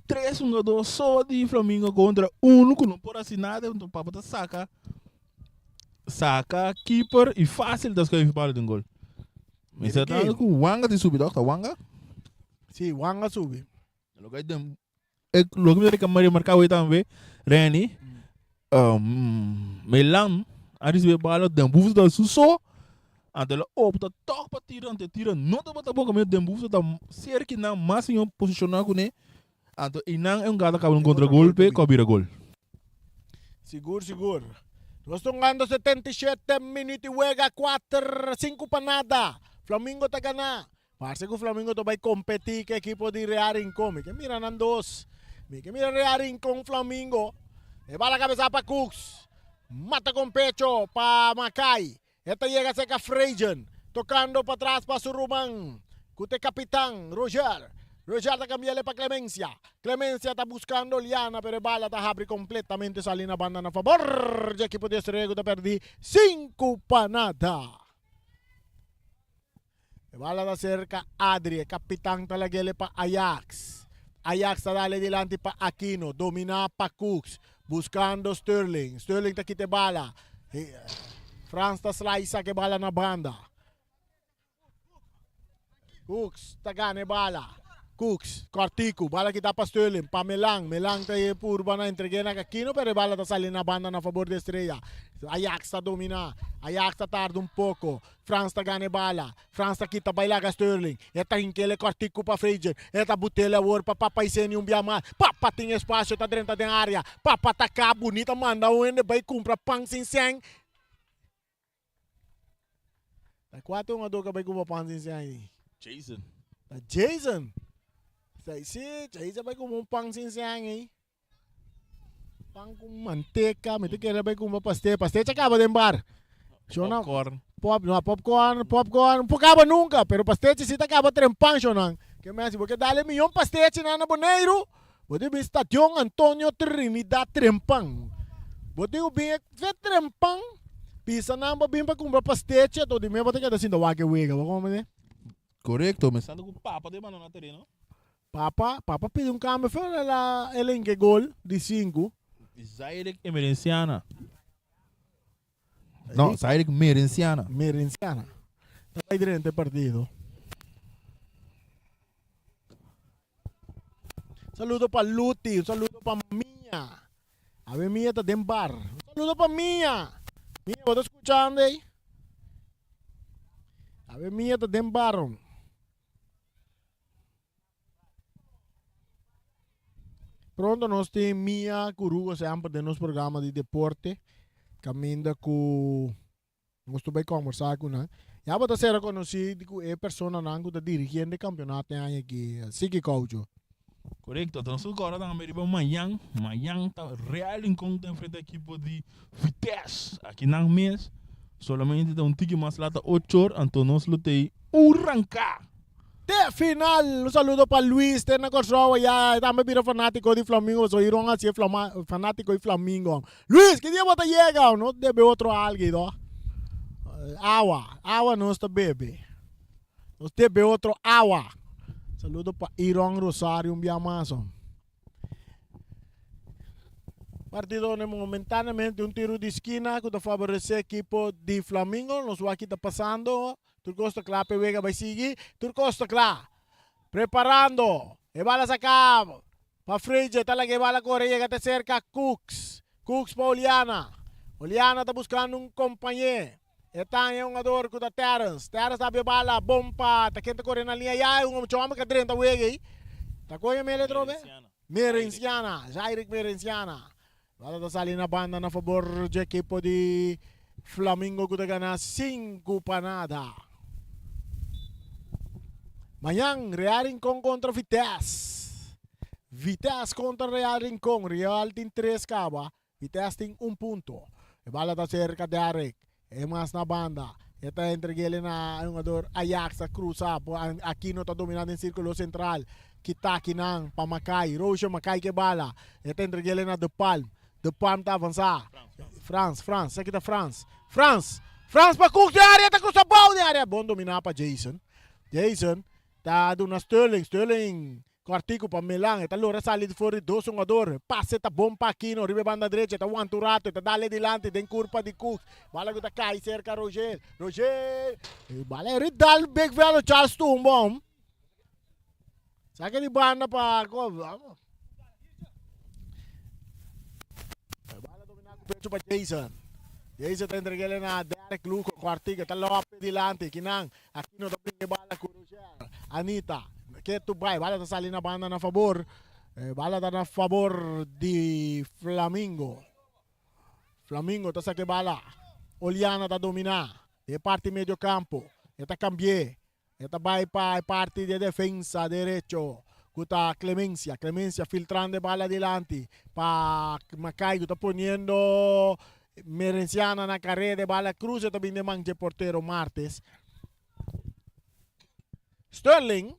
Tres hungadó so di Flamingo kontra unu ku no por hasi nada. Enton Papa ta saka saka keeper i fásil ta skuif bala den gol. Mester ta ku Wanga tin subi dòk? Ta Wanga? Si, Wanga subi. Lo que den e lo que me que remarcar hoy también, Renny, um, Milan a recibe bala den boven da su so, ante la opta toch pa tira, ante tira no ta bata boca, den boven ta cerca nan mas señor posicionar con anto y nan es un gata acaba un contragolpe, ko bira gol. Sigur, sigur. Nos ta hungando 77 minuut y wega 4, 5 pa nada. Flamingo ta gana. Parse ku Flamingo ta bai kompetí ku ekipo di Real Rincon. Mi ke mira nan dos. Mi ke mira Real Rincon Flamingo. E bala kabesá pa Cooks. Mata kon pecho pa Makai. E ta yega serka Frejen. Tokando patras pa su ruman ku ta e kapitan Roger. Roger ta kambi'el pa Clemencia. Clemencia ta buskando Liana pero e bala ta habri kompletamente sali na banda na fabor dje ekipo di Estrella ku ta pèrdí sinku pa nada. E bala ta cerca Adri, e capitan ta lag'ele pa Ajax. Ajax ta dale dilanti pa Aquino, domina pa Cooks, buscando Sterling. Sterling ta kita e bala. Frans ta sla y saca e bala na banda. Cooks ta gana e bala. Cooks, cortico, bala kita pa Sterling, pa Melan. Melan ta e purba na entregue na Aquino, pero e bala ta sali na banda na favor di Estrella. Ajax ta domina. Ajax ta tarda un poco. Frans ta gana e bala. Frans ta kita bai laga Sterling. E ta hink'el e kòrtiku pa Frazier. E ta but'el awor pa Papa Iseni un bia mas. Papa tin espasio ta drenta den área. Papa ta ka bunita manda un hende bai kumpra pan sin sèn. Ta kua ta un adó ka bai kumpra pan sin sèn ei? Jason. Ta Jason. Si, Jason bai kumpra un pan sin sèn ei. Pan ku manteka, mi ta kere bai kumpra pastel. Pastel cha kaba den bar. Shona, Popcorn. Pop, no, popcorn, popcorn, no por kaba nunka, pero pastechi si ta kaba trempan shonan. Ke men si bo ke dale miyon pastechinan na Boneiru, bo tin bin Stadion Antonio Trinidad trempan. Bo tin ku bin e fe trempan, pisa nan pa bin pa kumpra pastechi, anto di mes bo ta keda sinta wak e wega, bo komprende? Korekto, mi santa ku papa ta e manda na tereno. Papa, papa pidi un kambio for el a el hinka e gol di sinku. Zaire Emerenciana. No, Zaire Merenciana. Merenciana. Ta bai drenta e partido. Saludo pa Luti, un saludo pa Mia. Awe Mia ta den bar. Un saludo pa Mia. Mia, bo ta skuchando ei? Awe Mia ta den bar. Pronto nos tin Mia ku Rugo semper den nos programa di deporte. Kaminda ku nos ta bai kombersá ku nan. Ya bo ta ser rekonosí ku e personanan ku ta dirigiendo e kampeonato e aña aki. Siki Koucho. Korekto, ta nos ku kòrda tambe riba mañan. Mañan ta Real Rincon ta enfrenta ekipo di Vitesse. Aki nan mes solamente ta un tiki mas lat ta ocho or, anto nos lo tei un ranká. Te final! Un saludo pa Luis te na Kòrsou ayá. E tambe bira fanátiko di Flamingo pasobra Iron hasié fanátiko di Flamingo. Luis, ki dia bo ta yega? No debe otro algu to. Awa, awa nos ta bebe. Nos debe otro awa. Saludo pa Iron Rosario un bia mas. Partido momentáneamente un tiro di skina ku ta faboresé ekipo di Flamingo. Nos wak ki ta pasando. Tur kos ta kla p'e wega bai sigui. Tur kos ta kla. Preparando. E bala saká pa Frege. Ta laga e bala kore yega te serka Cooks. Cooks pa Oliana. Oliana ta buskando un kompañé. E ta haña hungador ku ta Terrence. Terrence ta habri e bala. Bon pa ta ken ta kore na liña ya. E un homber ka drenta wega ei. Ta koña mele atrobe? Merenciana. Jairik Merenciana. Bala ta sali na banda na fabor dje ekipo di Flamingo ku ta gana sinku pa nada. Mañan Real Rincon kontra Vitesse. Vitesse kontra Real Rincon. Real tin tres kaba, Vitesse tin un punto. E bala ta serka Derrick. E mas na banda. E ta entreg'el na e hungador Ajax ta cruza. Aquino ta domina den circulo central. Kita akinan pa Makai. Roosje Makai ke bala. E ta entreg'el na De Palm. De Palm ta avansa. Frans, Frans. Esaki ta Frans. Frans! Frans pa Cook den area. Ta cruza bou den area. Bon domina pa Jason. Jason ta duna Sterling. Sterling Kòrtiku pa Milan, e ta logra sali di for di dos hungador. Pase ta bon pa Aquino riba e banda drecha, e ta wanta un rato, e ta dale dilanti den kurpa di Cooks. Bala ku ta kai serka Roger. Roger! E bala e ridal Big Velo Charles tumba hom. Saka di banda pa E bala domina ku pecho pa Jason. Jason ta entreg'el na Derek Lugo. Kòrtiku, e ta lope dilanti. Kinan Aquino ta bringa e bala ku Roger. Anita ketu bai. Bala ta sali na banda na fabor. E bala ta na fabor di Flamingo. Flamingo ta saka e bala. Oliana ta domina e parti medio campo. E ta cambi'é. E ta bai pa e parti di e defensa derecho ku ta Clemencia. Clemencia filtrando e bala dilanti pa Makai ku ta poniendo Merenciana na careda e bala cruza ta bin den man dje portero Martes. Sterling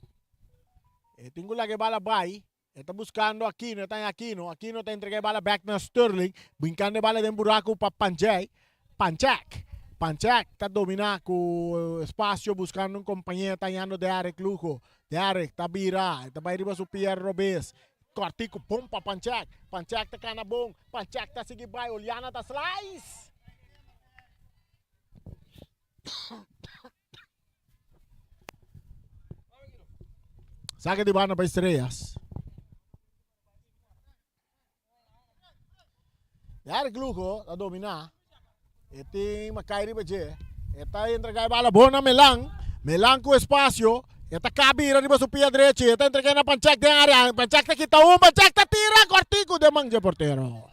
e tin cu laga e bala bay. E ta buscando Aquino, e ta en Aquino. Aquino ta entrega e bala back na Sterling. Brincando e bala den buraco pa Panjay. Panchek. Panchek ta domina cu espacio buscando un compañero. Ta hallando Derek Lugo. Derek ta bira. E ta bay riba su pia robes. Kòrtiku bon pa Panchek. Panchek ta kana bon. Panchek ta sigui bai. Oliana ta slice. Saka di banda pa Estrellas. Derek Lugo ta domina. E tin Makai riba dje. E ta entrega e bala bon na Melan. Melan ku espasio. E ta kabira riba su pia drechi. E ta entrega na Panchek den area. Panchek ta kita un. Panchek ta tira kortiku den man dje portero.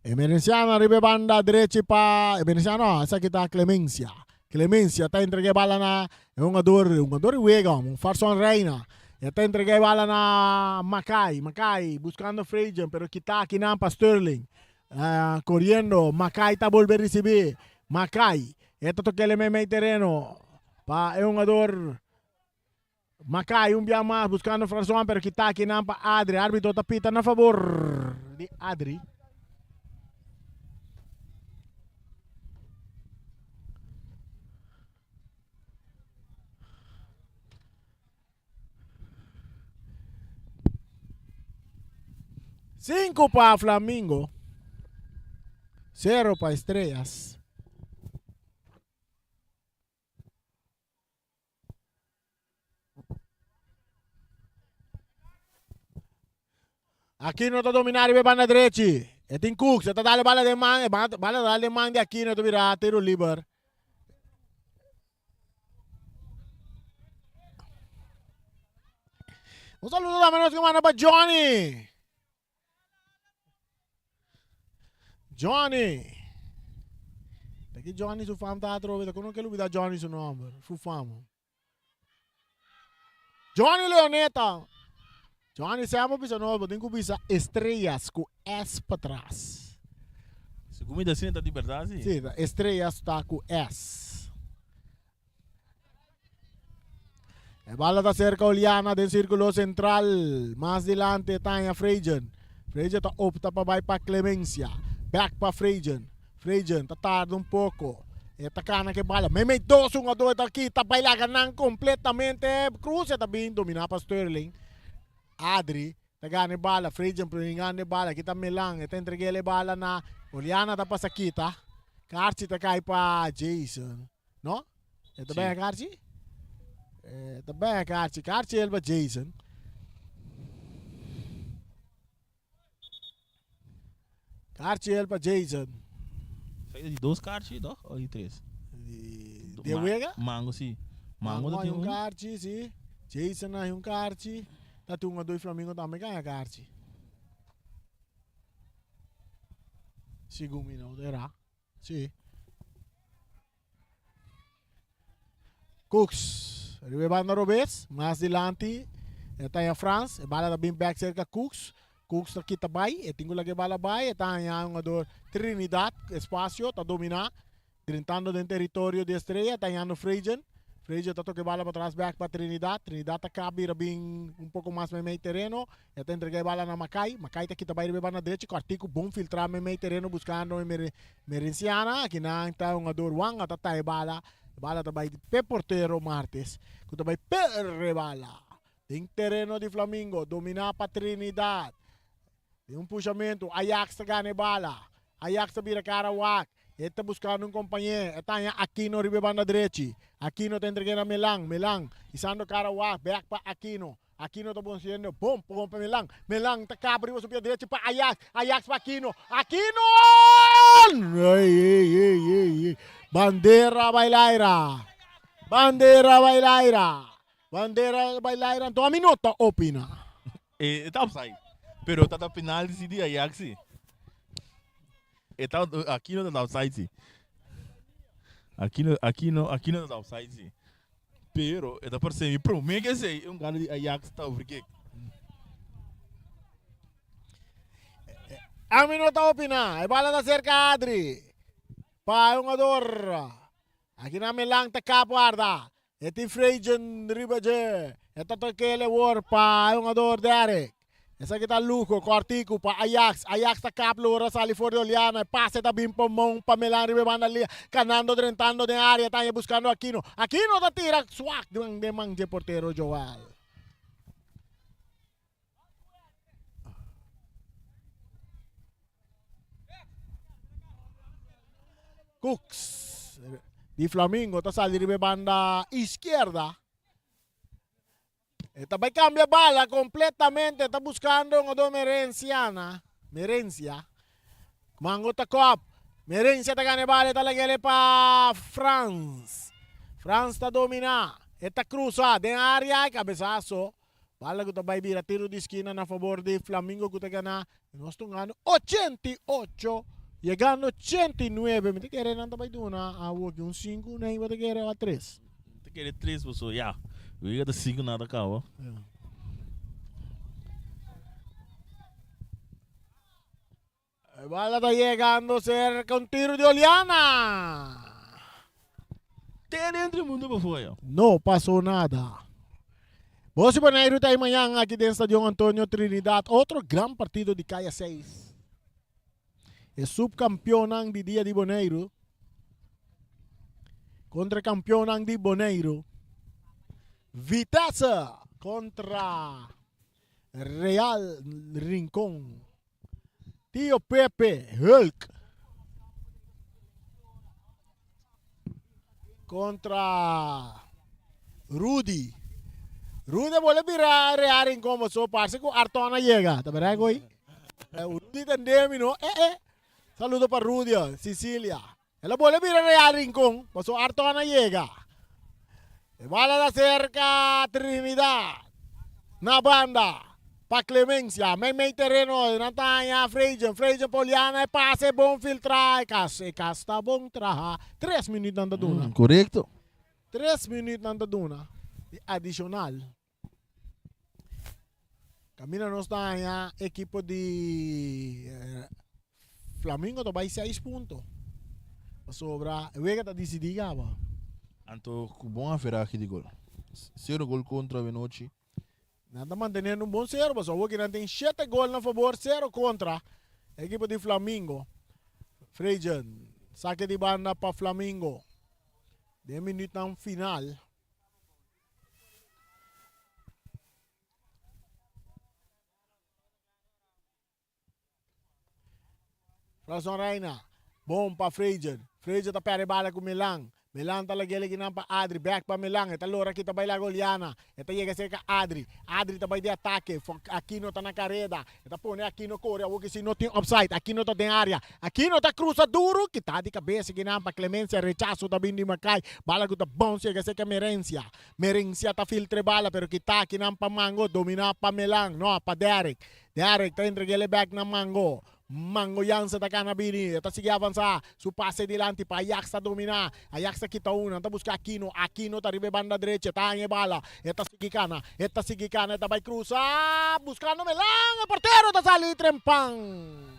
Emerenciano riba e banda drechi pa Emerenciano, esaki ta Clemencia. Clemencia ta entrega e bala na e hungador, hungador di wega, un Farson Reina. E ta entrega e bala na Makai. Makai buscando Freidjen, pero kita akinan pa Sterling. Uh, corriendo, Makai ta bolbe ricibi. Makai, e ta tokele meimei tereno pa e hungador Makai un bia mas buscando François, pero kita akinan pa Adri. Arbitro ta pita na favor di Adri. Cinco pa Flamingo, cero pa Estrellas. Aquino ta domina riba e banda drechi. E tin Cooks, e ta dale bala den man, e bala ta dale den man di Aquino, ta bira tiro liber. Un saludo tambe nos ke manda pa Johnny. Johnny. Ta ki Johnny su fam ta atrobe, ta kono ke lubida Johnny su nomber, su fam. Johnny Leoneta. Johnny semper bisa nos, bo tin ku bisa estrellas ku S patras. Segun mi ta asina ta di berdad si. Si, ta estrellas ta ku S. E bala ta cerca Oliana den círculo central. Mas dilante Tanya Frejen. Frejen ta opta pa bai pa Clemencia. Back pa Frejen. Frejen ta tarda un poco. E ta cana ke bala. Meimei dos hungador ta kita bai laga nan completamente. Cruz e ta bin domina pa Sterling. Adri ta gana e bala. Frejen primer gana e bala. Kita Melan. E ta entrega e bala na Oliana ta pasa kita. Karchi ta kai pa Jason. No? E ta bem Karchi? E ta bem Karchi. Karchi elba Jason. Karchi elba Jason. Sa di dos karchi, toch? O di tres? Di, de wega? Mango, si. Mango, Mango un karchi, si. Jason hay un karchi. Ta tunga doy Flamingo tambe gana karchi. Segun mi no era. Si. Cooks riba e banda robes, mas dilanti e ta haña Frans, e bala ta bin bek serka Cooks, Cooks ta kita bai, e tin ku laga e bala bai, e ta haña hungador Trinidad, espacio, ta domina, drentando den teritorio di Estrella, e ta hañando Frejen, Frejen ta toka e bala patras bek pa Trinidad, Trinidad ta kap bira bin un poko mas meimei tereno, E ta entrega e bala na Makai. Makai ta kita bai riba e banda drechi. Kòrtiku bon filtrá meimei tereno buskando e Merenciana. Akinan ta hungador Wanga ta taha e bala. E bala ta bai p'e portero Martes ku ta bai perde e bala. Den tereno di Flamingo dominá pa Trinidad. Den un pushamentu Ajax ta gana e bala. Ajax ta bira kara wak. E ta buskando un kompañé. E ta haña Aquino riba e banda drechi. Aquino ta entreg'é na Melan. Melan isando kara wak bèk pa Aquino. Aquino ta bonsiendo bon pon pa Melan. Melan ta kaba riba su pia drechi pa Ajax. Ajax pa Aquino. Aquino! Ey, ey, ey, ey, ey. Bandera bailaira. Bandera bailaira. Bandera bailaira. Anto ami no ta opina. E ta offside. Pero ta ta penalti si di Ajax si. E ta Aquino ta offside si. Aquino Aquino Aquino ta offside si. Pero e ta parse mi prome ke esei e un gana di Ajax ta overkick. Ami no ta opina. E bala ta serka Adri. Pa e hungador. Aki na Milan ta kap warda. E tin Frejen riba dje. E ta tokele awor pa e hungador Derek. Esaki ta luho, kòrtiku pa Ajax. Ajax ta kap lora sali for di Oliana. E pase ta bin pa mon pa Milan riba e banda lia. Kanando drentando den área ta haña buskando Aquino. Aquino ta tira swak den man dje portero Joel. Cooks di Flamingo ta sali riba e banda izquierda. E ta bai cambia bala completamente, ta buscando un otro Merenciana, Merencia. Mango ta kop. Merencia ta gana e bala, e ta lag'ele pa Frans. Frans ta domina, e ta cruza den area, e cabezazo. Bala cu ta bai bira tiro di skina na favor di Flamingo cu ta gana. Nos ta gana 88, yegando 89. Mi ta kere nan ta bai duna awo aki un 5, un 9, bo ta kere o a 3. Ta kere 3 paso ya. Wega ta 5 nada caba. E bala ta yegando cerca un tiro di Oliana. Te dentro e mundo pafó ya. No pasó nada. Bos y Boneiru ta ahí mañan aki den Stadion Antonio Trinidad. Otro gran partido di Kaya 6. E subcampeonnan di Dia di Boneiru contra e campeonnan di Boneiru. Vitesse contra Real Rincon. Tio Pepe Hulk contra Rudy. Rudy a bole bira Real Rincon paso parse cu Arton a yega. Ta berdad goy? Rudy ta ndemi no. Eh eh. Saludo pa Rudy, Sicilia. El a bole bira Real Rincon paso Arton a yega. E bala ta cerca Trinidad. Na banda pa Clemencia. Mei mei tereno nan ta haña Freidjen. Freidjen pa Oliana e pase bon filtra. E kas e kas ta bon traha. Tres minuut nan ta duna. Korekto. Tres minuut nan ta duna di adicional. Caminda nos ta haña ekipo di Flamingo ta bai seis punto. Pasobra e wega ta disidí kaba. Anto ku bon averahe di gol. Sero gol kontra awenochi. Nan ta mantenendo un bon sero pasobra awor ki nan tin shete gol na fabor, sero kontra ekipo di Flamingo. Freidjen sake di banda pa Flamingo den minütnan final. Franson Reina, bon pa Fraser. Fraser ta perde bala ku Milan. Milan ta lag'é kinan pa Adri, bek pa Milan. E ta lora kita bai laga Oliana. E ta yega serka Adri. Adri ta bai di atake. Aquino ta na kareda. E ta pone Aquino kore. Awor ki si no tin opside. Aquino ta den area. Aquino ta krusa duru. Kita di kabesa kinan pa Clemencia. Rechaso ta bin di Mackay. Bala ku ta bounce yega serka Merencia. Merencia ta filtra e bala pero kita kinan pa Mango. Domina pa Milan. No, pa Derrick. Derrick ta entreg'el e bek na Mango. Mango Jansen ta gana bini, e ta sigui avansa, su pase dilanti pa Ajax ta domina, Ajax ta kita un, nan ta buska Aquino, Aquino ta riba e banda drechi, e ta haña e bala, e ta sigui kana, e ta sigui kana, e ta bai krusa, buskando Melan, e portero ta sali trempan.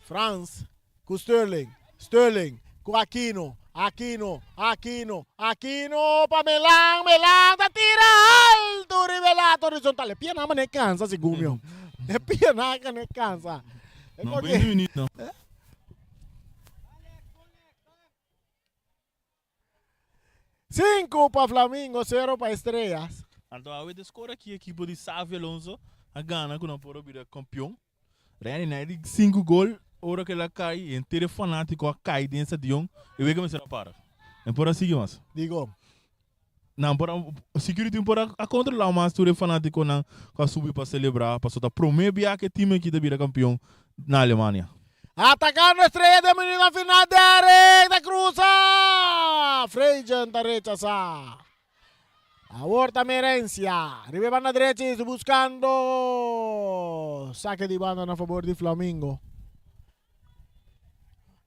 Frans ku Sterling, Sterling ku Aquino, Aquino, Aquino, Aquino pa Melan, Melan ta tira alto riba e lato horizontal. E pianan mane cansa segun mi hom. E pianan mane cansa. E No koke. 20 minuut no. Sinku pa Flamingo, sero pa Estrellas. Anto awe de score aki ekipo di Xavi Alonso a gana ku nan por a bira kampion. Randy Knight di sinku gol ora ku el a kai henter e fanatiko a kai den stadion e wega mester a para. Nan por a sigui mas. Dikon? Nan por a security por a kontrola mas tur e fanatikonan ku a subi pa selebrá pasobra ta promé bia ku e tim aki ta bira kampion na Alemania. Atacando Estrella den minutonan final Derek ta cruza! Freidjen ta rechasa. Awor ta Merencia riba e banda drechi buscando saque di banda na favor di Flamingo.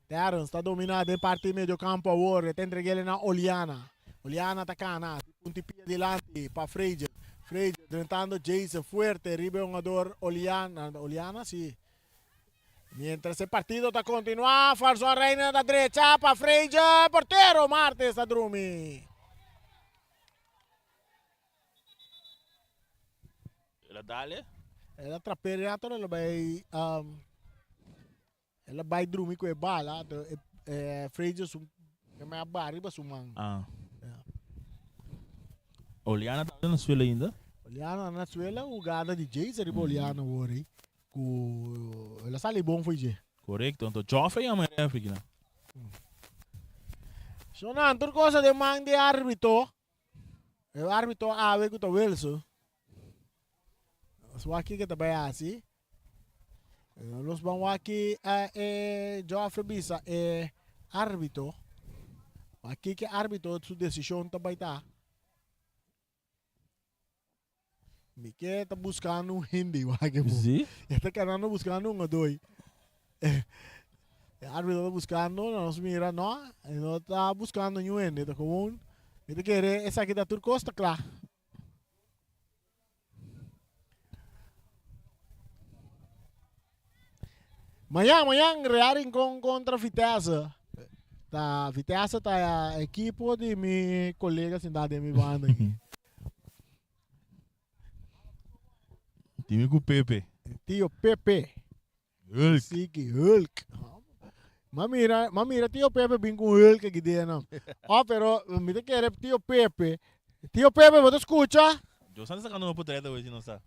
Terrence ta domina den parti medio campo awor e ta entreg'el na Oliana. Oliana ta cana punti pia dilanti pa Freidjen. Freidjen drentando Jason fuerte riba e hungador Oliana, Oliana si. Mientras e partido ta continua, Farson Reina ta drecha pa Freidje, portero Martes ta drumi. El a dale. El a trap'é rato, el a bai, um, el a bai drumi ku e bala, anto e, e Freidje su, e a bari riba su man. Ah. Ja. Oliana ta na suela ainda. Oliana na suela, hugada di Jason riba Oliana awor, eh. Ku el a sali bon fo'i dje. Korekto, anto Joffrey yama e refri kina. Shonan, tur cosa den man di arbitro. E arbitro awe ku ta Wilson. Nos wak kiko ta bai hasi. Nos ban wak ki e Joffrey bisa e arbitro. Wak kiko e arbitro su desishon ta bai ta. Mi ke ta buscando un hende wak e bo. Sí? E ta canando buscando un adoi. E arbitro ta buscando, nos mira, no, e no ta buscando niun hende, ta gewoon, mi ta kere esaki ta tur cos ta cla. Mañan, mañan Real Rincon contra Vitesse. Ta Vitesse ta ekipo di mi colega sintá den mi banda aki. Timi ku Pepe. Tio Pepe. Hulk. Siki Hulk. Ma mira, ma mira Tio Pepe bin ku Hulk aki den no. Oh, pero mi ta kere Tio Pepe. Tio Pepe, bo ta skucha? Yo sa sacando un portret hoy si no sa.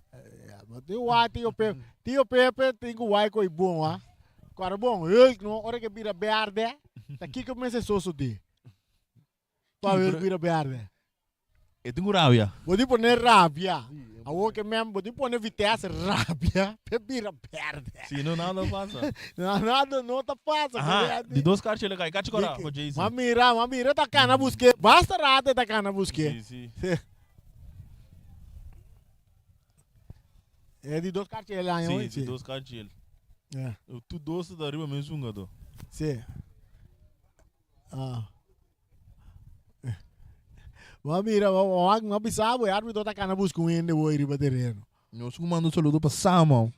Ja, bo tin wak Tio Pepe. Tio Pepe tin ku wak koi bon, wa. Kora bon, Hulk no, ora ke bira berde, ta kiko mester sosodé? Pa Hulk bira berde. E tin ku rabia. Bo tin pone rabia. Awor ke men bo tin pone Vitesse rabia p'e bira berde. Si no nada no pasa. Nada no ta pasa. Aha, di dos karchi el a kai. Kachi kora pa Jason. Ma mira, ma mira ta kana buske. Basta rato e ta kana buske. Si, si. E di dos karchi el aña Si, di dos karchi el. Yeah. Tur dos ta riba mes hungadó. Si. Ah. Bo mira, bo bo bisa bo, e arbitro ta kana buska un hende hoy riba tereno. Nos ku manda un saludo pa Samo.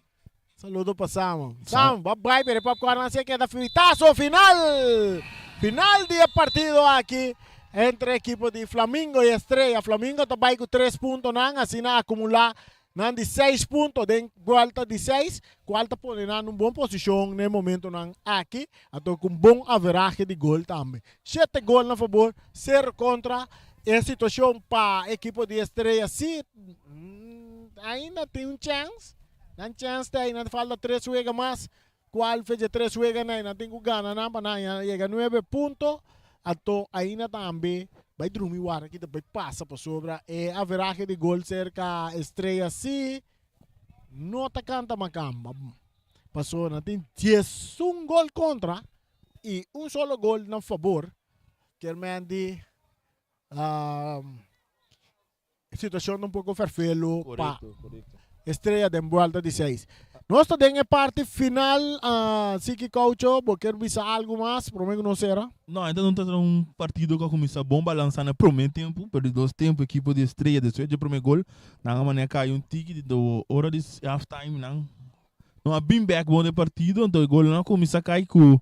Saludo pa Samo. Sam, bo bai pero e popcorn a keda fritazo final. Final di e partido aki entre ekipo di Flamingo y Estrella. Flamingo ta bai ku tres puntonan, asina akumulá Nan di seis punto den buelta di seis, cual ta pone nan un bon posicion n'e momentonan aki, anto cu un bon averahe di gol tambe. Shete gol na fabor, sero contra. E situacion pa ekipo di Estrella si ainda tin un chance, nan chance ta nan falta tres wega mas, cual fecha tres weganan nan tin cu gana nan pa nan yega nuebe punto, anto ainda tambe bai drumi wara ki ta bai pasa pasobra e averahe di gol cerca Estrella si no ta canta macamba pasobra nan tin diesun gol contra y un solo gol na fabor kier di Situacion ta un poco ferfelu pa Estrella den buelta di seis. Nos ta den e parti final, Siki Caucho, bo kier bisa algo mas prome cu nos cera? No, ainda no ta un partido cu a cuminsa bon balansa na prome tempo, pero di dos tempo ekipo di Estrella despues dje prome gol nan a manera cay un tiki di do ora di half time nan No a bin bek bon den partido, anto e golnan a kuminsá kai ku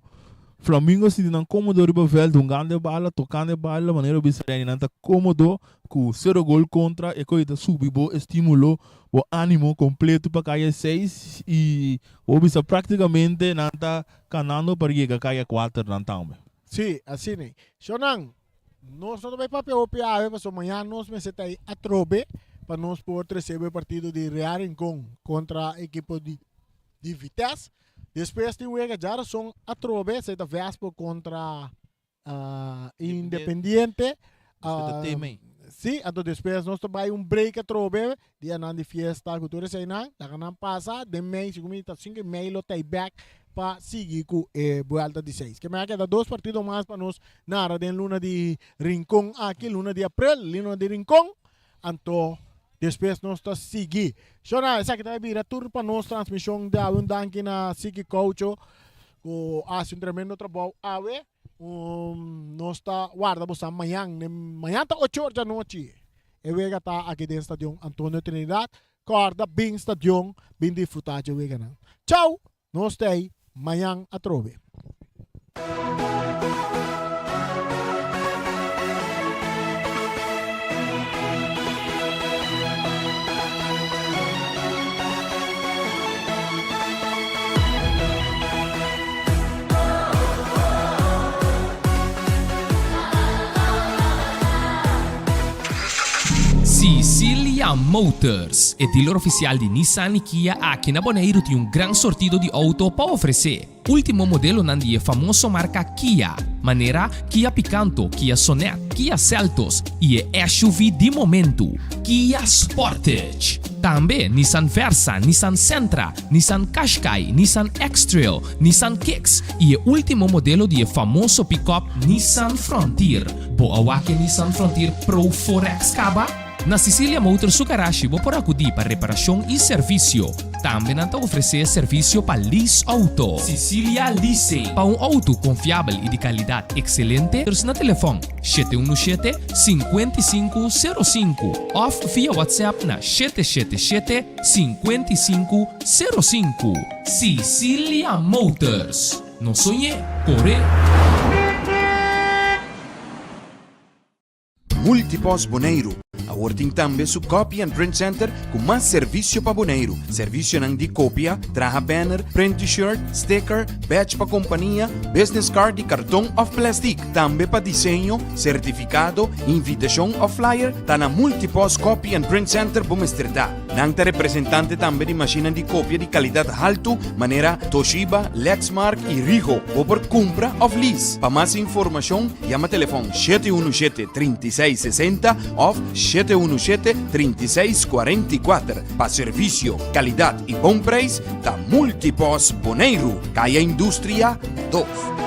Flamingo a sinti nan kómodo riba vèlt, hungando e bala, tokando e bala, manera bo bisa Renny, nan ta kómodo ku sero gol kontra, e koe ta subi bo estímulo, bo ánimo kompleto pa kai e seis i bo bisa práktikamente nan ta kanando pa yega kai e kuaternan tambe. Sí, asina. Shonnan, nos no ta bai papia hopi awe pasobra mañana nos mester ta ei atrobe pa nos por trese bo e partido di Real Rincon kontra ekipo di di Vitesse. Despues tin wega djarason atrobe, esei ta Vespo kontra Independiente. Sí, anto despues nos ta bai un break atrobe, dianan di fiesta ku tur eseinan, laga nan pasa den mei, segun mi ta sinku i mei lo ta ei bek pa sigui ku e buelta di seis. Ke mei a keda dos partido mas pa nos nara den luna di Rincon aki, luna di aprel, luna di Rincon, anto despues nos ta sigui. Shona, esaki ta bira tur pa nos transmision di awe. Un danki na Siki Caucho ku a hasi un tremendo trabou awe. Nos ta warda boso mañan. Mañan ta ocho or di anochi. E wega ta aki den Stadion Antonio Trinidad. Kòrda bin stadion bin disfrutá dje weganan. Chau! Nos ta ei mañan atrobe. Sicilia Motors, e dealer oficial di Nissan y Kia aki na Boneiru tin un gran sortido di auto pa ofrece. Ultimo modelonan di e famoso marca Kia, manera Kia Picanto, Kia Sonet, Kia Seltos y e SUV di momento, Kia Sportage. Tambe Nissan Versa, Nissan Sentra, Nissan Qashqai, Nissan X-Trail, Nissan Kicks y e ultimo modelo di e famoso pick-up Nissan Frontier. Bo a wak e Nissan Frontier Pro 4X caba? Na Cecilia Motors su garashi bo por akudí pa reparashon i servisio. Tambe nan ta ofresé servisio pa lease outo. Cecilia Leasing. Pa un outo konfiabel i di kalidat ekselente, na telefòn 717 5505 òf via WhatsApp na 777 5505. Cecilia Motors. No soñ'é, kore! Multipost Boneiru awor tin tambe su Copy and Print Center ku mas servisio pa Boneiru. Servisionan di kopia, traha banner, print t-shirt, sticker, badge pa kompania, business card di karton òf plèstik. Tambe pa diseño, sertifikado, invitashon òf flyer ta na Multipost Copy and Print Center bo mester ta. Nan ta representante tambe di mashinnan di kopia di kalidat haltu manera Toshiba, Lexmark i Rigo. Bo por kumpra òf lease. Pa mas informashon yama telefòn 717 36 60 òf 717 36 44. Pa servisio, kalidat i bon preis ta Multipost Boneiru, Kaya Industria 2.